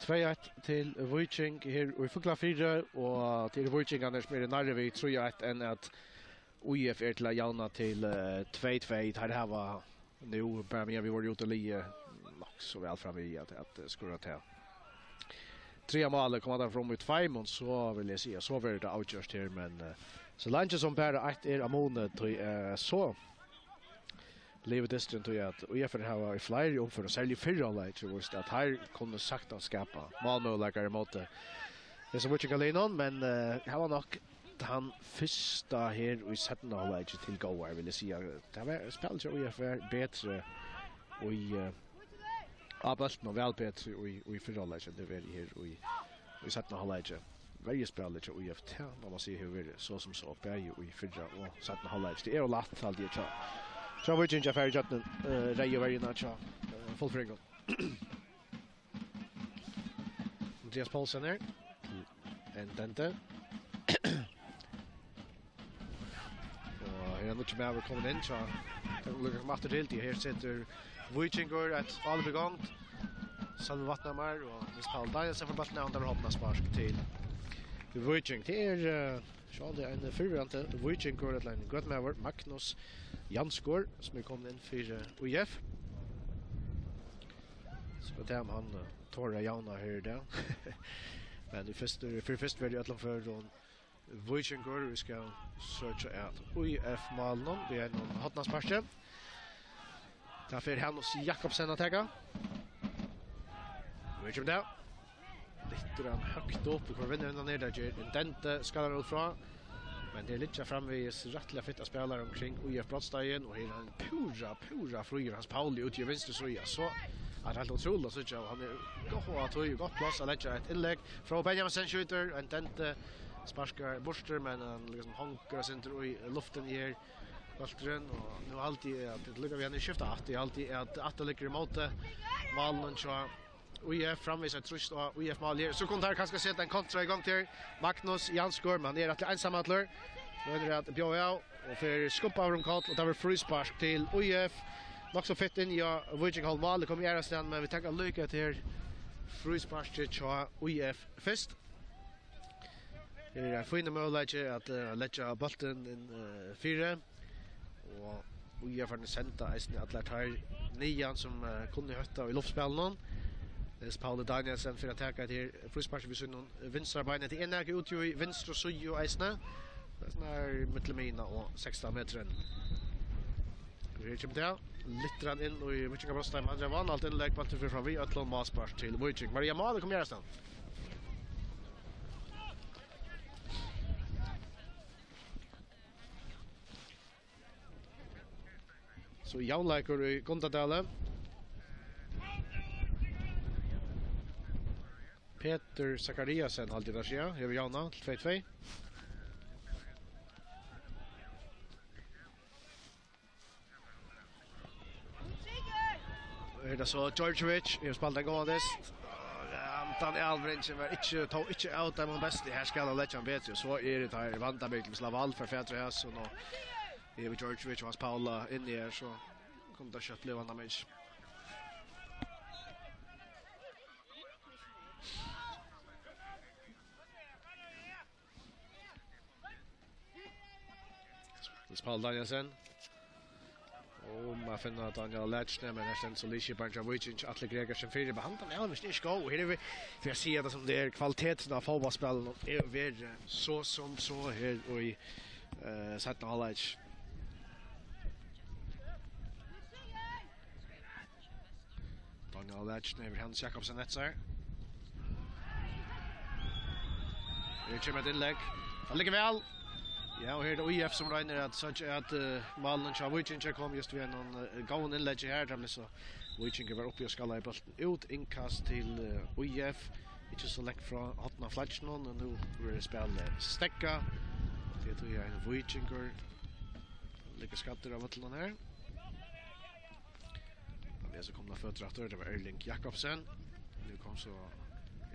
Tvey eitt til Víking her í Fuglafirði, og tað eru víkingarnir sum eru nærri við trý eitt enn at Í F er til at javna til, eh, tvey tvey. Teir hava nú, bara meðan vit vóru úti, ligið nokk so væl fram við at, at, eh, skora til. Triðja málið, koma teir fram í tveimum, so vil eg siga, so verður tað avgjørt her, men, eh, so leingi sum bara eitt er á muni, tí, eh, so livir dysturin, tí at ÍF hava í fleiri umfør, og serliga í fyrra hálvleiki, víst at teir kunnu saktans skapa málmøguleikar ímóti hesum víkingaliðnum, men, eh, hava nokk tann fyrsta her í seinna hálvleiki til góðar, vil eg siga. Tað var, spælið hjá ÍF var betri í, eh, á bóltin og væl betri í, í fyrra hálvleiki enn tað var her í, í seinna hálvleiki. Verjuspælið hjá ÍF, tað má man siga, hevur verið so sum so, bæði í fyrra og seinna hálvleiki. Tað er ov lætt, haldi eg, hjá, hjá Víkingi at fara ígjøgnum, eh, reyðu verjuna hjá, eh, fullføringum. Andreas Poulsen her. Ndende. Og her er nýggi maður komin inn, so tað er líka koma aftur til, tí her setur Víkingur eitt álopp í gongd. Sølvi Vatnhamar og Niels Pál Danielsen fær bóltin av, og tað verður hornaspark til Víking. Tað er, eh, sjálvandi ein fyrrverandi Víkingur, ella ein gøtumaður, Magnus Jansgaard, sum er komin inn fyri, eh, ÍF. So tað er, um hann, eh, torir at javna her í dag. Men í fyrstu, fyri fyrst verður í øllum førum Víkingur, vit skulu síggja at ÍF-málinum við einum hornasparki. Tað fer Hanus Jakobsen at taka. Nú kemur tað. Lyftir hann høgt upp, og hvør vinnur hendan her, tað ger Ndende, skallar út frá. Men tað liggja framvegis rættiliga fitt av spælarum kring ÍF Brotstein, og her er hann púra, púra fríur, Hans Pauli úti í vinstru síðu. So er tað heilt ótrúligt at síggja, og hann er gott á tí, gott pláss at leggja eitt innlegg. Frá Benjaminsen skjýtur, Ndende sparkar burtur, men hann líkasum hongur eitt sindur í luftini her, bólturin, og nú haldi eg at tað liggur við, hann er skift átta, eg haldi at átta liggur ímóti málinum hjá ÍF, framvegis eitt trýst á ÍF-mál her. So kunnu teir kanska seta ein kontra í gongd her. Magnus Jansgaard, men hann er rættiliga einsamallur. Roynir at bjóða av, og fer skumpaður um koll, og tað verður fríspark til ÍF. Nokk so fitt inn hjá Víking, hálvt mál, tað kom í aðrastaðni, men vit taka líka hetta her frísparkið hjá ÍF fyrst. Her er ein fínur møguleiki at, eh, leggja bóltin inn, eh, fyri. Og ÍF farin at senda eisini allar teir niðan sum, eh, kunnu hótta í luftspælinum. Niels Pauli Danielsen fer at taka hetta her frísparkið við sínum vinstra beini. Tað er nakað úti í vinstru síðu eisini. Tað er sånn her millum miðjuna og sekstan metrin. Og her kemur tað. Lyftir hann inn í Víkinga Brotstein. André Van, alt innlegg, bólturin fer fram við øllum, málspark til Víking. Maria Mál, kom her, Stan. So javnleikur í Gundadali. Petur Zachariasen, haldi eg tað siga, hevur javnað til tvey tvey. Er tað so Djordjevic, hevur spælt ein góðan dyst. Ja, tann avbringingin var ikki, tó ikki av teimum bestu. Her skal hann leggja hann betri, og so er tað her vandamikil, hvis Laval fær fatur í hasum, og nú er Djordjevic og Hans Paula inni her, so kunnu tað skjótt blíva vandamikil. Niels Paul Danielsen. Og man finnur at Daniel Lerchner, men her stendur so liðskiparin hjá Víking, Atli Gregersen fyri. Men hann, hann er ikki góður. Her er vit, fyri at siga tað sum tað er, kvaliteten á fótbóltsspælinum er verri so sum so her í, eh, seinna hálvleiki. Daniel Lerchner hevur Hans Jakobsen eftir sær. Her kemur eitt innlegg. Hann liggur væl. Ja, og her er tað ÍF sum roynir at síggja at, eh, málið hjá Víkingi kom just við einum, eh, góðum innleggi her. Tað bleiv so Víkingur var uppi og skallaði bóltin út. Innkast til, eh, ÍF. Ikki so langt frá hornaflokkinum, og nú verður spælið steðgað. Tað er tí ein Víkingur liggur skaddur á vøllinum her. Hann er so komin á føtur aftur, tað var Erling Jakobsen. Nú kom so,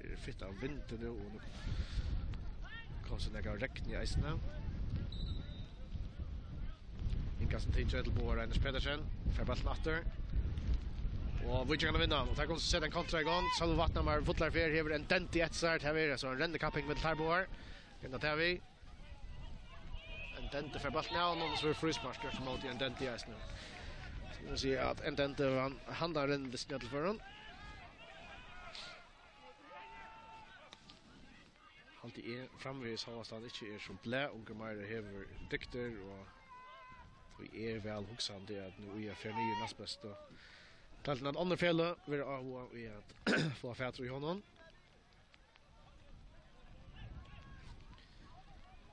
er fitt av vindi nú, og nú kom so nakað av regni eisini. Innkastin til Kjetil Boar Einars Petersen, fær bóltin aftur. Og Víkingarnir vinna, og teir kunnu seta ein kontra í gongd. Sølvi Vatnhamar, fullar ferð, hevur Ndende eftir sær, tað verður so ein rennikapping millum teir báðar. Enda tað við. Ndende fær bóltin av, og nú so er fríspark, gjørt móti Ndende eisini. So Vit siga at enda enda var hann, hann rennur til snjallføran. Haldi eg framvegis hóast hann ikki er so blaðungur meira hevur dygdir og, og er væl hugsandi at nú í at fara niður næstbestu. Talt at onnur feløg vera áhugað í at fáa fatur í honum.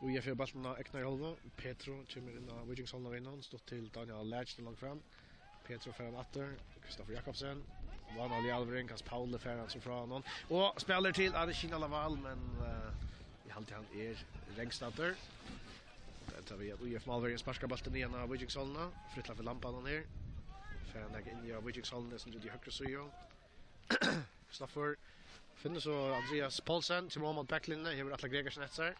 Og eg fer bóltin á egna hálvu. Petro kemur inn á Víkingshálvuna við honum. Stutt til Daniel Lerch til langt fram. Petro fær hann aftur. Kristoffer Jakobsen. Vánaliga avlevering. Hans Pauli fær hann so frá honum. Og spælir til Adesina Laval, men uh, eg haldi hann er rengst aftur. Og tað endar við at U F málverjin sparkar bóltin niðan á Víkingshálvuna. Frítt fyri lampan hann her. Fær hann nakað inn í á Víkingshálvuna, sum er í høgru síðu. Kristoffer finnur so Andreas Poulsen, kemur oman á baklinjuna, hevur Atla Gregersen eftir sær.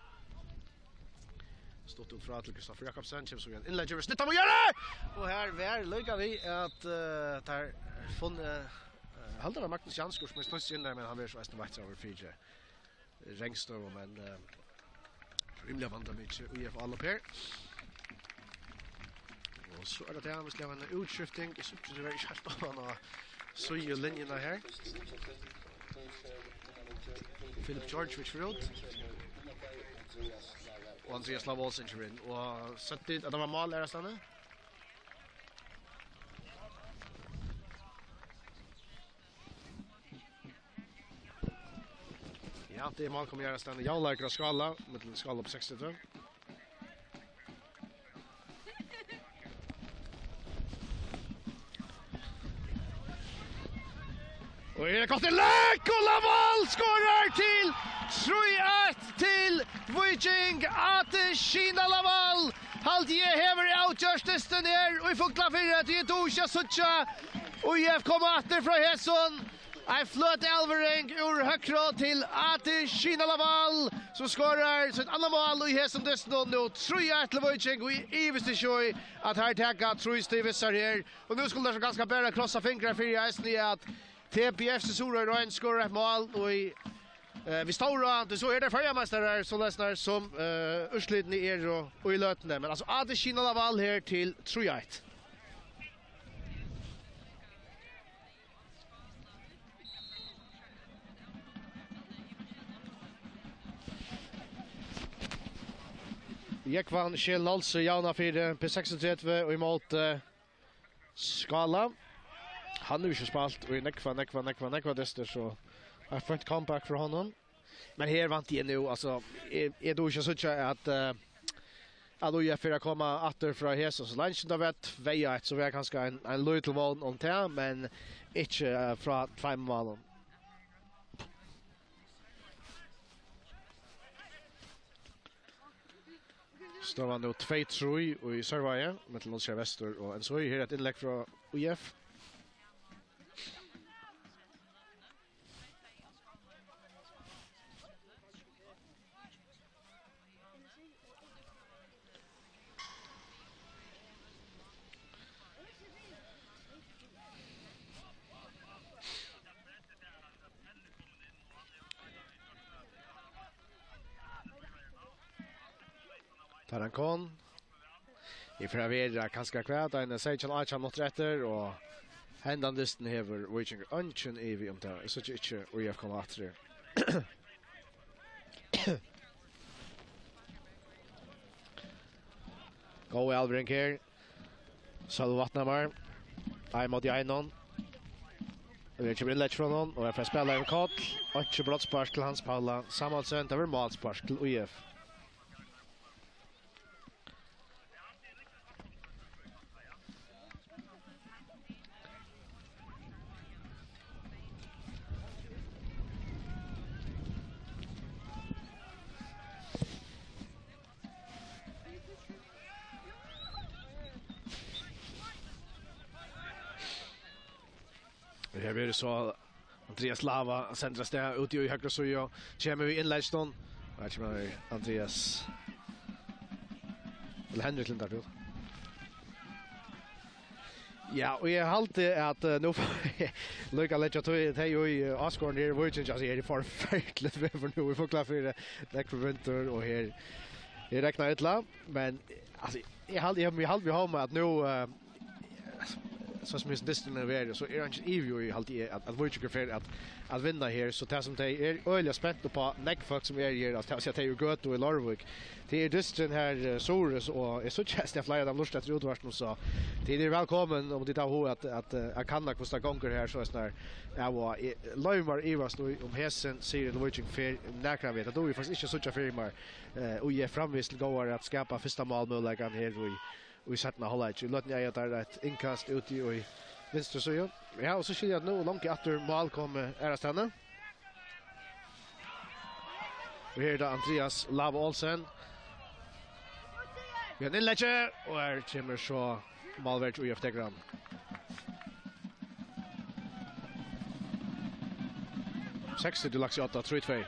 Stutt út frá til Kristoffer Jakobsen, kemur so við ein innlegg yvir snittan og gjør tað! Og her var líka við at uh, tær funnu uh, haldi var Magnus Jansgaard sum er snýst inn der, men hann verður so eisini veittur over fyri rengstøðu, men uh, rímiliga vandamikið í F A-lopp her. Og so er tað tað, vit skulu hava eina útskifting. Eg síggi, tað er ikki heilt oman á síðulinjuna her. Philip George, which route? Og Andreas Love Olsen kemur inn. Og sett dit, at tað var mál, er tað sånn? Ja, tað er mál komið her, Stendur Javleikur á Skála, millum Skála upp seksogtretivu. Og her er gott innlegg, og Laval skorar til trý eitt til Víking. Adesina Laval, haldi eg, hevur avgjørt dystin her í Fuglafirði, tí eg dugi ikki at síggja U F koma aftur frá hesum. Ein fløt avlevering úr høgru til Adesina Laval, sum skorar sítt annað mál í hesum dystinum. Nú trý eitt til Víking, og eg ivist ikki í, at her taka trý stig við sær her. Og nú skulu teir so kanska bara krossa fingrar fyri eisini, at T B F C Suðuroy Rein skorar eitt mál, og í, eh, við stóra, tí so eru teir føroyameistarar, soleiðis nær sum eh, úrslitini eru í løtuni. Men altso, Adesina Laval her til trý eitt. Jógvan Scheel Nolsøe javnar fyri P seksogtretivu og ímóti Skála. Hann hevur ikki spælt í nógvar, nógvar, nógvar, nógvar dystir, so eitt fínt comeback frá honum. Men her vænti eg nú, altso, eg, eg dugi ikki at síggja at, eh, at U F fer at koma aftur frá hesum. So leingi sum tað var tvey eitt, so var kanska ein, ein lítil vón um tað, men ikki eh, frá tveimum málum. Støðan nú tvey trý í Sørvági, millum Nólsoyar Vestur og N S Í. Her er eitt innlegg frá U F. Taran Kohn. Eg fer at vera kanska hvat, ein seytjan átjan minuttir eftir, og hendan dystin hevur Víkingur eingin ivi um tað. Eg síggi ikki U F koma aftur her. Góð avlevering her. Sølvi Vatnhamar. Ein móti einum. Og her kemur innlegg frá honum, og her fær spælarin koll. Einki brotsspark til Hans Paula Samuelsen. Tað verður málspark til U F. Her verður so Andreas Lava sendur avstað út í høgru síðu, kemur við innlegginum. Her kemur Andreas. Ella Henrik Lindarfjord. Ja, og eg haldi at uh, nú líka leggja tey, tey í uh, áskoðan her í Víking, altso, her er forferdiligt veður nú í Fuglafirði, nógvur vindur, og her, her regnar illa, men altso, eg haldi, eg, eg haldi við honum at nú uh, So sum hesin dysturin hevur verið, so er eingin ivi í, haldi eg, at, at Víkingur fer at, at vinna her. So tað sum tey eru øgiliga spent upp á, nógv fólk sum eru her, altso, tað vil siga, tey eru í Gøtu í Leirvík. Tað er dysturin her, eh, suðuri, so, og eg síggi eisini, at fleiri av teimum lurta eftir útvarpinum, so tit eru vælkomin, um tit hava hug at, at, eh, at kanna, hvussu tað gongur her, so er snart, ja, og eg loyvi mær at ivast í, um hesin sigurin hjá Víkingi fer nakran veg. Tað dugi eg faktiskt ikki at síggja fyri mær, eh, og eg framvegis til góðar at skapa fyrsta málmøguleikan her í, í seinna hálvleiki. Í løtuni eiga teir eitt innkast úti í vinstru síðu. Ja, og so skilji eg at nú er longu aftur mál komið aðrastaðni. Og her er tað Andreas Lava Olsen. Við einum innleggi, og her kemur so málverjin, og tekur hann. Seks til Laxi átta, trý tvey.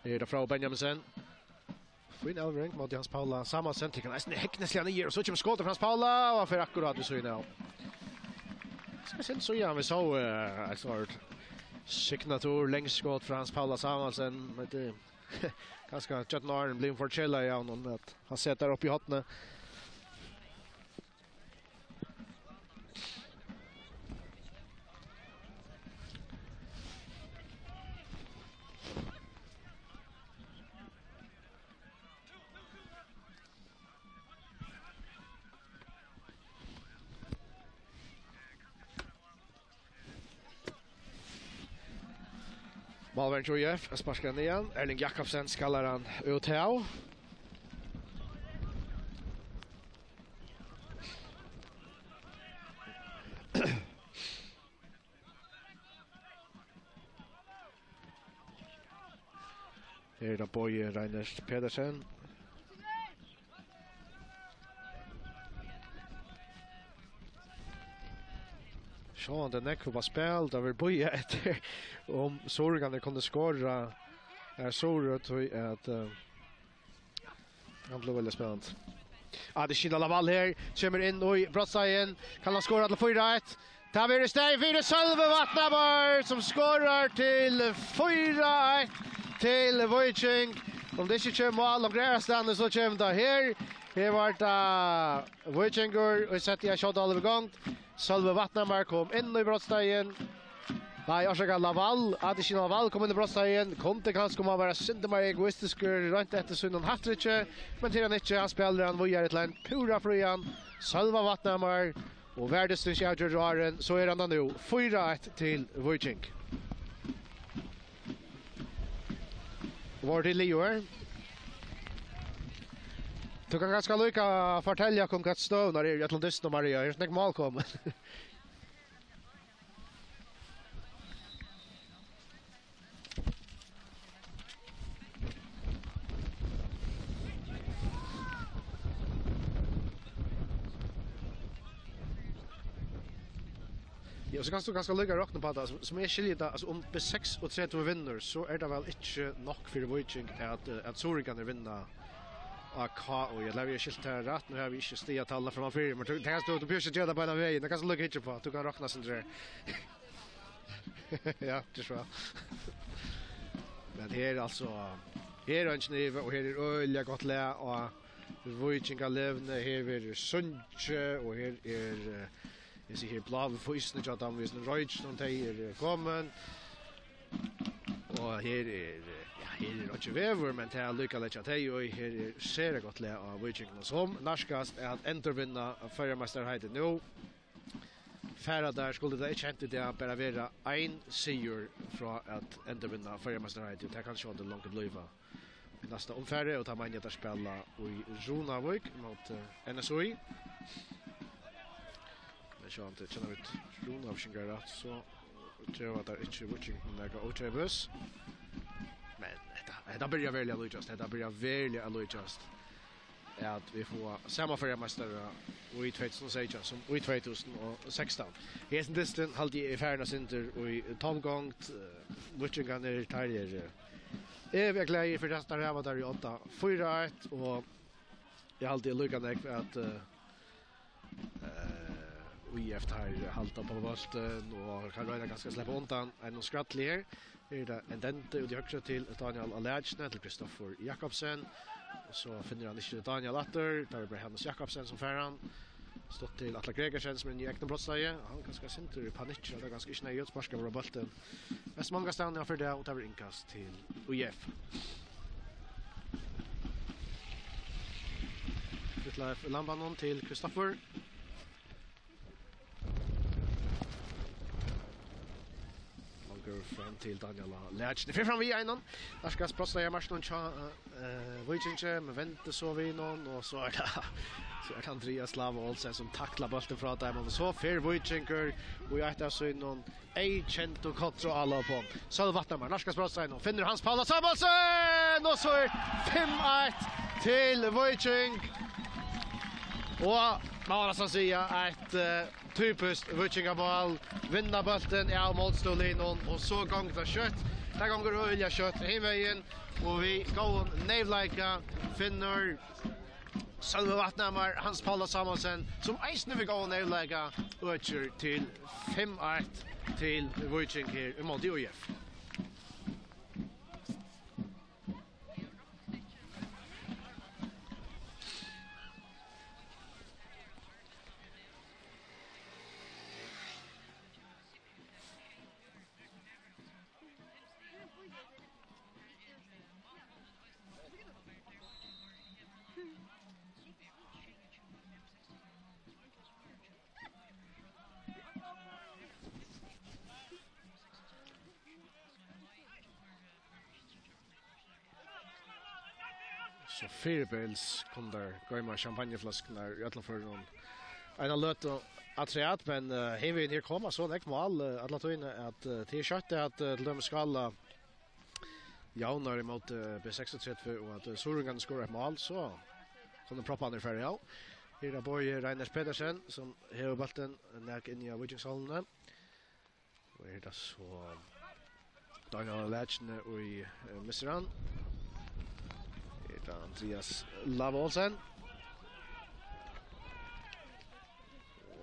Her er tað frá Benjaminsen. Fín avlevering móti Hans Paula Samuelsen. Tekur hann eisini hegnisliga niður, og so kemur skotið frá Hans Paula, og hann fer akkurát við síðuna av. Skal síggja, so ja, vit sóu, eh, eitt sort signatur, langskot frá Hans Paula Samuelsen, men tað er kanska gjøgnum árini blivið forkylað av honum, at hann setir upp í hornið. Málverjin hjá ÍF sparkar hann niðan. Erling Jakobsen skallar hann út av. Her er tað Bogi Reinert Petersen. Sjálvandi er nógv upp á spæl, tað verður bíðað eftir, um suðuroyingarnir kunnu skora. Er Suðuroy, tí at, eh, hann blívur veldig spennandi. Adesina Lawal her, kemur inn í brotsteigin. Kann hann skora til fýra eitt? Tað verður í staðin fyri Sølvi Vatnhamar, sum skorar til fýra eitt til Víking. Um tað ikki kemur mál, um greiðast hann, so kemur tað her. Her var tað Víkingur, og setti ein skjóta alveg í gongd. Sølvi Vatnhamar kom inn í brotsteigin. Nei, orsaka, Lawal, Adesina Lawal kom inn í brotsteigin. Kundi kanska, um hann var eitt sindur meir egoistiskur, roynt eftir sínum hattrikki, men tað er hann ikki. Hann spælir hann víðari til ein púra frían Sølva Vatnhamar, og var dysturin ikki avgjørdur áðrenn, so er hann tað nú. Fýra eitt til Víking. Vóru tit liðug? Tú kanst kanska líka fortelja okkum, hvat støðurnar eru í øllum dystinum, Maria. Er so nógv mál komin? Ja, so kanst tú kanska líka rokna upp á tað, sum, sum eg skilji tað, altso, um B seksogtretivu vinnur, so er tað væl ikki nokk fyri Víking at, eh, at suðuroyingarnir vinna á K Í. Ella havi eg skilt tað rætt? Nú havi eg ikki stigatalið framman fyri, men tú, tú, tú, tú behøvir ikki at gera tað beinan vegin, tað kanst tú líka hyggja upp á, tú kanst rokna eitt sindur her. Ja, just well. Men her er altso, her er eingin ivi, og her er øgiliga gott lag á Víkingaliðnum. Her verður sungið, og her er, eh, eg sigi her, bláu físini hjá teimum, við roykinum, tey eru komin. Og her er, eh, ja, her er ikki veður, men tað er líka leggja tey, og her er sera gott lag á Víkingunum, sum nærkast at endurvinna føroyameistaraheitið nú. Fara teir, skuldi tað ikki hent í dag, bara vera ein sigur frá at endurvinna føroyameistaraheitið, og tað kann sjálvandi longu blíva í næsta umfari, og tá meini eg, at teir spæla í Runavík móti, eh, N S Í. Men sjálvandi, kenna vit Runavíkingar rætt, so geva teir ikki Víkingum nakað ókeypis. Men hetta, hetta byrjar veruliga at líkjast, hetta byrjar veruliga at líkjast, at vit fáa sama føroyameistara í tvey túsund og seytjan sum í tvey túsund og sekstan. Hesin dysturin haldi eg er farin eitt sindur í tomgongd. Eh, Víkingarnir, teir eru, eh, evigt glaðir fyri tað, teir hava teir í odda fýra eitt, og eg haldi líka nógv at, eh, eh, ÍF, teir halda upp á bóltin og kann royna kanska at sleppa undan einum skralli her. Her er tað Ndende út í høgru til Daniel Alhaji, til Kristoffer Jakobsen. Og so finnur hann ikki Daniel aftur. Tað er bara Hannes Jakobsen sum fær hann. Stutt til Atla Gregersen, sum er inn í egnum brotslagi. Hann kanska sindur í panikki, og tað er kanska ikki neyðugt, sparkar bara bóltin. Mest manga stavni á fyrra, og tað verður innkast til U F. Fitlav Lambanum til Kristoffer. Longur fram til Daniel á Lækjuni. Fer fram við einum. Nærkast brotslagi av markinum hjá, eh, Víkingi, men vendir so við honum, og so er tað, so er tað Andrias Lava Olsen, sum taklar bóltin frá teimum. Og so fer Víkingur í eitt av sínum eyðkendu kontraálopum. Sølvi Vatnhamar, nærkast brotslagi, og finnur Hans Paula Samuelsen, og so er fimm eitt til Víking. Og man má næstan siga eitt, eh, typiskt Víkingamál. Vinna bóltin av mótstøðuliðnum, og so gongur tað skjótt. Tað gongur øgiliga skjótt hin vegin, og við góðum neyvleika finnur Sølvi Vatnhamar Hans Paula Samuelsen, sum eisini við góðum neyvleika økir til fimm eitt til Víking her ímóti U F. So fyribils kunnu teir goyma champagnefløskurnar í øllum førum eina løtu afturat, men, eh, hinvegin her koma so nógv mál, eh, alla tíðina, at, eh, tað er skjótt at, eh, til dømis Skála javnar ímóti, eh, B seksogtretivu, og at, eh, suðuroyingarnir skora eitt mál, so kunnu propparnir fara av. Her er Bogi Reiners Petersen, sum hevur bóltin, nak inn í Víkingshálvuni. Og er tað so Daniel á Lækjuni, ið, eh, missir hann. Er tað Andrias Lava Olsen.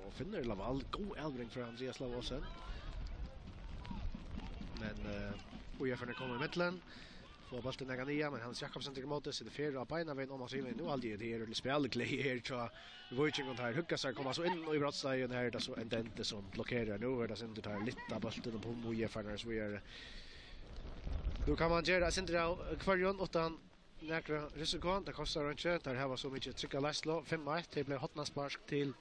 Og finnur Laval, góð avbering frá Andrias Lava Olsen. Men, eh, U F er komin í millum. Fáa bóltin nakað niðan, men Hans Jakobsen tekur ímóti, setur ferð á beinanvegin oman á triðvegin. Nú haldi eg, tað er øll spælgleði her hjá Víkingum, teir hugga sær, koma so inn í brotslagið, og her er tað so Ndende sum blokkerar. Nú er tað sindur, teir lyfta bóltin upp um U F-arnar, so víðari. Nú kann man gera eitt sindur av hvørjum uttan nakra risiko. Tað kostar einki, teir hava so mikið trygga leiðslu. Fimm eitt, tað bleiv hornaspark til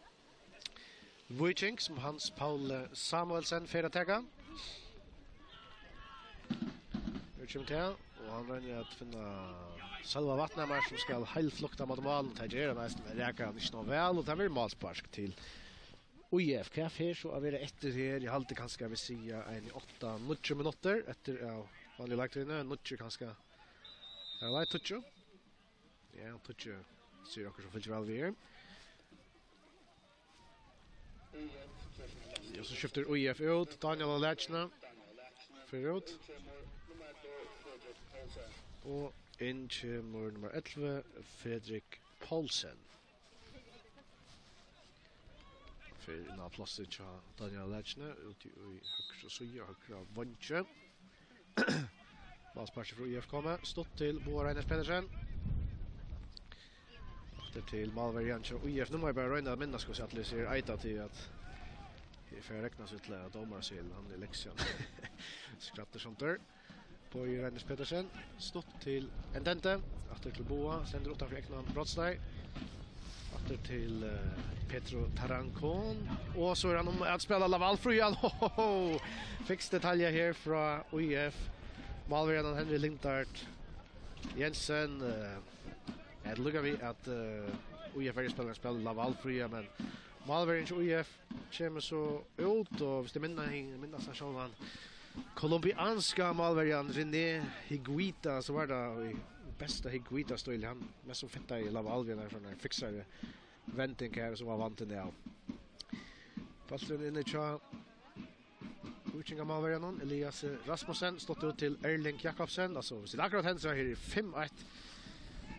Víking, sum Hans Pauli Samuelsen fer at taka. Nú kemur tað, og hann roynir at finna Sølva Vatnhamar, sum skal heilflukta móti málinum. Tað ger hann eisini, men rakar hann ikki nóg væl, og tað verður málspark til U F. Hvat fer so at vera eftir her? Eg haldi kanska, vit siga eini átta, níggju minuttir eftir av vanligu leiktíðini. Níggju kanska. Ella nei, tíggju. Ja, tíggju sigur okkurt sum fylgir væl við her. Ja, so skiftir U F út. Daniel á Lækjuni fer út. Og inn kemur nummar ellivu, Fredrik Poulsen. Fer inn á plássið hjá Daniel á Lækjuni, úti í høgru síðu, høgra veingi. Málsparkið frá U F komið. Stutt til Boga Reiners Petersen. Aftur til málverjan hjá U F. Nú má eg bara royna at minnast, hvussu allir siga eita til at eg fer at rekna so illa, at dómarin sigur, hann er leksian. Skrattar sundur. Bogi Reiners Petersen. Stutt til Ndende. Aftur til Boga. Stendur uttanfyri egnan brotsteig. Aftur til, eh, Petro Tarancon. Og so er hann um at spæla Laval frían. Ho, ho, ho. Fiks detalja her frá U F. Málverjan Henry Lindart Jensen, eh, er lukka við at, eh, U F-spælarin spælir Laval frían, men málverjin hjá U F kemur so út, og viss eg minni, minnist hann sjálvan, kolumbianska málverjan René Higuita, so var tað í besta Higuita-stíli, hann mest sum fintaði Laval við eina sovorðna fiksari vending her, og so var vandin av. Bólturin inni hjá Víkingamálverjanum, Elias Rasmussen, stutt út til Erling Jakobsen. Altso, viss tað akkurát hendir, so her er fimm eitt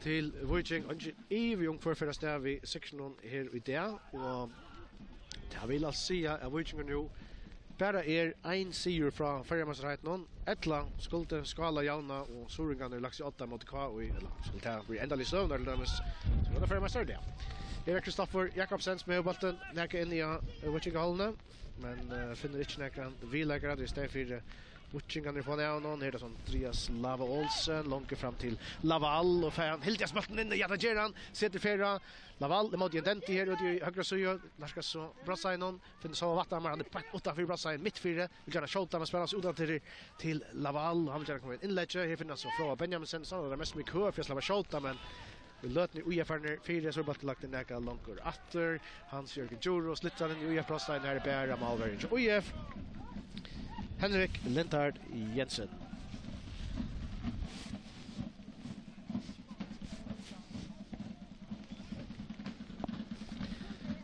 til Víking. Eingin ivi um, hvør fer avstað við sigrinum her í dag, og tað vil altso siga, at Víkingur nú bara er ein sigur frá føroyameistaraheitinum. Ella skuldi Skála javna og suðuroyingarnir lagt seg á odda móti K Í, ella skuldi tað verið endaliga støðurnar til dømis, so verða føroyameistrar í dag. Her er Kristoffer Jakobsen, sum hevur bóltin nakað inn í, á, víkingaholið, men, eh, finnur ikki nakran viðleikara, tí í staðin fyri, eh, víkingarnir fáa hann av honum. Her er tað so Andreas Lava Olsen, longur fram til Laval, og fær hann hildið bóltin inn, ja, tað ger hann, setir ferð á. Laval, ímóti Indenti her úti í høgra síðu, nærkast so brotsseiðinum, finnur so Vatnhamar, hann er beint uttanfyri brotsseiðið, mitt fyri, vil gjarna skjóta, men spælir so út aftur til, til Laval, hann vil gjarna koma við innleggi, her finnur hann so Fróða Benjaminsen, so er tað mest sum í kø fyri at sleppa at skjóta, men í løtuni, í F R-nir fyri, so er bólturin lagdur nakað longur aftur. Hans Jørgen Djurhuus lyftir hann inn í ÍF-brotsseiðið, her er bara málverjin hjá ÍF, Henrik Lindhardt Jensen.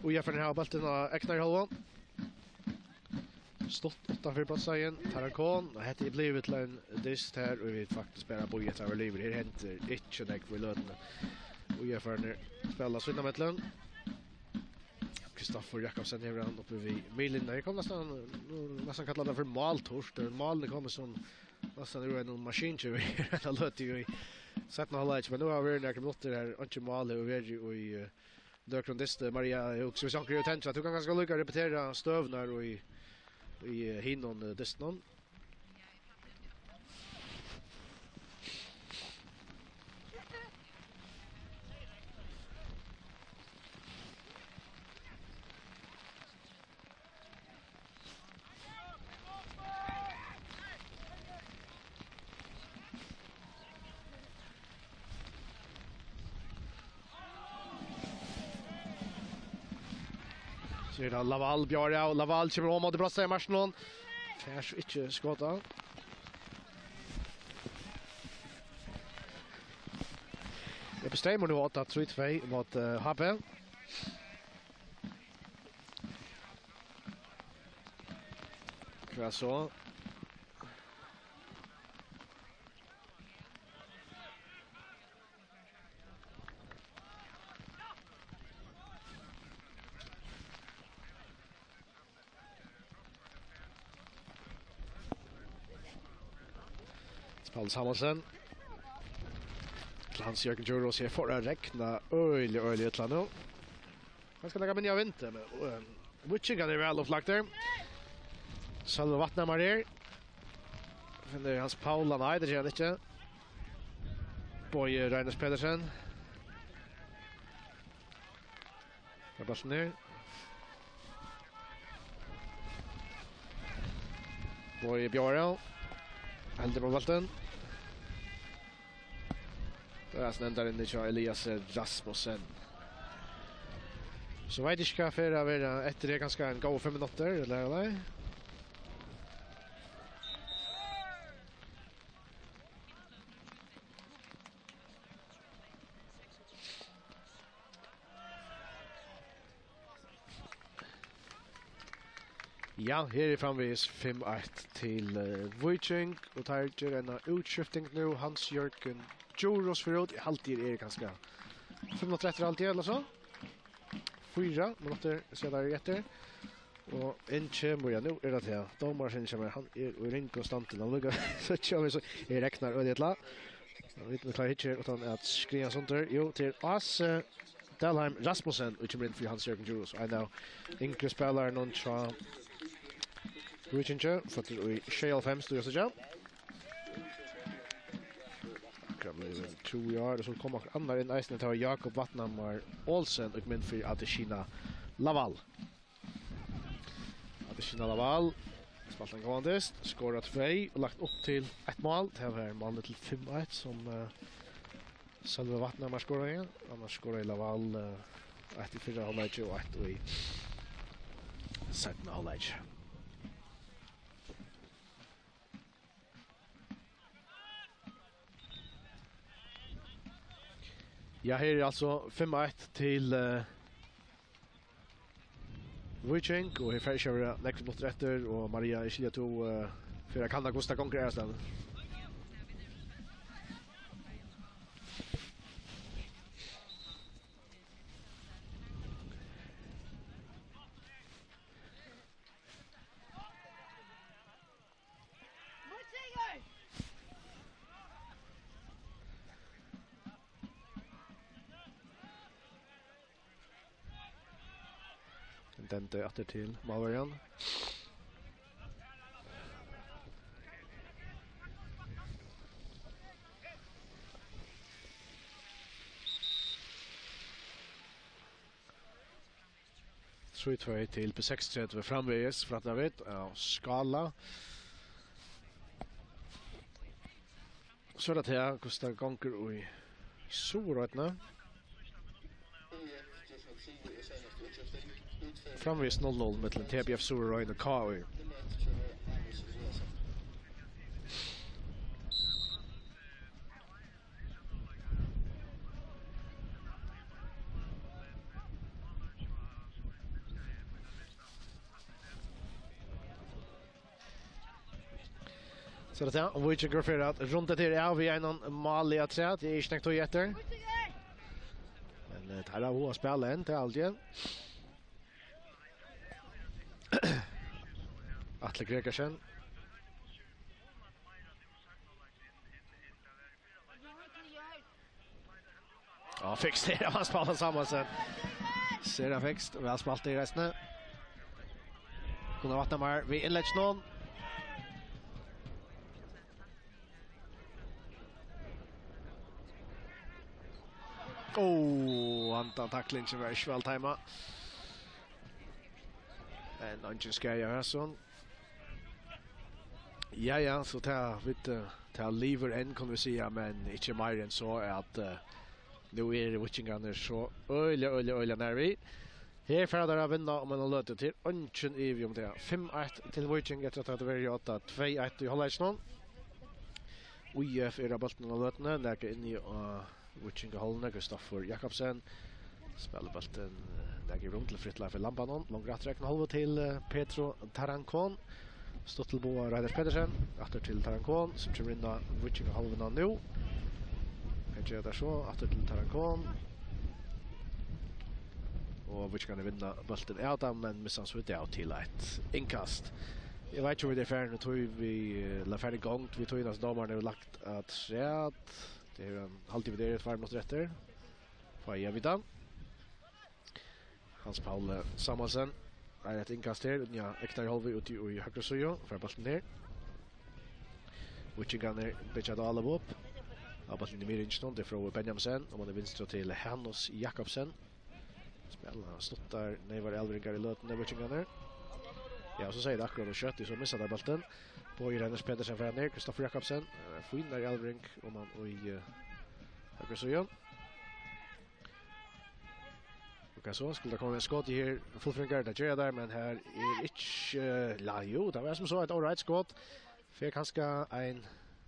ÍF-arnir hava bóltin á egnu hálvu. Stutt uttanfyri brotsseiðið, Taran Kohn, og hetta er blivið til ein dyst her, og vit faktiskt bara bíða eftir at vera liðugur. Her hendir ikki nógv í løtuni. ÍF-arnir spæla sínámillum. Kristoffer Jakobsen hevur hann uppi við miðlinjuna. Her kom næstan, nú næstan kalla tað fyri málturt. Málini komu sum næstan úr einum maskingeviri hesa løtu í seinna hálvleiki, men nú hava verið nakrir minuttir her, einki mál hevur verið í, eh, nøkrum dysti. Maria, eg hugsi, hvis onkur hevur tendrað, tú kanst kanska líka repetera støðuna í, í, eh, hinum, eh, dystinum. So er tað Laval, Bjarri, og Laval kemur oman til brotsseiðið, Martin. Fær so ikki skotið. Jeppe Streymur nú á átta trý tvey móti, eh, H B. Hvat so? Paul Samuelsen. Til Hans Jørgen Djurhuus, her fer at regna øgiliga, øgiliga illa nú. Kanska nakað minni av vindi, men, eh, víkingarnir eru væl upplagdir. Sølvi Vatnhamar her. Finnur Hans Paula, nei, tað ger hann ikki. Bogi Reiners Pedersen. Fær bóltin her. Bogi Bjarri. Heldur við bóltin. Tað er, sum endar inni hjá Elias Rasmussen. So veit ikki, hvat fer at vera eftir, tað er kanska ein góð fimm minuttir, ella, ella? Ja, her er framvegis fimm eitt til, eh, Víking, og teir gera eina útskifting nú. Hans Jørgen Djurhuus fer út. Eg haldi, er kanska fimm minuttir eftir, haldi eg, ella so. Fýra minuttir, so tað er eftir. Og inn kemur, ja, nú er tað her. Dómarin kemur, hann er í ringum standi. Hann líka, so kemur, so er regnar øgiliga illa. Vit eru klár her, uttan at skriva sundur. Jú, til Áse Dalheim Rasmussen, og kemur inn fyri Hans Jørgen Djurhuus. Ein av yngri spælarunum hjá Víkingi, føddur í sjeyoghálvfems, tú, Josef, ja. Akkurát blivið tjúgu ár, og so kom onkur annar inn eisini, tað var Jakob Vatnhamar Olsen, og kemur inn fyri Adesina Laval. Adesina Laval. Spælt ein góðan dyst, skorað tvey og lagt upp til eitt mál. Tað var málið til fimm eitt, sum, eh, Sølvi Vatnhamar skoraði. Annars skoraði Laval, eh, eitt í fyrra hálvleiki og eitt í seinna hálvleiki. Ja, her er altso fimm eitt til, eh, Víking, og her fer ikki at vera nógvar minuttir eftir, og Maria, eg skilji at tú, eh, fer at kanna, hvussu tað gongur aðrastaðni. Dendi aftur til málverjan. Trý tvey til B seksogtretivu framvegis, frætta vit av Skála. So er tað her, hvussu tað gongur í Suðuroynni. Framvegis null null millum T B F Suðuroy og K Í. So er tað her, og Víkingur fer at runda tað her av við einum máli afturat. Tað er ikki nógv tíð eftir. Men, eh, teir hava hug at spæla enn, tað er alt, ja. Atli Gregersen. Ja, fikst her av Hans Paul Samuelsen. Sera fikst, væl spælt í restina. Kunnu vatna meir við innlegginum. Ó, handan taklingin var ikki væl teima. Men eingin skaði av hesum. Ja, ja, so tað, vit, eh, tað livir enn, kunnu vit siga, men ikki meir enn so at, eh, nú eru víkingarnir so øgiliga, øgiliga, øgiliga nær við. Her fara teir at vinna um eina løtu, tað er eingin ivi um tað. Fimm eitt til Víking eftir at hava verið í odda, tvey eitt í hálvleikinum. Í F er á bóltinum á løtuni, nakað inni á Víkingahálvuni, Kristoffer Jakobsen. Spælir bóltin, eh, nakað í rúm til Fritleif í Lambanum. Longur aftur í egna hálvu til, eh, Petro Tarancon. Stutt til Boa Reiners Petersen. Aftur til Tarancon, sum kemur inn á Víkingahálvuna nú. Hann ger tað so, aftur til Tarancon. Og Víkingarnir vinna bóltin av teimum, men missa hann so vítt av til eitt innkast. Eg veit ikki, um vit eru farin, og tí vit, eh, lata fara í gongd, við tí at dómarin hevur lagt afturat. Tað er, um, hálvgivið, tað eru tveir minuttir eftir. Fái eg at vita. Hans Paul Samuelsen. Har er eitt innkast her, ja, ekta í hálvleik úti í høgru síðu, fær bóltin her. Víkingarnir byggja tað alt upp. Á bóltin í miðringinum, tað er Fróði Benjaminsen, og man er vinstru til Hanus Jakobsen. Spæla stuttar, neyvar elvringar í løtuni, Víkingarnir. Ja, so sigur tað akkurát og skjótt, so missa teir bóltin. Bogi Reiners Petersen fær hann her, Kristoffer Jakobsen, eh, fínari elvring, og man í, eh, høgru síðu. Og hvat so? Skuldi tað koma við eitt skot her? Fullfrøðingar, tað gera teir, men her er ikki, eh, la, jú, tað var sum so eitt all right skot. Fer kanska ein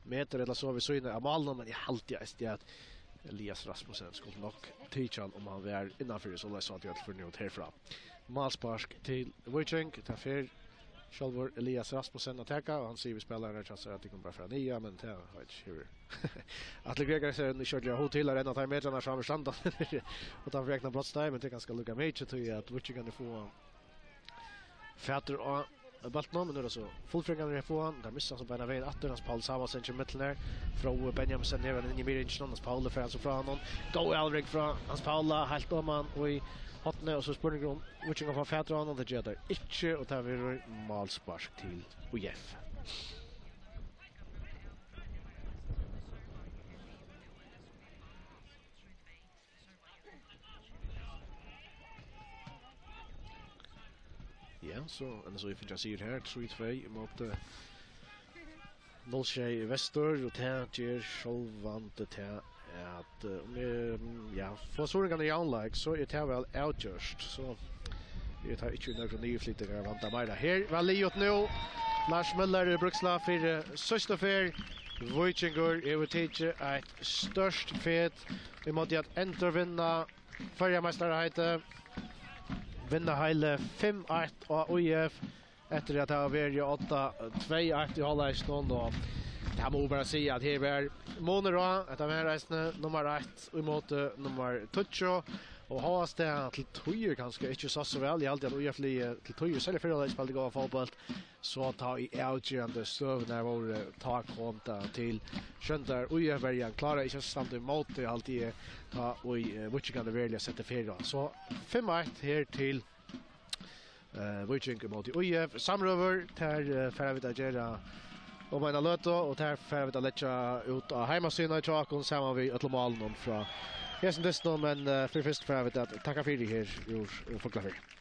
metur ella so við síðuna av málinum, men eg haldi eisini at Elias Rasmussen skuldi nokk tikið hann, um hann var innanfyri, soleiðis at vit fara nú út herfrá. Málspark til Víking, tað fer sjálvur Elias Rasmussen at taka, og hann sigur við spælararnar hjá sær, at tey kunnu bara fara niður, men tað veit eg ikki, hevur Atli Gregersen ikki ordiliga hug til at renna teir metrarnar, so hann verður standandi og tað fer egna brotsteig, men tað er kanska líka mikið, tí at Víkingarnir fáa fatur á bóltinum, men nú er tað so Fuglafrøðingarnir, her fáa hann, teir missa hann so beinanvegin aftur, Hans Paul Samuelsen kemur í millum her, Fróði Benjaminsen hevur hann inn í miðringina, Hans Paul fær hann so frá honum, góð elvring frá Hans Paul, heilt oman í hornið, og so er spurningur um Víkingur fær fatur á honum, tað gera teir ikki, og tað verður málspark til Í F. Ja, so, N S Í fær sigur her, trý tvey ímóti null sjey Vestur, og tað ger sjálvandi tað, at, eh, um, eh, ja, fáa suðuroyingarnar javnleik, so er tað væl avgjørt, so er tað ikki nøkur niðurflytingarvandi meira. Her var liðugt nú. Lars Møller í Brúksla fyri síðstu ferð. Víkingur hevur tikið eitt stórt fet ímóti at endurvinna Føroyameistaraheitið, vinna heili fimm eitt á Í F eftir at hava verið á odda tvey eitt í hálvleikinum, og tað má bara siga at her var munur á, hetta var eisini nummar eitt ímóti nummar tíggju, og hóast tað til tíðir kanska ikki sá so væl, eg haldi at Í F-liðið til tíðir, serliga fyrra hálvleik, spældi góðan fótbólt, so tá ið avgerandi støðurnar vóru, tá kom tað til sjóndar. Í F-verjan kláraði ikki at standa ímóti, haldi eg, tá ið, eh, Víkingarnir veruliga settu ferð á. So fimm eitt her til Eh, Víking ímóti I F. Samrøður, tær, eh, fara vit at gera um eina løtu, og tær fara vit at leggja út á heimasíðuna hjá okkum saman við øllum málunum frá hesum dystinum, men, eh, fyri fyrst fara vit at takka fyri her úr, úr Fuglafirði.